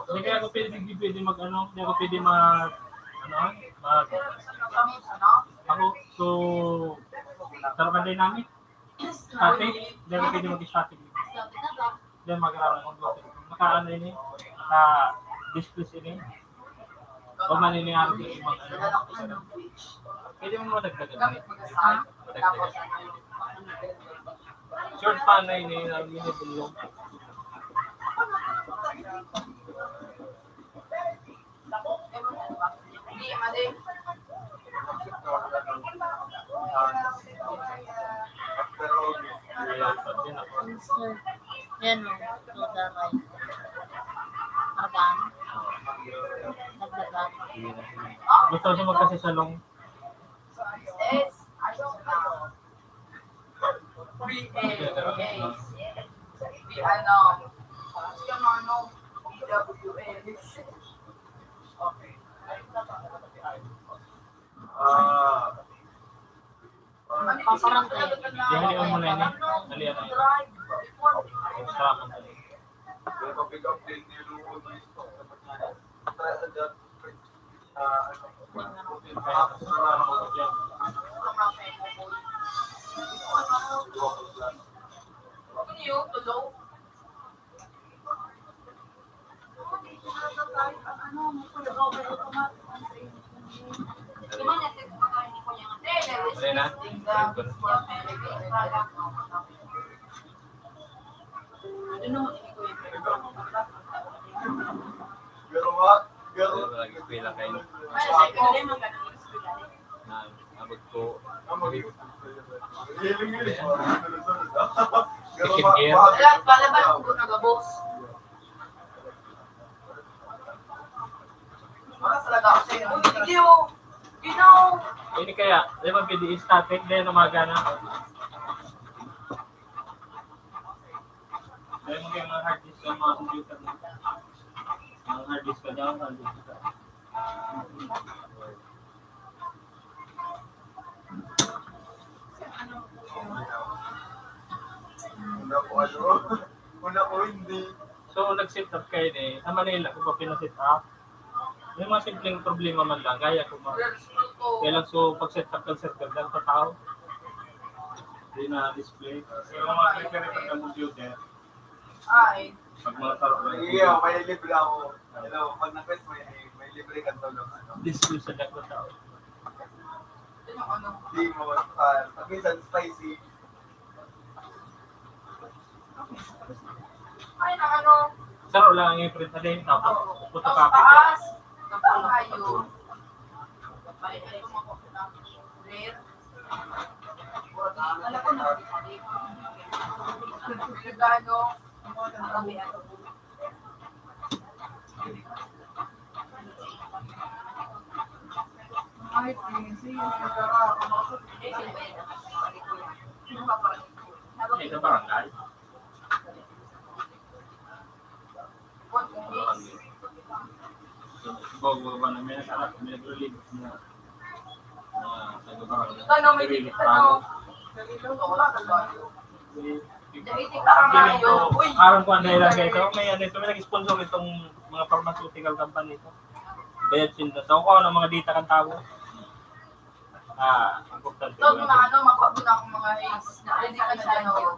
Hindi kaya ako pwede, hindi pwede mag ano, hindi ako pwede mag, ano, mag, ako, so, pero kan dynamic, static, hindi ako pwede mag-static. Hindi, mag-ano, mag-static. Naka ano ini, naka display ini. O maniniyaro sa ibang ano. Pwede mo madagdagan. Madagdagan. Short pa na ini, ang ini bulong. Yan o. Ito damay. Kargaan. Dagdagan. Gusto ko magkasi sa long. Is, ano, B A A. B, ano, yung ano, B W S. Okay. Ah, Paparang tayo. Dali mo muna ini. Dali ano. Sarap ang dali. Dali na. Ano naman, hindi ko yun. Pero lagi ko lang kayo. Na abot ko. Second year. Wala, wala ba ang nagabos? Wala talaga ako sa'yo. Uy, thank you. Ginaw. Ini kaya, di ba, P D S static din, umaga na. Kaya mo yung mga hard disk sa mga computer mo. Mga hard disk ka daw, hard disk ka. Una ko ano, una ko hindi. So, nag-set up kayo ni, sa Manila, kung pa pinaset up, may mga simpleng problema man lang, kaya kung ma- kaya lang, so, pag-set up ng server lang sa tao, hindi na display. So, yung mga reference ng computer, Ay, pag mga tao lang, Sige, may libre ako. Hello, pag na-quest, may, may libre kang tulong. Ano? Display sa dako tao. ito yung ano. Di mo, pa, pag minsan spicy. Ay, na ano. Saro lang ang i-print na din, tapos Tapos photocopy ka. taas. Tapos ayun. Balik na yung mga rare. Wala ko na. Regalo. Ang kami ano. Ay, easy. Nagkaka-, Ito barangay. Bago ba na may nag-anak, may nag-relieve na, na taga-barangay. Ano, may Relief ano? tao. Nalilito ko lang. May Dito, parang ko ang dahilan kayo. May ano ito, may nag-sponsor itong mga pharmaceutical company ito. Bayad sinda. So, kung ano mga data kan tao. Ah, importante. So, mga ano, makuha ko na akong mga hits. Na, hindi ka na dyan, oh.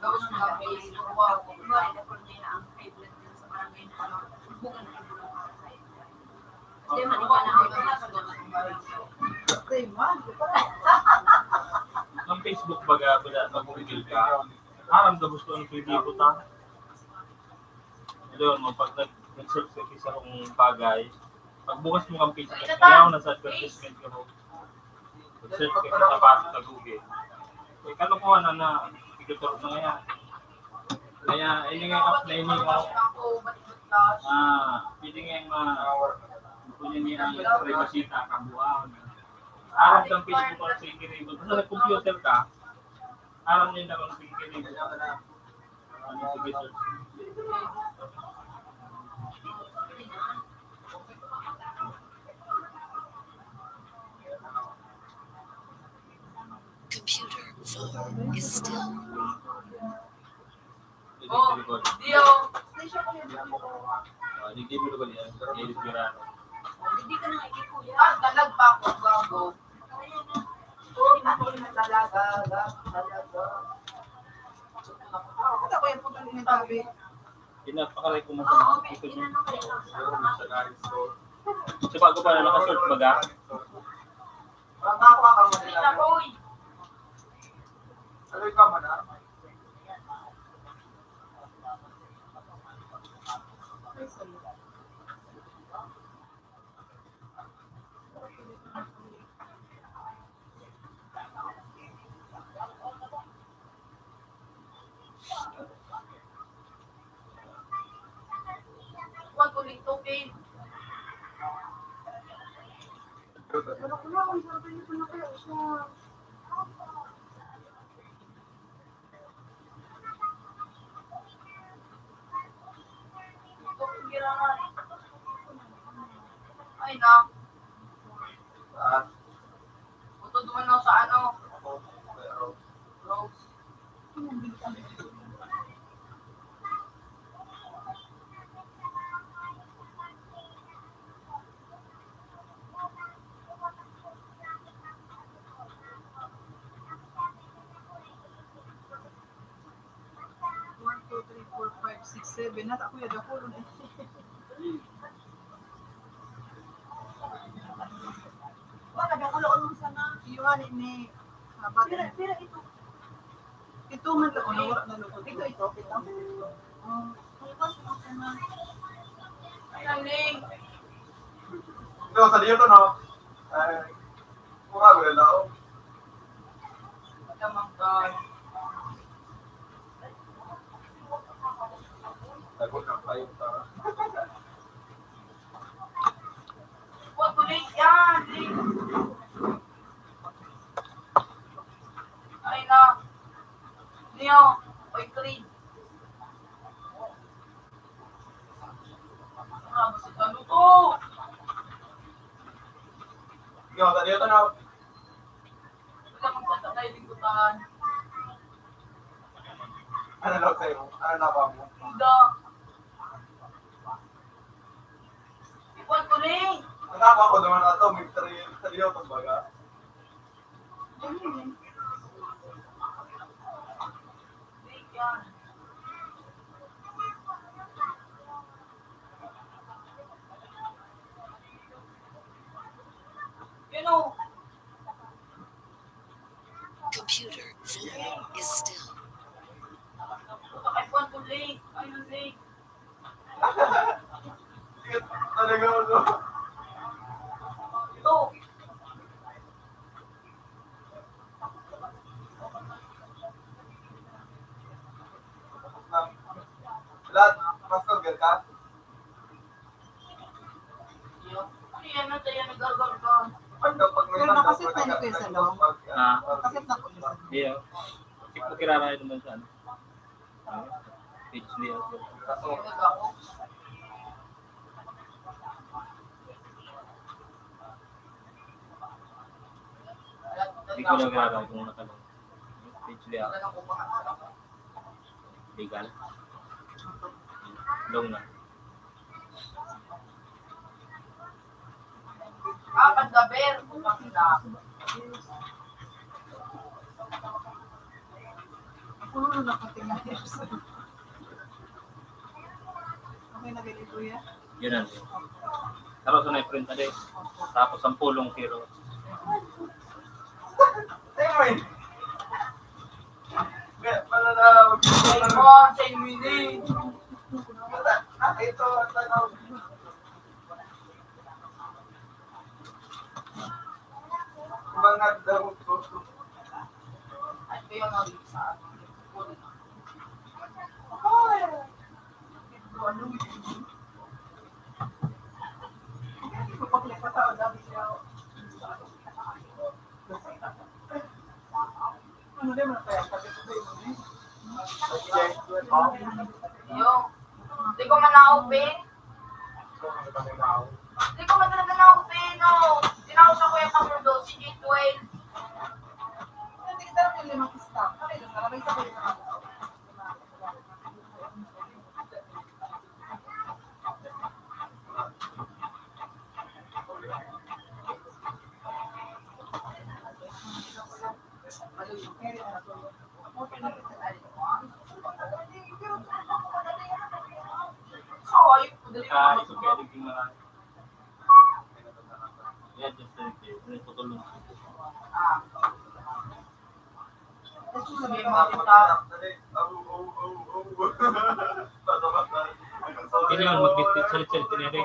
Tapos mga hits, makuha ko. Ang Facebook baga, baga, mag-Google ka. Aram ka gusto ang pwede ko ta. Doon mo, pag nag-, nag-search ka sa kung bagay, pagbukas mo kang Facebook, kaya ako nasa advertisement ka mo. Mag-search ka sa Tapas, sa Google. Eh, kalokohan na na, ikaturok na kaya. Kaya, ini nga app na ini, oh. Ah, pwede nga yung ma-, pwede nga ang privacy ta, kabuang. Aram kang Facebook ang secret. Basta nag-computer ka, aram niya na kung secret. Ano, sige, sir. Computer, phone is still. Dito, dito, dito. Ah, hindi mo na ba niya? Hindi ko na. Ah, dalag pa ako, gago. Talaga, talaga. Kita ko yung pagkain ng tabi. Pinapakaray ko mo sa mga pictures mo. Sa bago pa na naka-short baga. Ano ka man, ah? Wag ulit tubig. Wala ko na, ang sabi niyo pa na kaya siya. Ay, na. Saan? Utod mo, no, sa ano? Ako, pero Rose. One, two, three, four, five, six, seven. Nata, kuya, dakulon eh. Baka dakulon mo sana. Iyo, ani ni, ah, bati. Pira, pira ito? Ito man lang, wala na lugod. Ito, ito, ito. Oh. Ito, sa diyo to, no? Ay, mura, wala na ako. Lagot na pa yung tao. Huwag ko na yan, eh. Ay na. Neo, oy, Creed. Ikaw, sa diyo to, no? Wala magtatangay, lingkutan. Ano daw sa'yo? Ano na ba mo? Hindi. Ikuan ko ni. Ang tama ko naman na to, may three, three out of baga. Yan o. Computer, volume is still. Ay, kuwan ko, late. Ay, ang late. Talaga ako. Ito. Lahat, Pastor, girl ka? Pero nakaset na ni Kuya Salong? Ha? Nakaset na po ni Salong? Iyo. Check mo, kirara naman sa ano. Page layout. Hindi ko lang kirara kung nakalong. Page layout. Legal. Long na. Ah, paggaber. Puno na pati nga years. Okay na ganito, kuya? Yun ang Pero sa na-print na din. Tapos ang pulong zero. Anyway. Kaya pala na, same one, same meaning. Ah, ito, ang tanong. Mga daw ko. Ay, kaya nga, sa akin. Yo, di ko man na-open. Di ko man talaga na-open, no. Tinawag sa Kuya Panguldo, si G twelve. Hindi kita rin lima pista. Kami, nasa labay sa Kuya Panguldo. Ah, ito pwede yung mga, yan, just like, eh, ano, tutulong. Hindi naman, magbitbit sa litsil, tinere.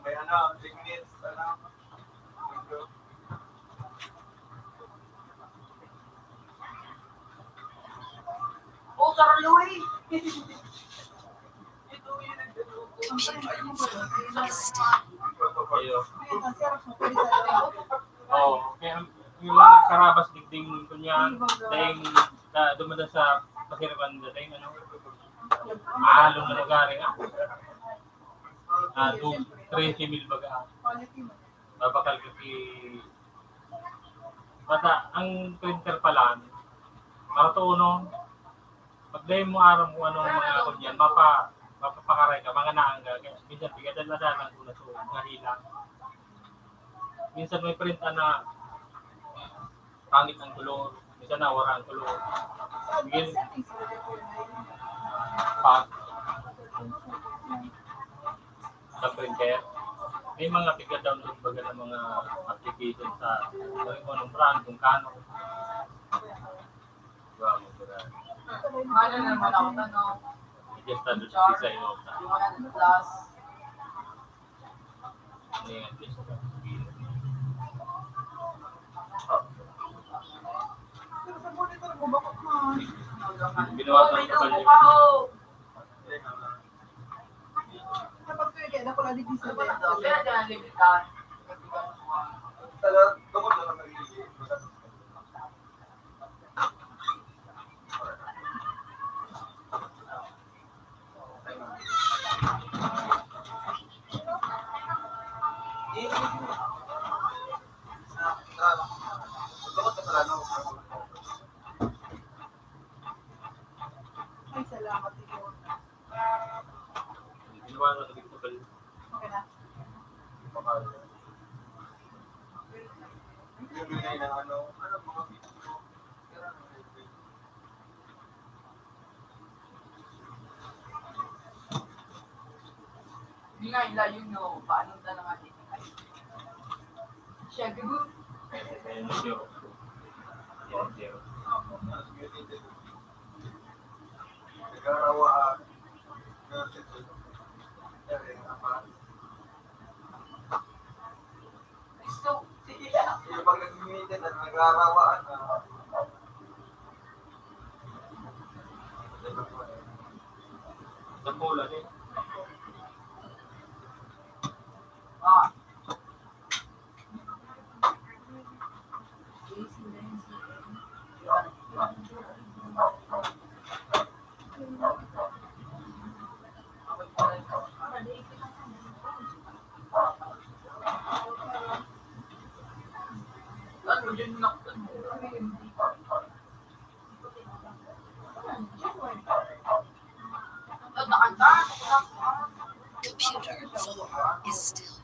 May ano, three minutes, ano? Oh, Carlo, eh. Iyo. Oo, kaya yung mga karabas digding kunyan, dahil na dumadan sa Pasiraban, dahil ano, mahalong na lugar, eh, ah. Ah, tu-, trese mil baga. Babakal ka ki-, basta ang printer pa lang, para to, no? Pag dahil mo aram kung anong mga kunyan, mapa-, mapapakaray ka, mga naangga, kaya minsan, pigadal-adalan ko na to, mga hila. Minsan may print na pangit ang kolor, minsan nawara ang kolor. Sige. Pa. Sa printer, may mga piga-download baga ng mga application sa, kung anong brand, kung kano. Diba, mga Ano naman ako tanong? Just a design of that. Yung one hundred plus. Ayan, just Ginawa ko May ng dugo kapal. Ka, oh. Kapag ko yung kaya, naku, naligis na ba? Kaya dyan, limit ka. Tala, tungkol na lang nag-iisip. Ay, salamat, Lord. Ginawa na, naging kapal. Okay na. Kapal. Nagbibigay ng ano, ano, mga video. Hindi nga, ilayo nyo, paano na lang ang itikay? Siya, gano'n. Ayan, zero. Ayan, zero. Nagkarawaan. Gusto, sige na. Yung pag nag-meeting na, nagkarawaan na. Sa pula, eh. Ah. Computer four is still.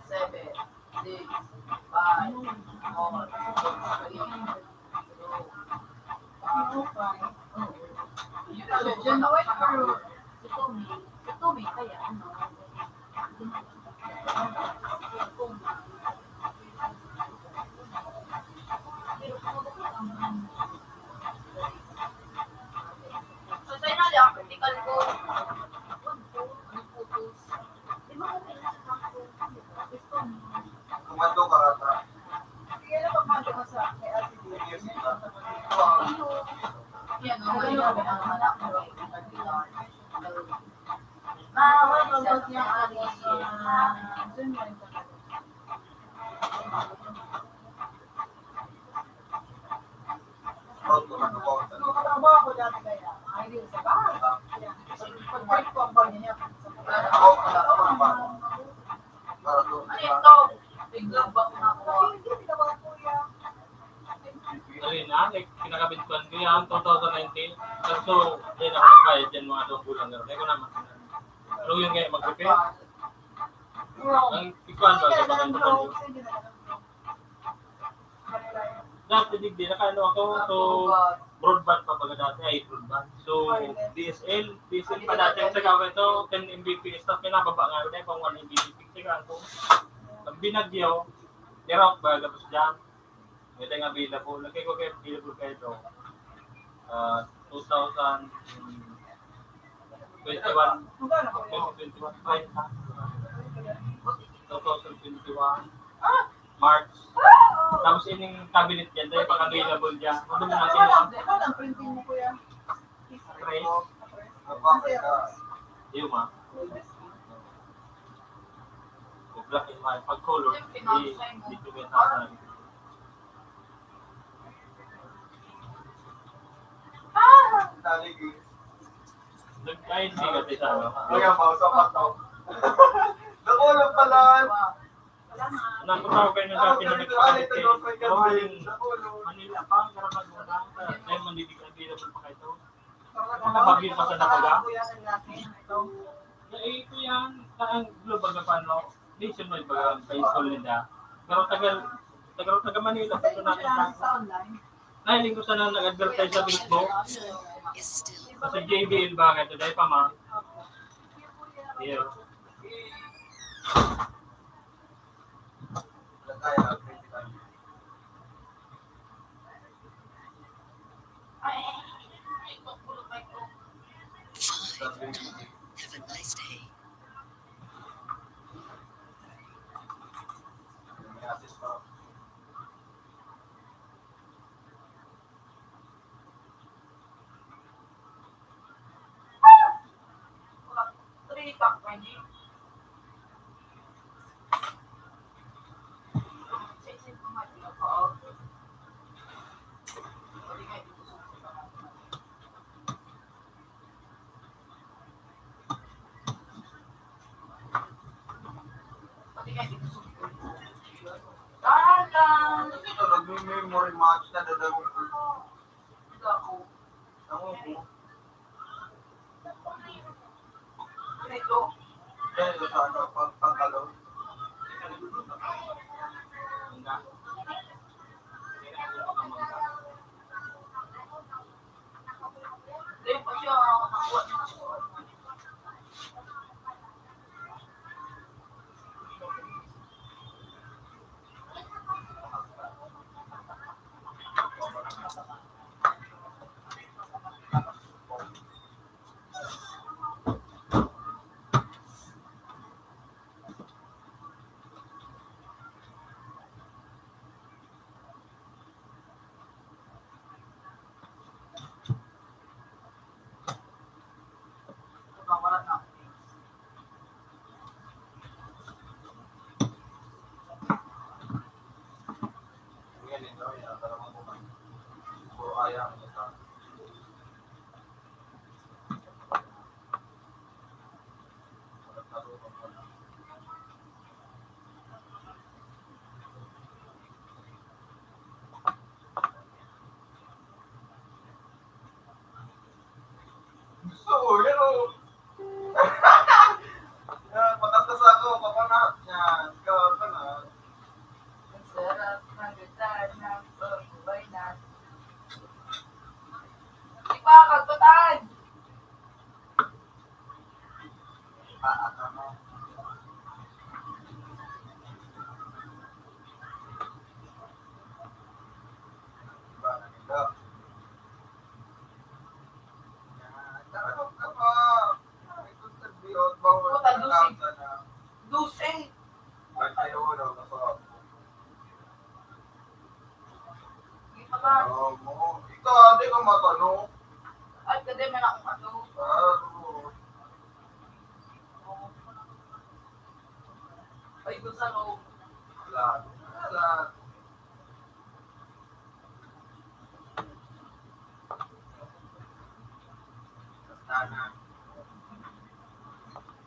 Seven, six, five, four, three, two, one. Yun na, Jen, wait for you. Si Tommy. Si Tommy, kaya ano? So, sa'yo na lang, critical ko. Kumando ka ata. Sige na, pagmando ka sa kay Ate Dee. Sige, sige. Yan, okay na, okay na, okay na. Bawal siya sa mga Ate Dee. Ano ito? Tigabak na ako. Ano yun, ah? Like, kinakabit ko yan, two thousand nineteen. Kaso, di na ako nagbayad yan, mga dalawang bulan na rin. Kaya ko naman. Pero yun nga, mag-repair. Ang ikuan ba, sa mga Dati, digdi, nakaano ako, so, broadband pa baga dati, ay, broadband. So, D S L, D S L pa dati, ang sagawa ito, ten M B P S, tapos pinababa nga, dahil pang one M B P S, sagawa ko. Ang binagyo, ni-route ba, tapos dyan. Ito yung available, lagay ko kayo, available kayo ito. Ah, two thousand twenty-one, twenty twenty-one, two thousand twenty-one, March. Tapos ining cabinet dyan, dahil pang available dyan. Ano mo na sila? Ano ang printing mo, kuya? Tres. Yung ma. Black and white. Pag color, di, di ko may tatanan. Nag-I C kasi sa ano. Kaya pa, sa pato. Nakulog pala. Nakutaw kayo ng dati na nagpalit eh. Gawa yung Manila pa, pero nagmuna. Kaya mandidig available pa kayo. Ano ba, bin pa sa Naga? Na, eh, ito yan. Na ang Globe, baga pa, no? Nationwide, baga, ang pa-install nila. Pero taga, taga, taga Manila, ito natin sa online. Nahiling ko sana nag-advertise sa Facebook. Kasi J B L ba, ito dahil pa, ma? Yeah. Have a nice day. Ito, nagme-memory match na dadawin ko. Wala ko. Ang ubo. Dito. Dito sa ano, pag, pagkalo. Hindi pa siya nakakuha ng Gusto ko, yan o. Yan, patas na sa ako, papanat. Yan, ikaw, papanat. Ang sarap ng ganda ng pagbuhay natin. Di ba, pagpatan? Ah, ah, ah. Ba, naganda. Yan, tarong ka pa. Ay, kung sabihin, bawal Puta, na dusig. Nasa na. Dusig. Ay, ayaw, wala, masarap. Di pa ba? Oo, mo. Ikaw, di ka matanong. Ay, hindi man ako matanong. Ah, oo. Ay, gusto ko. Wala. Wala. Basta na.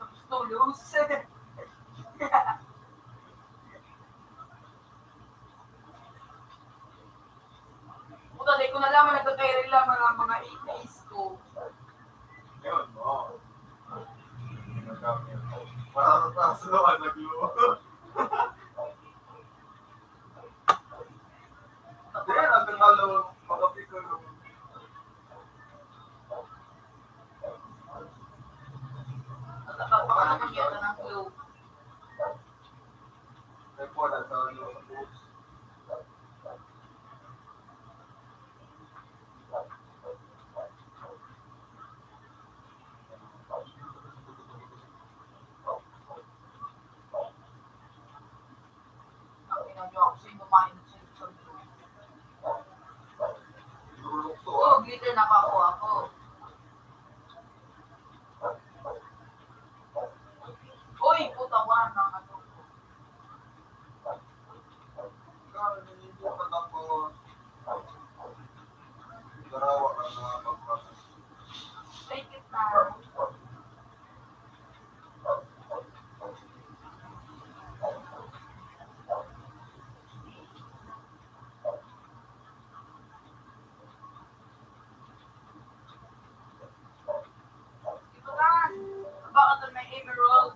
Tapos tulog. Puta, di ko nalaman nagkakairil lang mga, mga ace ko. Yun, oo. Parang taas na, nagluwa. Hindi, ang ganda ng mga picture. At ang pagkakakita ng globe. Ay, po, nasa ano, sa books. Ang ginagawa ko sa inyo, main sa inyo. Oh, glitter na pa ako, ako. Uy, puta, wala na, ano. Garawa ka na magpapasok. Ay, kita. Bakit may emerald?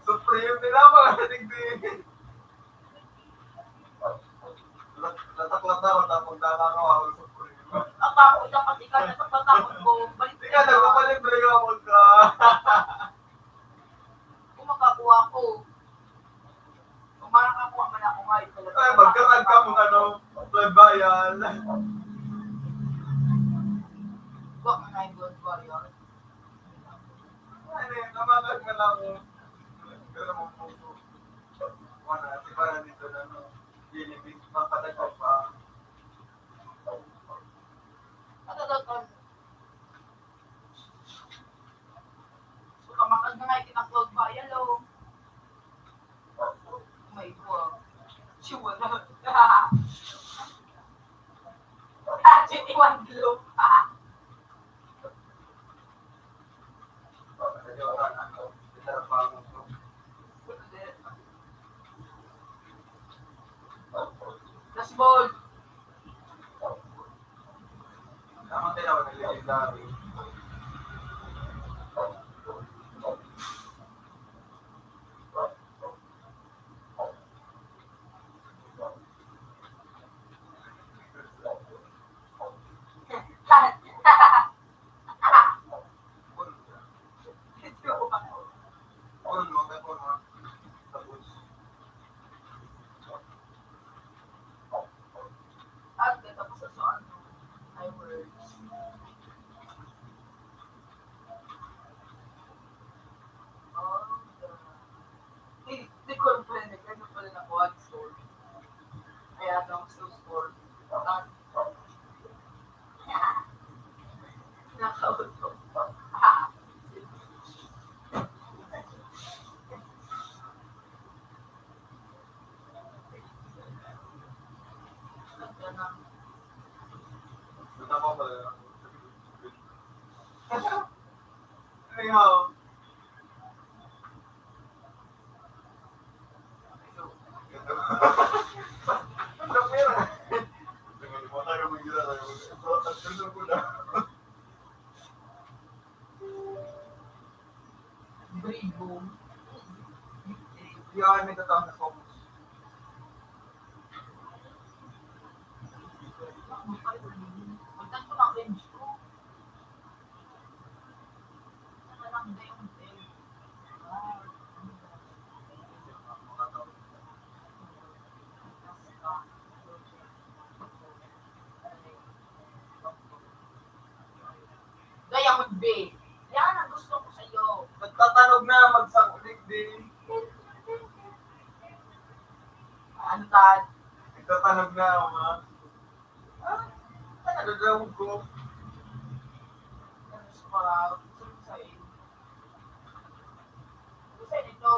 Supreme din ako, digdi. Lataklat na ako, tapos dala ko, ako, Supreme. Ang takot ka, pati ka, natakot ko. Balik Ika, ka. Nagpapalibre ka, huwag ka. Kung makakuha ko. Kung makakakuha man ako ngayon, talaga. Ay, magkarag ka mong ano, blood vial. Huwag mo na yung blood vial. Ano yun, namalag na lang mo. Pero mo po. Wala, di ba nandito na, no? Hindi, hindi, papadagdag pa. Padagdag pa. So, kamatag na nga, itinakload ba? Yan, lo. Oh my God. Si wala. Si Iwan Globe. Last ball. Anyhow. Bribo. Yan, may tatawag na focus. Ang tanto ng range ko. Diamond Bay. Yan ang gusto ko sa'yo. Nagtatanog na, magsakulit din. Ano, Tad? Nagtatanog na, mga. Ah, ano daw ko? Ano sa mga gusto mo sa inyo? Gusto nito?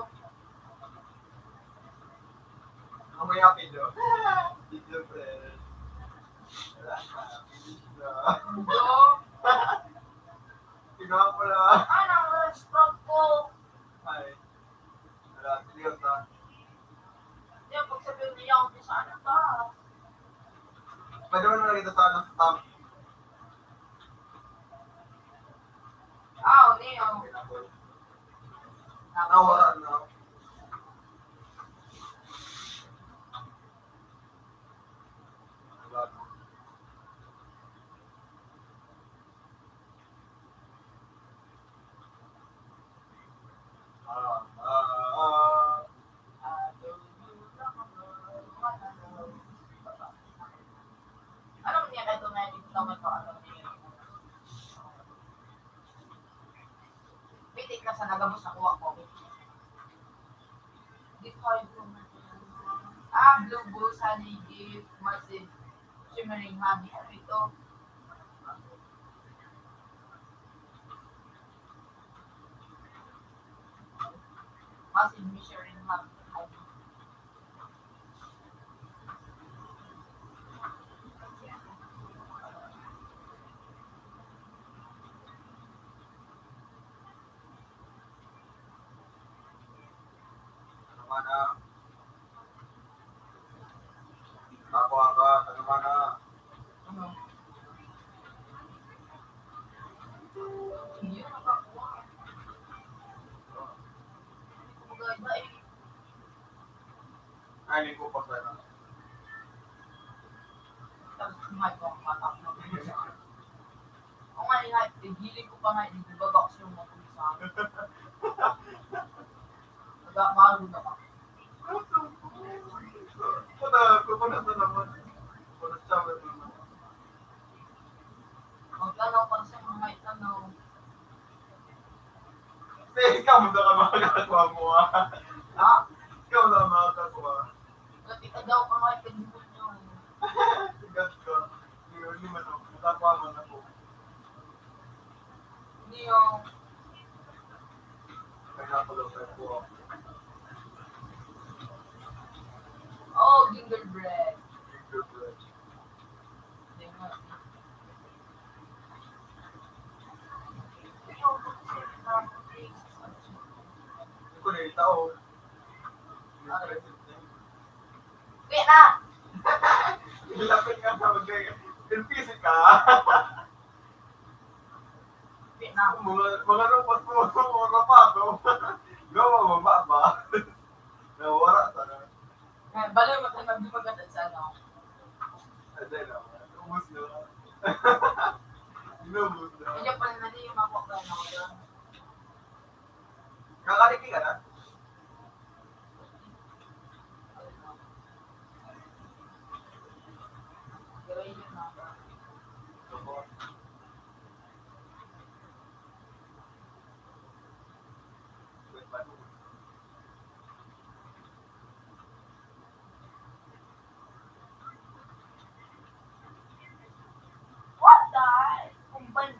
Ang may apelyido. Dito, pre. Wala. Apelyido. Kinuha ko lang. Ah, nang-stroke ko. Ay. Wala, apelyido ta. Yan, pag sabihin niya, umpisa na ba? Pwede mo na lagyan sa ano, sa top. Ah, o, niyo. Nawala na. Ah, ah, ah. Alam niya, kahit may ito, may ito, ano niya. Pitik na sa nagabos na kuha ko. Di ko kayo. Ah, Blue Bulls, Honey Gift, Massive, Shimmering Honey. Ano ito? Massive, Shimmering Honey. Ano man na? Ako ang ka, ano man na? Ano? Hindi yun nakakuha. Hindi ko maganda eh. Ay, hindi ko pa sana. Tapos kumain ko ang mata ko. Ako nga, nga, eh, hiling ko pa nga, hindi ba box yung mga pusa? Nagmamago na ba? Puta, kukunas na naman. Kukunas siya, wala naman. Magtanaw pa sa mga itanaw. Te, ikaw mo sa ka makakakuha mo, ah. Ha? Ikaw na makakakuha. Pati ka daw, kamay ka, di mo nyo. Sigat ka. Hindi, hindi man ako. Matakuha man ako. Hindi, oh. Kaya pala, kaya po ako. Oh, gingerbread. Gingerbread. Hindi nga. Ito na yung tao. Kaya na! Lapit nga sa mga, yung physical. Kaya na. Mga, mga lumpas mo, mga rapato. Gawa, mababa. Nawara, sana. Eh, bale, mag-, mag-, maganda sa ano. Ay, dahil lang. Ubus na. Inubos na. Hindi pala na yung makuha ko na ako doon. Kakaliki ka na? Pero yun yung mga What the? Kumbal.